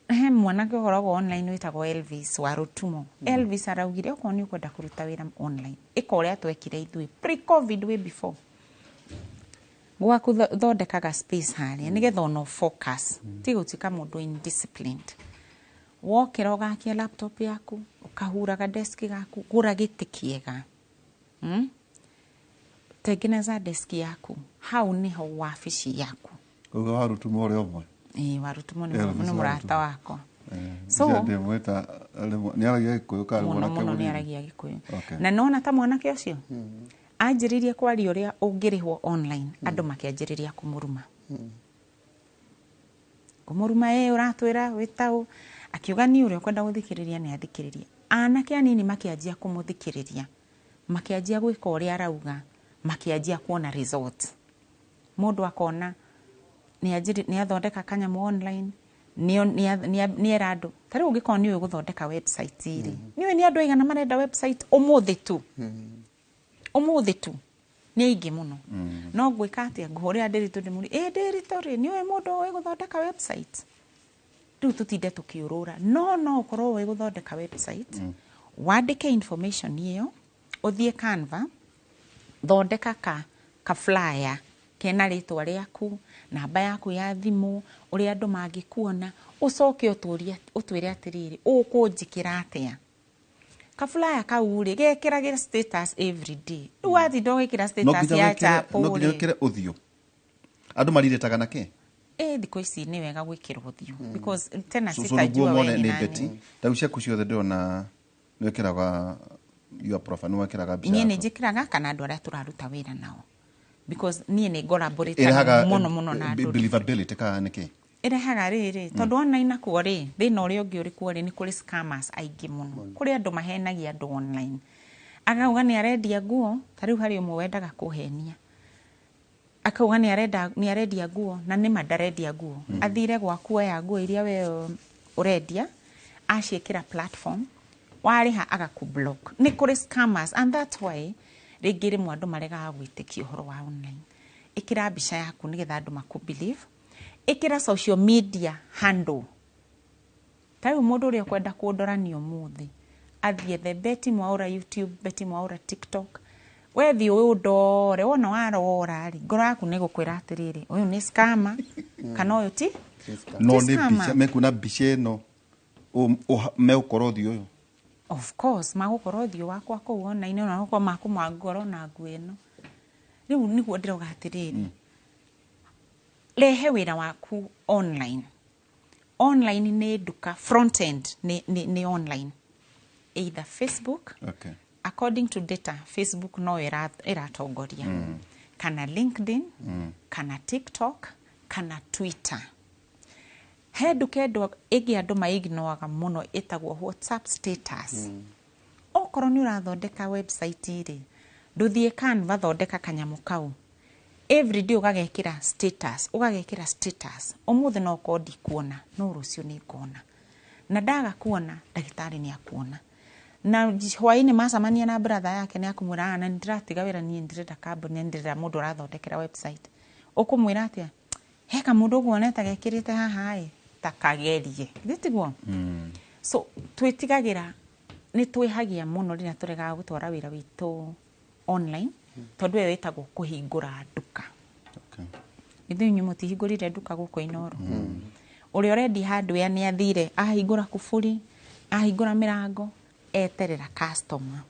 he mwanake ũkoragwo online wĩtagwo Elvis wa Rutumo. Elvis araugire okorwo nĩ ũkwenda kũruta wĩra online, ĩka ũrĩa twekire ithuĩ pre-COVID, way before. Gwaku thondekaga space harĩa nĩgetha ona focus, ti gũtuĩka mũndũ indisciplined. Wokĩra ũgakia laptop yaku, ũkahuraga desk gaku, gũra gĩtĩ kĩega. Tengeneza desk yaku, hau nĩho wabici yaku. Uga warutuma ũrĩa ũmwe. Ĩĩ, warutumo nĩ Eh, nĩ Elvis. mũrata wakwa. So- ndĩmwĩta nĩ aragia Gĩkũyũ kana Mũno mwanake mũno nĩ mũnini? aragia Gĩkũyũ. Okay. Na nona ta mwanake ũcio anjĩrĩirie kwaria ũrĩa ũngĩrĩhwo online, andũ makĩanjĩrĩria kũmũruma, kũmũruma, ĩ ũratwĩra wĩtaũ. Akiuga niĩ ũrĩa ũkwenda gũthikĩrĩria nĩ athikĩrĩria. Anake anini makĩanjia kũmũthikĩrĩria, makĩanjia gwĩka ũrĩa arauga, makĩanjia kuona result. Mũndũ akona nĩ athondeka kanyamũ online, nĩ era andũ. Ta rĩu ũngĩkorwo nĩ ũĩ gũthondeka website rĩ, nĩ ũĩ nĩ andũ aigana marenda website ũmũthĩ tu? Ũmũthĩ tu nĩ aingĩ mũno. No ngwĩka atĩa? Ngũhũrĩra Ndĩritũ, ndĩmũrie, ĩ Ndĩritũ rĩ, nĩ ũĩ mũndũ ũĩ gũthondeka website? Rĩu tũtinde tũkĩũrũra. No ũkorwo ũĩ gũthondeka website, wandĩke information ĩyo, ũthiĩ Canva, thondeka ka flyer kena rĩtwa rĩaku, namba yaku ya thimũ, ũrĩa andũ mangĩkuona, ũcoke ũtũrie, ũtwĩre atĩrĩrĩ, ũkũnjĩkĩra atĩa? Ka flyer kau rĩ, gekĩragĩra status every day. Rĩu watinda ũgĩkĩra No status nginya ya chapo no nginya rĩ. wĩkĩre ũthiũ, andũ marirĩtaga na kĩ? Ĩ, thikũ ici nĩ wega gwĩkĩra ũthiũ because tena So sitajua nĩguo we mone nĩ nĩ nani. Betty. Tarĩu ciaku ciothe ndĩrona nĩ wĩkĩraga your profile, nĩ wĩkĩraga mbica Niĩ nĩ yaku. njĩkĩraga kana andũ arĩa tũraruta wĩra nao, because niĩ nĩ Ĩrehaga collaborate mũno mũno na andũ. believability kana nĩ kĩ? Ĩrehaga rĩrĩ, tondũ online nakuo rĩ, thĩna ũrĩa ũngĩ ũrĩ kuo rĩ, nĩ kũrĩ scammers aingĩ mũno. Kũrĩ andũ mahenagia andũ online, akauga nĩ arendia nguo. Ta rĩu harĩ ũmwe wendaga kũhenia, akauga nĩ arendia nguo, na nĩma ndarendia nguo. Athire gwaku, oya nguo iria we ũrendia, aciĩkĩra platform, warĩha agakũ block. Nĩ kũrĩ scammers, and that's why rĩngĩ rĩmwe andũ maregaga gwĩtĩkia ũhoro wa online. Ĩkĩra mbica yaku nĩgetha andũ makũ believe. Ĩkĩra social media handle. Ta rĩu mũndũ ũrĩa ũkwenda kũndora nĩ ũmũthĩ, athiĩ the Betty Mwaura YouTube, Betty Mwaura TikTok. Wethiĩ ũndore, wona warora rĩ, ngoro yaku nĩ gũkwĩra atĩrĩrĩ, ũyũ nĩ scammer kana ũyũ ti No ti nĩ scammer. mbica mekuona, mbica ĩno megũkorwo ũthiũ ũyũ. Of course magũkorwo ũthiũ wakwa kũu online, ona gũkorwo makũmangorwo na nguo ĩno. Rĩu nĩguo ndĩrauga atĩrĩrĩ, rehe wĩra waku online. Online nĩ nduka, front end nĩ online, either Facebook. According to data, Facebook no ĩratongoria, kana LinkedIn, kana TikTok, kana Twitter. He nduka ĩndũ ĩngĩ andũ maignoaga mũno ĩtagwo WhatsApp status. Okorwo nĩ ũrathondeka website rĩ, ndũthiĩ Canva, thondeka kanyamũ kau, every day ũgagekĩra status, ũgagekĩra status. Ũmũthĩ no ũkorwo ndikuona, no rũciũ nĩ ngona, na ndaga kuona, ndagĩtarĩ nĩ akuona. Na hwaĩ-inĩ macemania na brother yake, nĩ akũmwĩra, "Ah, na nĩ ndĩratiga wĩra, niĩ ndĩrenda kambuni, ndĩrenda mũndũ ũrathondekera website." Ũkũmwĩra atĩa? He kamũndũ ũguonete gekĩrĩte haha ĩ, ta kagerie. Githĩ tiguo? So twĩtigagĩra, nĩ twĩhagia mũno rĩrĩa tũregaga gũtwara wĩra witũ online, tondũ ĩyo ĩtagwo kũhingũra nduka. Ithuĩ inyuĩ mũtihingũrire nduka gũkũ Inooro? Ũrĩa ũrendia hardware nĩ athire ahingũra kuburi, ahingũra mĩrango, eterera customer.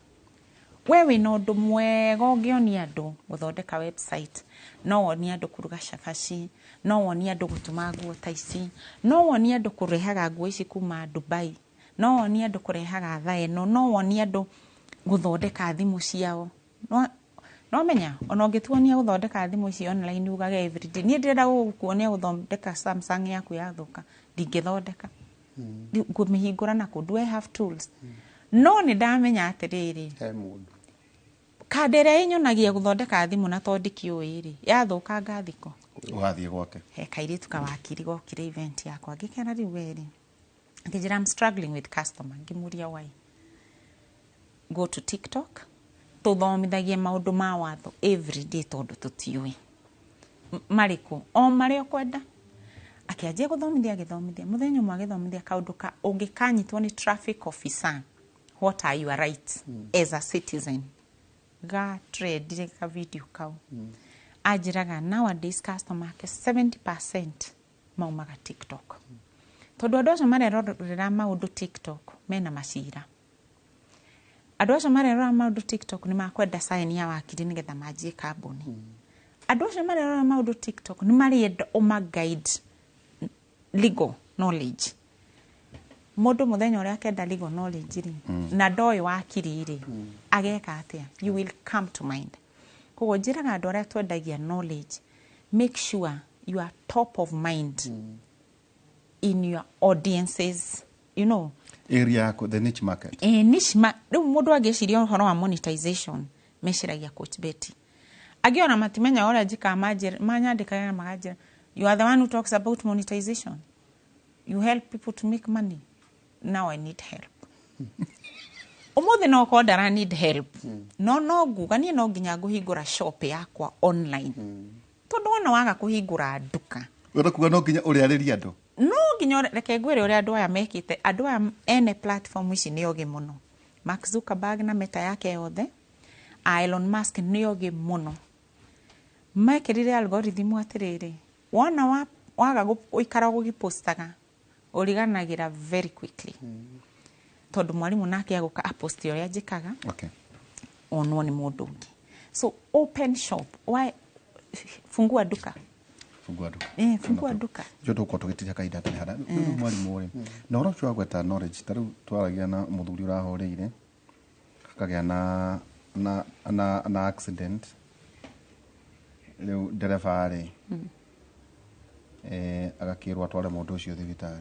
We wĩna ũndũ mwega ũngĩonia andũ gũthondeka website, no wonie andũ kũruga cabaci, no wonie andũ gũtuma nguo ta ici, no wonie andũ kũrehaga nguo ici kuma Dubai, no wonie andũ kũrehaga thaa ĩno, no wonie andũ gũthondeka thimũ ciao. No menya ona ũngĩtuonia gũthondeka thimũ ici online, ugage everyday, niĩ ndĩrenda gũkuonia gũthondeka Samsung yaku yathũka, ndingĩthondeka. Ngũmĩhingũra nakũ? Do I have tools? No nĩ ndamenya atĩrĩrĩ, he mũndũ kanda ĩrĩa ĩnyonagia gũthondeka thimũ, na to ndikĩũĩ rĩ, yathũka ngathiko Ũgathiĩ gwake. He kairĩtu kawakiri gokire event yakwa, ngĩkera rĩu werĩ, akĩnjĩra, "I'm struggling with customer." Ngĩmũria, "Why?" Go to TikTok, tũthomithagie maũndũ ma watho every day, tondũ tũtiũĩ marĩkũ o marĩa ũkwenda. Akĩanjia gũthomithia, agĩthomithia mũthenya ũmwe, agĩthomithia kaũndũ ka ũngĩkanyitwo nĩ traffic officer, what are your rights as a citizen. Ga trendire ka video kau. Anjĩraga nowadays customer ake 70% maumaga TikTok, tondũ andũ acio marerorera maũndũ TikTok mena macira. Andũ acio marerora maũndũ TikTok nĩ makwenda sign ya wakiri nĩgetha manjie kambuni. Andũ acio marerora maũndũ TikTok nĩ marenda ũma guide legal knowledge. Mũndũ mũthenya ũrĩa akenda legal knowledge rĩ, na ndoĩ wakiri rĩ, ageka atĩa? You will come to mind. Koguo njĩraga andũ arĩa twendagia knowledge, make sure you are top of mind in your audiences. Area yaku, the niche market. Niche rĩu mũndũ angĩciria ũhoro wa monetization, meciragia Coach Betty. Angĩ ona matimenya ũrĩa njĩkaga, manyandĩkaga na makanjĩra, "You are the one who talks about monetization. You help people to make money. Now I need help." Ũmũthĩ no korwo ndara need help, no nguga niĩ no nginya ngũhingũra shop yakwa online, tondũ wona waga kũhingũra nduka. Ũrenda kuga no nginya ũrĩarĩria andũ. No nginya reke ngwĩre ũrĩa andũ aya mekĩte. Andũ aya ene platform ici nĩ ogĩ mũno. Mark Zuckerberg na Meta yake yothe, a Elon Musk nĩ ogĩ mũno. Mekĩrire algorithm atĩrĩrĩ, wona waga gũikara gũgĩpostaga, ũriganagĩra very quickly, tondũ mwarimũ nake agũka aposti ũrĩa njĩkaga, onwo nĩ mũndũ ũngĩ. So open shop. Why? Fungua duka. Fungua duka. Fungua duka. Jo tũgũkorwo tũgĩtiria kahinda hatarĩ hara. Rĩu mwarimũ rĩ, na ũhoro ũcio wa gweta knowledge, ta rĩu twaragia na mũthuri ũrahũrĩire akagĩa na accident. Rĩu ndereba rĩ, agakĩrwo atware mũndũ ũcio thibitarĩ,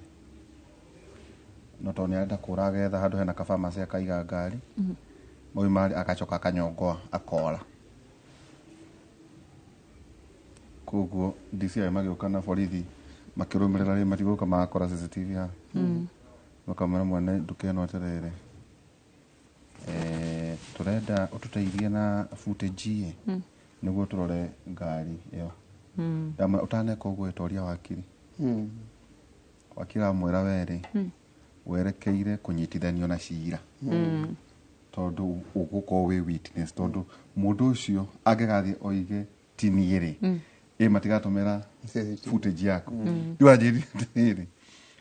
no tondũ nĩ arenda kũra, agetha handũ hena kabamasi akaiga ngari. Mauma agacoka akanyongoa akora. Koguo DCI magĩũka na borithi makĩrũmĩrĩra rĩ, matigũka magakora CCTV haha. Makamwĩra mwene nduka ĩno atĩrĩrĩ, tũrenda ũtũteithie na footage ĩ, nĩguo tũrore ngari ĩyo. Ndamwĩra ũtaneka ũguo ĩtoria wakiri. Wakiri amwĩra werĩ, werekeire kũnyitithanio na cira, tondũ ũgũkorwo wĩ witness, tondũ mũndũ ũcio angĩgathiĩ oige ti niĩ rĩ, ĩ matigatũmĩra footage yaku. Rĩu anjĩrire atĩrĩrĩ,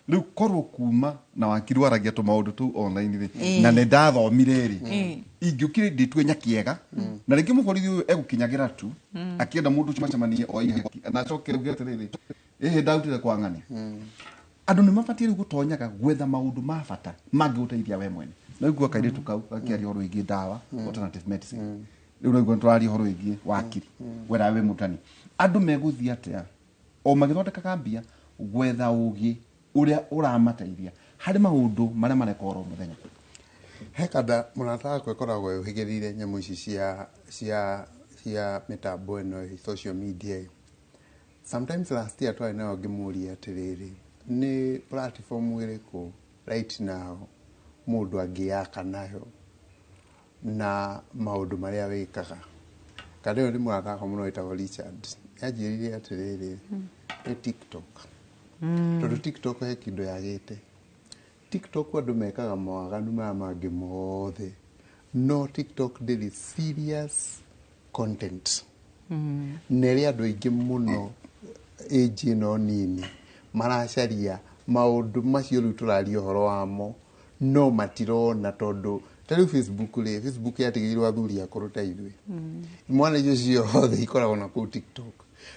rĩu korwo kuma na wakiri waragia tũmaũndũ tũu online rĩ, na nĩ ndathomire rĩ, ingĩũkire ndĩtue nyakĩega na rĩngĩ mũborithi ũyũ egũkinyagĩra tu akĩenda mũndũ ũcio macemanie oige na acoke auge atĩrĩrĩ, ĩhĩ ndarutire kwa ng'ania. Andũ nĩ mabatiĩ rĩu gũtonyaga gwetha maũndũ ma bata mangĩgũteithia we mwene. Na igua kairĩtu kau gakĩaria ũhoro wĩgiĩ ndawa, alternative medicine. Rĩu naigua nĩtũraria ũhoro wĩgiĩ wakiri, wera wĩ mũrutani. Andũ megũthiĩ atĩa o magĩthondekaga mbia gwetha ũgĩ ũrĩa ũramateithia harĩ maũndũ marĩa mareka oro mũthenya? He kanda mũrata wakwa ĩkoragwo ĩhĩgĩrĩire nyamũ ici cia mĩtambo ĩno ĩ, social media ĩ. Sometimes last year twarĩ nayo ngĩmũria atĩrĩrĩ, nĩ platform ĩrĩkũ right now mũndũ angĩyaka nayo na maũndũ marĩa wĩkaga? Kana ũyũ nĩ mũrata wakwa mũno wĩtagwo Richard. Anjĩrire atĩrĩrĩ, nĩ TikTok, tondũ TikTok he kĩndũ yagĩte. TikTok andũ mekaga mawaganu maya mangĩ mothe, no TikTok ndĩrĩ serious content, na ĩrĩ andũ aingĩ mũno age ĩno nini maracaria maũndũ macio rĩu tũraria ũhoro wamo, no matirona, tondũ ta rĩu Facebook rĩ, Facebook yatigĩirwo athuri akũrũ ta ithuĩ. Imwana icio ciothe ikoragwo na kũu TikTok,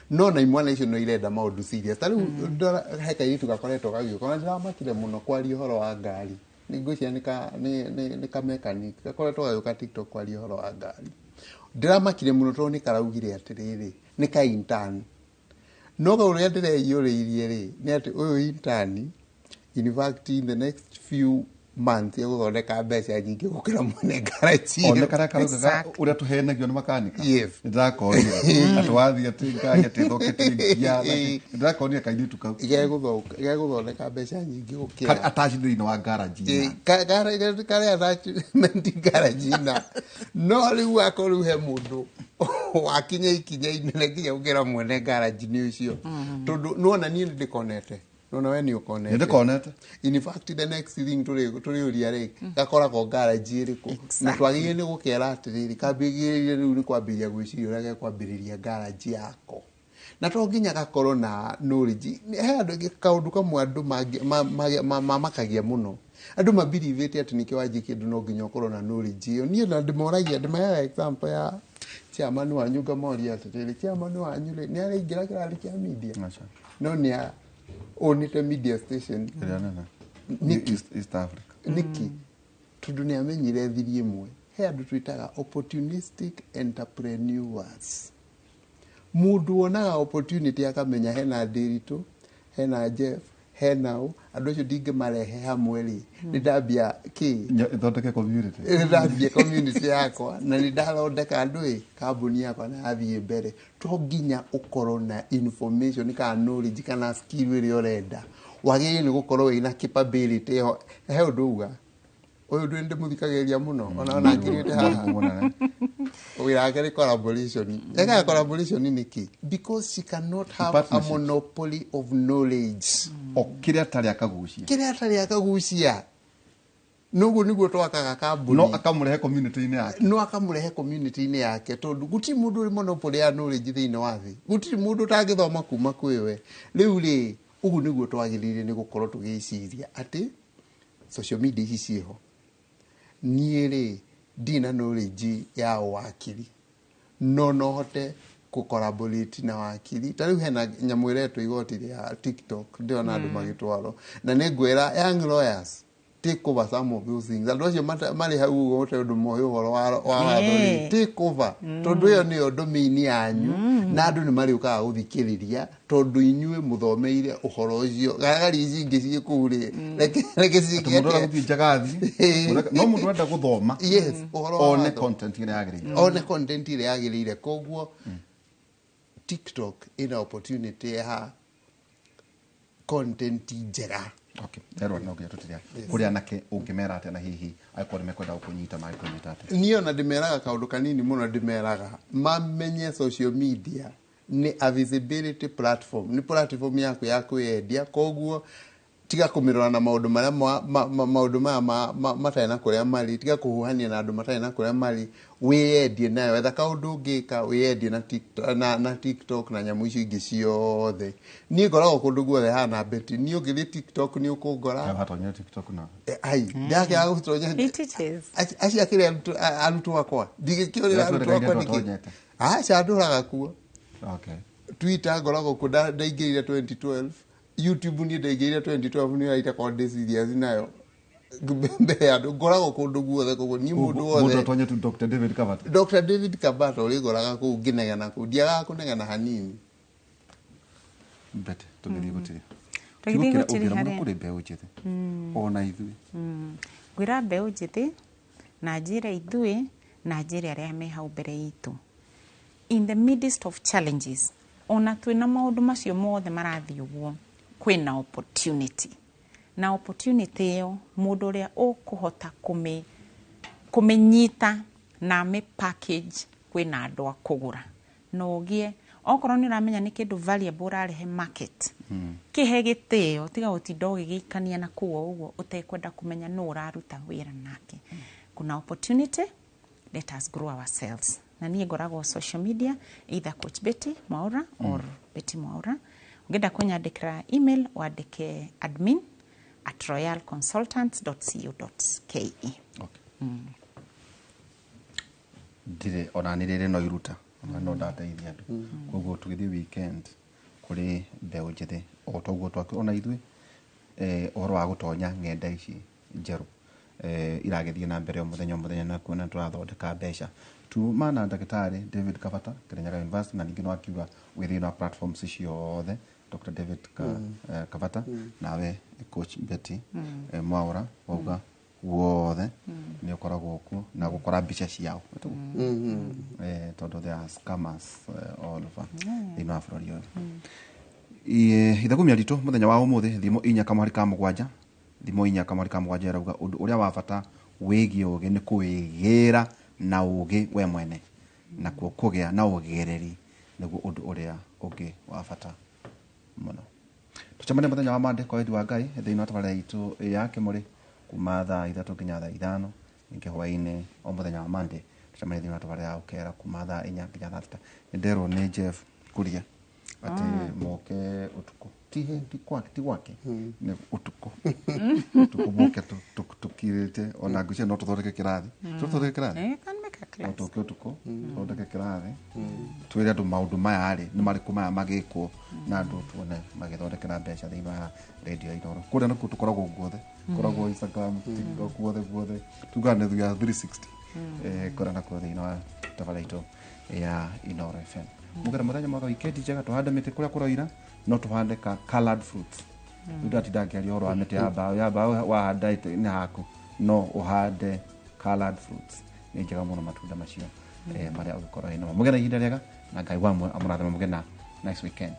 no na imwana icio no irenda maũndũ serious. Ta rĩu ndora he kairĩtu gakoretwo gagĩũka, ona ndĩramakire mũno kwaria ũhoro wa ngari. Nĩ ngwĩciria nĩ ka mechanic gakoretwo gagĩũka TikTok kwaria ũhoro wa ngari. Ndĩramakire mũno tondũ nĩ karaugire atĩrĩrĩ, nĩ ka intern, no ũrĩa ndĩreiyũrĩirie rĩ, nĩ atĩ ũyũ intern, in fact, in the next few months egũthondeka mbeca nyingĩ gũkĩra mwene ngaraji. O nĩ karĩa karaugaga ũrĩa tũhenagio nĩ makanika. Yes. Nĩndĩrakonire atĩ wathiĩ atĩ ngari atĩ ĩthũkĩtie ngia. Nĩndĩrakonire kairĩtu kau. Gegũthondeka mbeca nyingĩ gũkĩra Karĩ attached thĩinĩ wa garage. Karĩ attachment garage na no rĩu akorwo rĩu he mũndũ wakinya ikinya inene nginya gũkĩra mwene garage nĩ ũcio, tondũ nĩwona niĩ nĩndĩkonete. Nona we nĩ ũkonete. Nĩndĩkonete. In fact, the next thing tũrĩũria rĩ, gakoragwo garage ĩrĩkũ? Na twagĩrĩire nĩ gũkera atĩrĩrĩ, kambĩrĩrie rĩu nĩ kwambĩrĩria gwĩciria ũrĩa gekwambĩrĩria garage yako. Na to nginya gakorwo na knowledge. He andũ aingĩ kaũndũ kamwe andũ mamakagia mũno. Andũ mabirivĩte atĩ nĩkĩo wanjie kĩndũ no nginya ũkorwo na knowledge ĩyo. Niĩ na ndĩmoragia, ndĩmaheaga example ya chairman wanyu, ngamoria atĩrĩrĩ, chairman wanyu rĩ, nĩ araingĩra kĩrathi kĩa media? No nĩ onĩte media station ĩrĩa nene Nĩkĩ? East Africa. Nĩkĩ? Tondũ nĩ amenyire thiri ĩmwe. He andũ twĩtaga opportunistic entrepreneurs. Mũndũ wonaga opportunity akamenya hena Ndĩritũ, hena Jeff, hena ũ, andũ acio ndingĩmarehe hamwe rĩ, nĩ ndambia kĩ? Ithondeke community. Nĩ ndambia community yakwa na nĩ ndathondeka andũ ĩ kambuni yakwa na yathiĩ mbere. To nginya ũkorwo na information kana knowledge kana skill ĩrĩa ũrenda. Wagĩrĩire nĩ gũkorwo wĩna capability ĩyo. He ũndũ uga ũyũ ndũ ndĩmũthikagĩrĩria mũno ona ngirĩte haha. Wĩra wake nĩ collaboration. Ekaga collaboration nĩkĩ? Because she cannot have a Partnership. monopoly of knowledge. O kĩrĩa atarĩ akagucia. Kĩrĩa atarĩ akagucia. Noguo nĩguo twakaga kambuni. No akamũrehe community-inĩ yake. No akamũrehe community-inĩ yake tondũ gũtirĩ mũndũ ũrĩ monopoly ya knowledge thĩinĩ wa thĩ. Gũtirĩ mũndũ ũtangĩthoma kuma kwĩ we. Rĩu rĩ, ũguo nĩguo twagĩrĩire nĩ gũkorwo tũgĩciria atĩ social media ici ciĩho. Niĩ rĩ, ndina knowledge ya wakiri no hote kũ collaborate na wakiri. Ta rĩu hena nyamũ ĩretwo igoti rĩa TikTok, ndĩrona andũ magĩtwarwo na nĩ ngwĩra young lawyers take over some of those things. Andũ acio marĩ hau ũguo gũtarĩ ũndũ moĩ ũhoro wa watho rĩ, take over, tondũ ĩyo nĩyo domain yanyu na andũ nĩ marĩũkaga gũthikĩrĩria tondũ inyuĩ mũthomeire ũhoro ũcio. Garagari ici ingĩ ciĩ kũu rĩ, reke Atĩ ciĩke mũndũ atĩa? ũrĩa gũthiĩ njagathi, no mũndũ ũrenda gũthoma Yes, ũhoro wa one watho. content ĩrĩa yagĩrĩire. One content ĩrĩa yagĩrĩire. Koguo TikTok ĩna opportunity ya content njega. Okay, erwo no nginya tũtirĩa kũrĩ anake ũngĩmera atĩa na hihi angĩkorwo nĩ mekwenda gũkũnyita mangĩkũnyita atĩa? Niĩ ona ndĩmeraga kaũndũ kanini mũno. Ndĩmeraga mamenye social media nĩ a visibility platform, nĩ platform yaku ya kwĩyendia. Koguo tiga kũmĩrora na maũndũ marĩa maũndũ maya matarĩ na kũrĩa marĩ, tiga kũhuhania na andũ matarĩ na kũrĩa marĩ, wĩyendie nayo. Etha kaũndũ ũngĩka wĩyendie na TikTok, na TikTok na nyamũ icio ingĩ ciothe. Niĩ ngoragwo kũndũ guothe hana Betty. Niĩ ũngĩthiĩ TikTok nĩ ũkũngora. Hatonyere TikTok na Ai, ndakĩaga gũtonya. He teaches. Acio akĩrĩ arutwo akwa, ndingĩkĩũrĩra arutwo akwa nĩkĩ? Tonyete. Aca, ndũraga kuo. Okay. Twitter ngoragwo kuo, ndaingĩrire 2012. YouTube niĩ ndaingĩrire 2012, nĩ itakorwo ndĩ serious nayo mbere ya andũ. Ngoragwo kũndũ guothe, koguo niĩ mũndũ Mũndũ wothe atonye tu Dr. David Kabata. Dr. David Kabata ũrĩngoraga kũu ngĩnegena kũu, ndiagaga kũnegena hanini. Betty, tũgĩthiĩ gũtirĩ. Tũgĩthiĩ Kiugo kĩrĩa gũtirĩ ũngĩra mũno harĩa. kũrĩ mbeũ njĩthĩ ona ithuĩ. Ngwĩra mbeũ njĩthĩ na njĩre ithuĩ na njĩre arĩa me hau mbere itũ, in the midst of challenges, ona twĩna maũndũ macio mothe marathiĩ ũguo, kwĩna opportunity, na opportunity ĩyo mũndũ ũrĩa ũkũhota kũmĩnyita na amĩ package, kwĩna andũ a kũgũra na ũgĩe. Okorwo nĩ ũramenya nĩ kĩndũ valuable ũrarehe market, kĩhe gĩtĩo, tiga gũtinda ũgĩgĩikania na kũu o ũguo ũtekwenda kũmenya nũ ũraruta wĩra nake. Kuna opportunity, let us grow ourselves. Na niĩ ngoragwo social media either Coach Betty Mwaura or Betty Mwaura. Ũngĩenda kũnyandĩkĩra email, wandĩke admin@royalconsultants.co.ke. Ndirĩ ona nĩ rĩrĩ no iruta ona no ndateithia andũ. Koguo tũgĩthiĩ weekend kũrĩ mbeũ njĩthĩ o toguo twake ona ithuĩ, ũhoro wa gũtonya ng'enda ici njerũ iragĩthiĩ na mbere o mũthenya o mũthenya na kuona tũrathondeka mbeca. Tuma na ndagĩtarĩ David Kabata, Kirinyaga University, na ningĩ no akiuga wĩ thĩinĩ wa platforms ciothe Dr. David Kabata. Nawe Coach Betty Mwaura, wauga guothe nĩ ũkoragwo kuo na gũkora mbica ciao. Tondũ there are scammers all over thĩinĩ wa bũrũri ũyũ. Ithagumia ritũ mũthenya wa ũmũthĩ, thimo 4:7, thimo 4:7 ĩrauga ũndũ ũrĩa wa bata wĩgiĩ ũgĩ nĩ kũwĩgĩra na ũgĩ we mwene, nakuo kũgĩa na ũgereri nĩguo ũndũ ũrĩa ũngĩ wa bata mũno. Tucemanie muthenya wa Monday kwa wendi wa Ngai thĩinĩ wa tabarĩra itũ ya Kĩmũrĩ kuma thaa 3 nginya thaa 5, ningĩ hwaĩ-inĩ o mũthenya wa Monday tucemanie thĩinĩ wa tabarĩra ya Ũkera kuma thaa 4 nginya thaa 6. Nĩnderwo nĩ Jeff Kuria atĩ moke ũtukũ, ti ti kwake, ti gwake, nĩ ũtukũ, ũtukũ moke tũkirĩte ona ngwĩciria no tũthondeke kĩrathi, tũthondeke kĩrathi. You can make a No class. tũke ũtukũ tũthondeke kĩrathi, twĩre andũ maũndũ maya rĩ nĩ marĩkũ maya magĩkwo na andũ tuone magĩthondekera mbeca thĩinĩ wa radio ya Inooro. Kũrĩa nĩkuo tũkoragwo guothe, koragwo Instagram, TikTok, guothe guothe tugaga nĩ ya 360. Kũrĩa nakuo thĩinĩ wa tabarĩra itũ ya Inooro FM. Mũgere mũthenya mwega, wikendi njega. Tũhande mĩtĩ kũrĩa kũroira, no tũhande ka colored fruits. Rĩu ndatinda ngĩaria ũhoro wa mĩtĩ ya mbaũ, ya mbaũ wahanda nĩ haku, no ũhande colored fruits, nĩ njega mũno matunda macio, marĩa ũngĩkorwo wĩnamo. Mũgĩe na ihinda rĩega na Ngai wa amũrathime. Mũgĩe na nice weekend.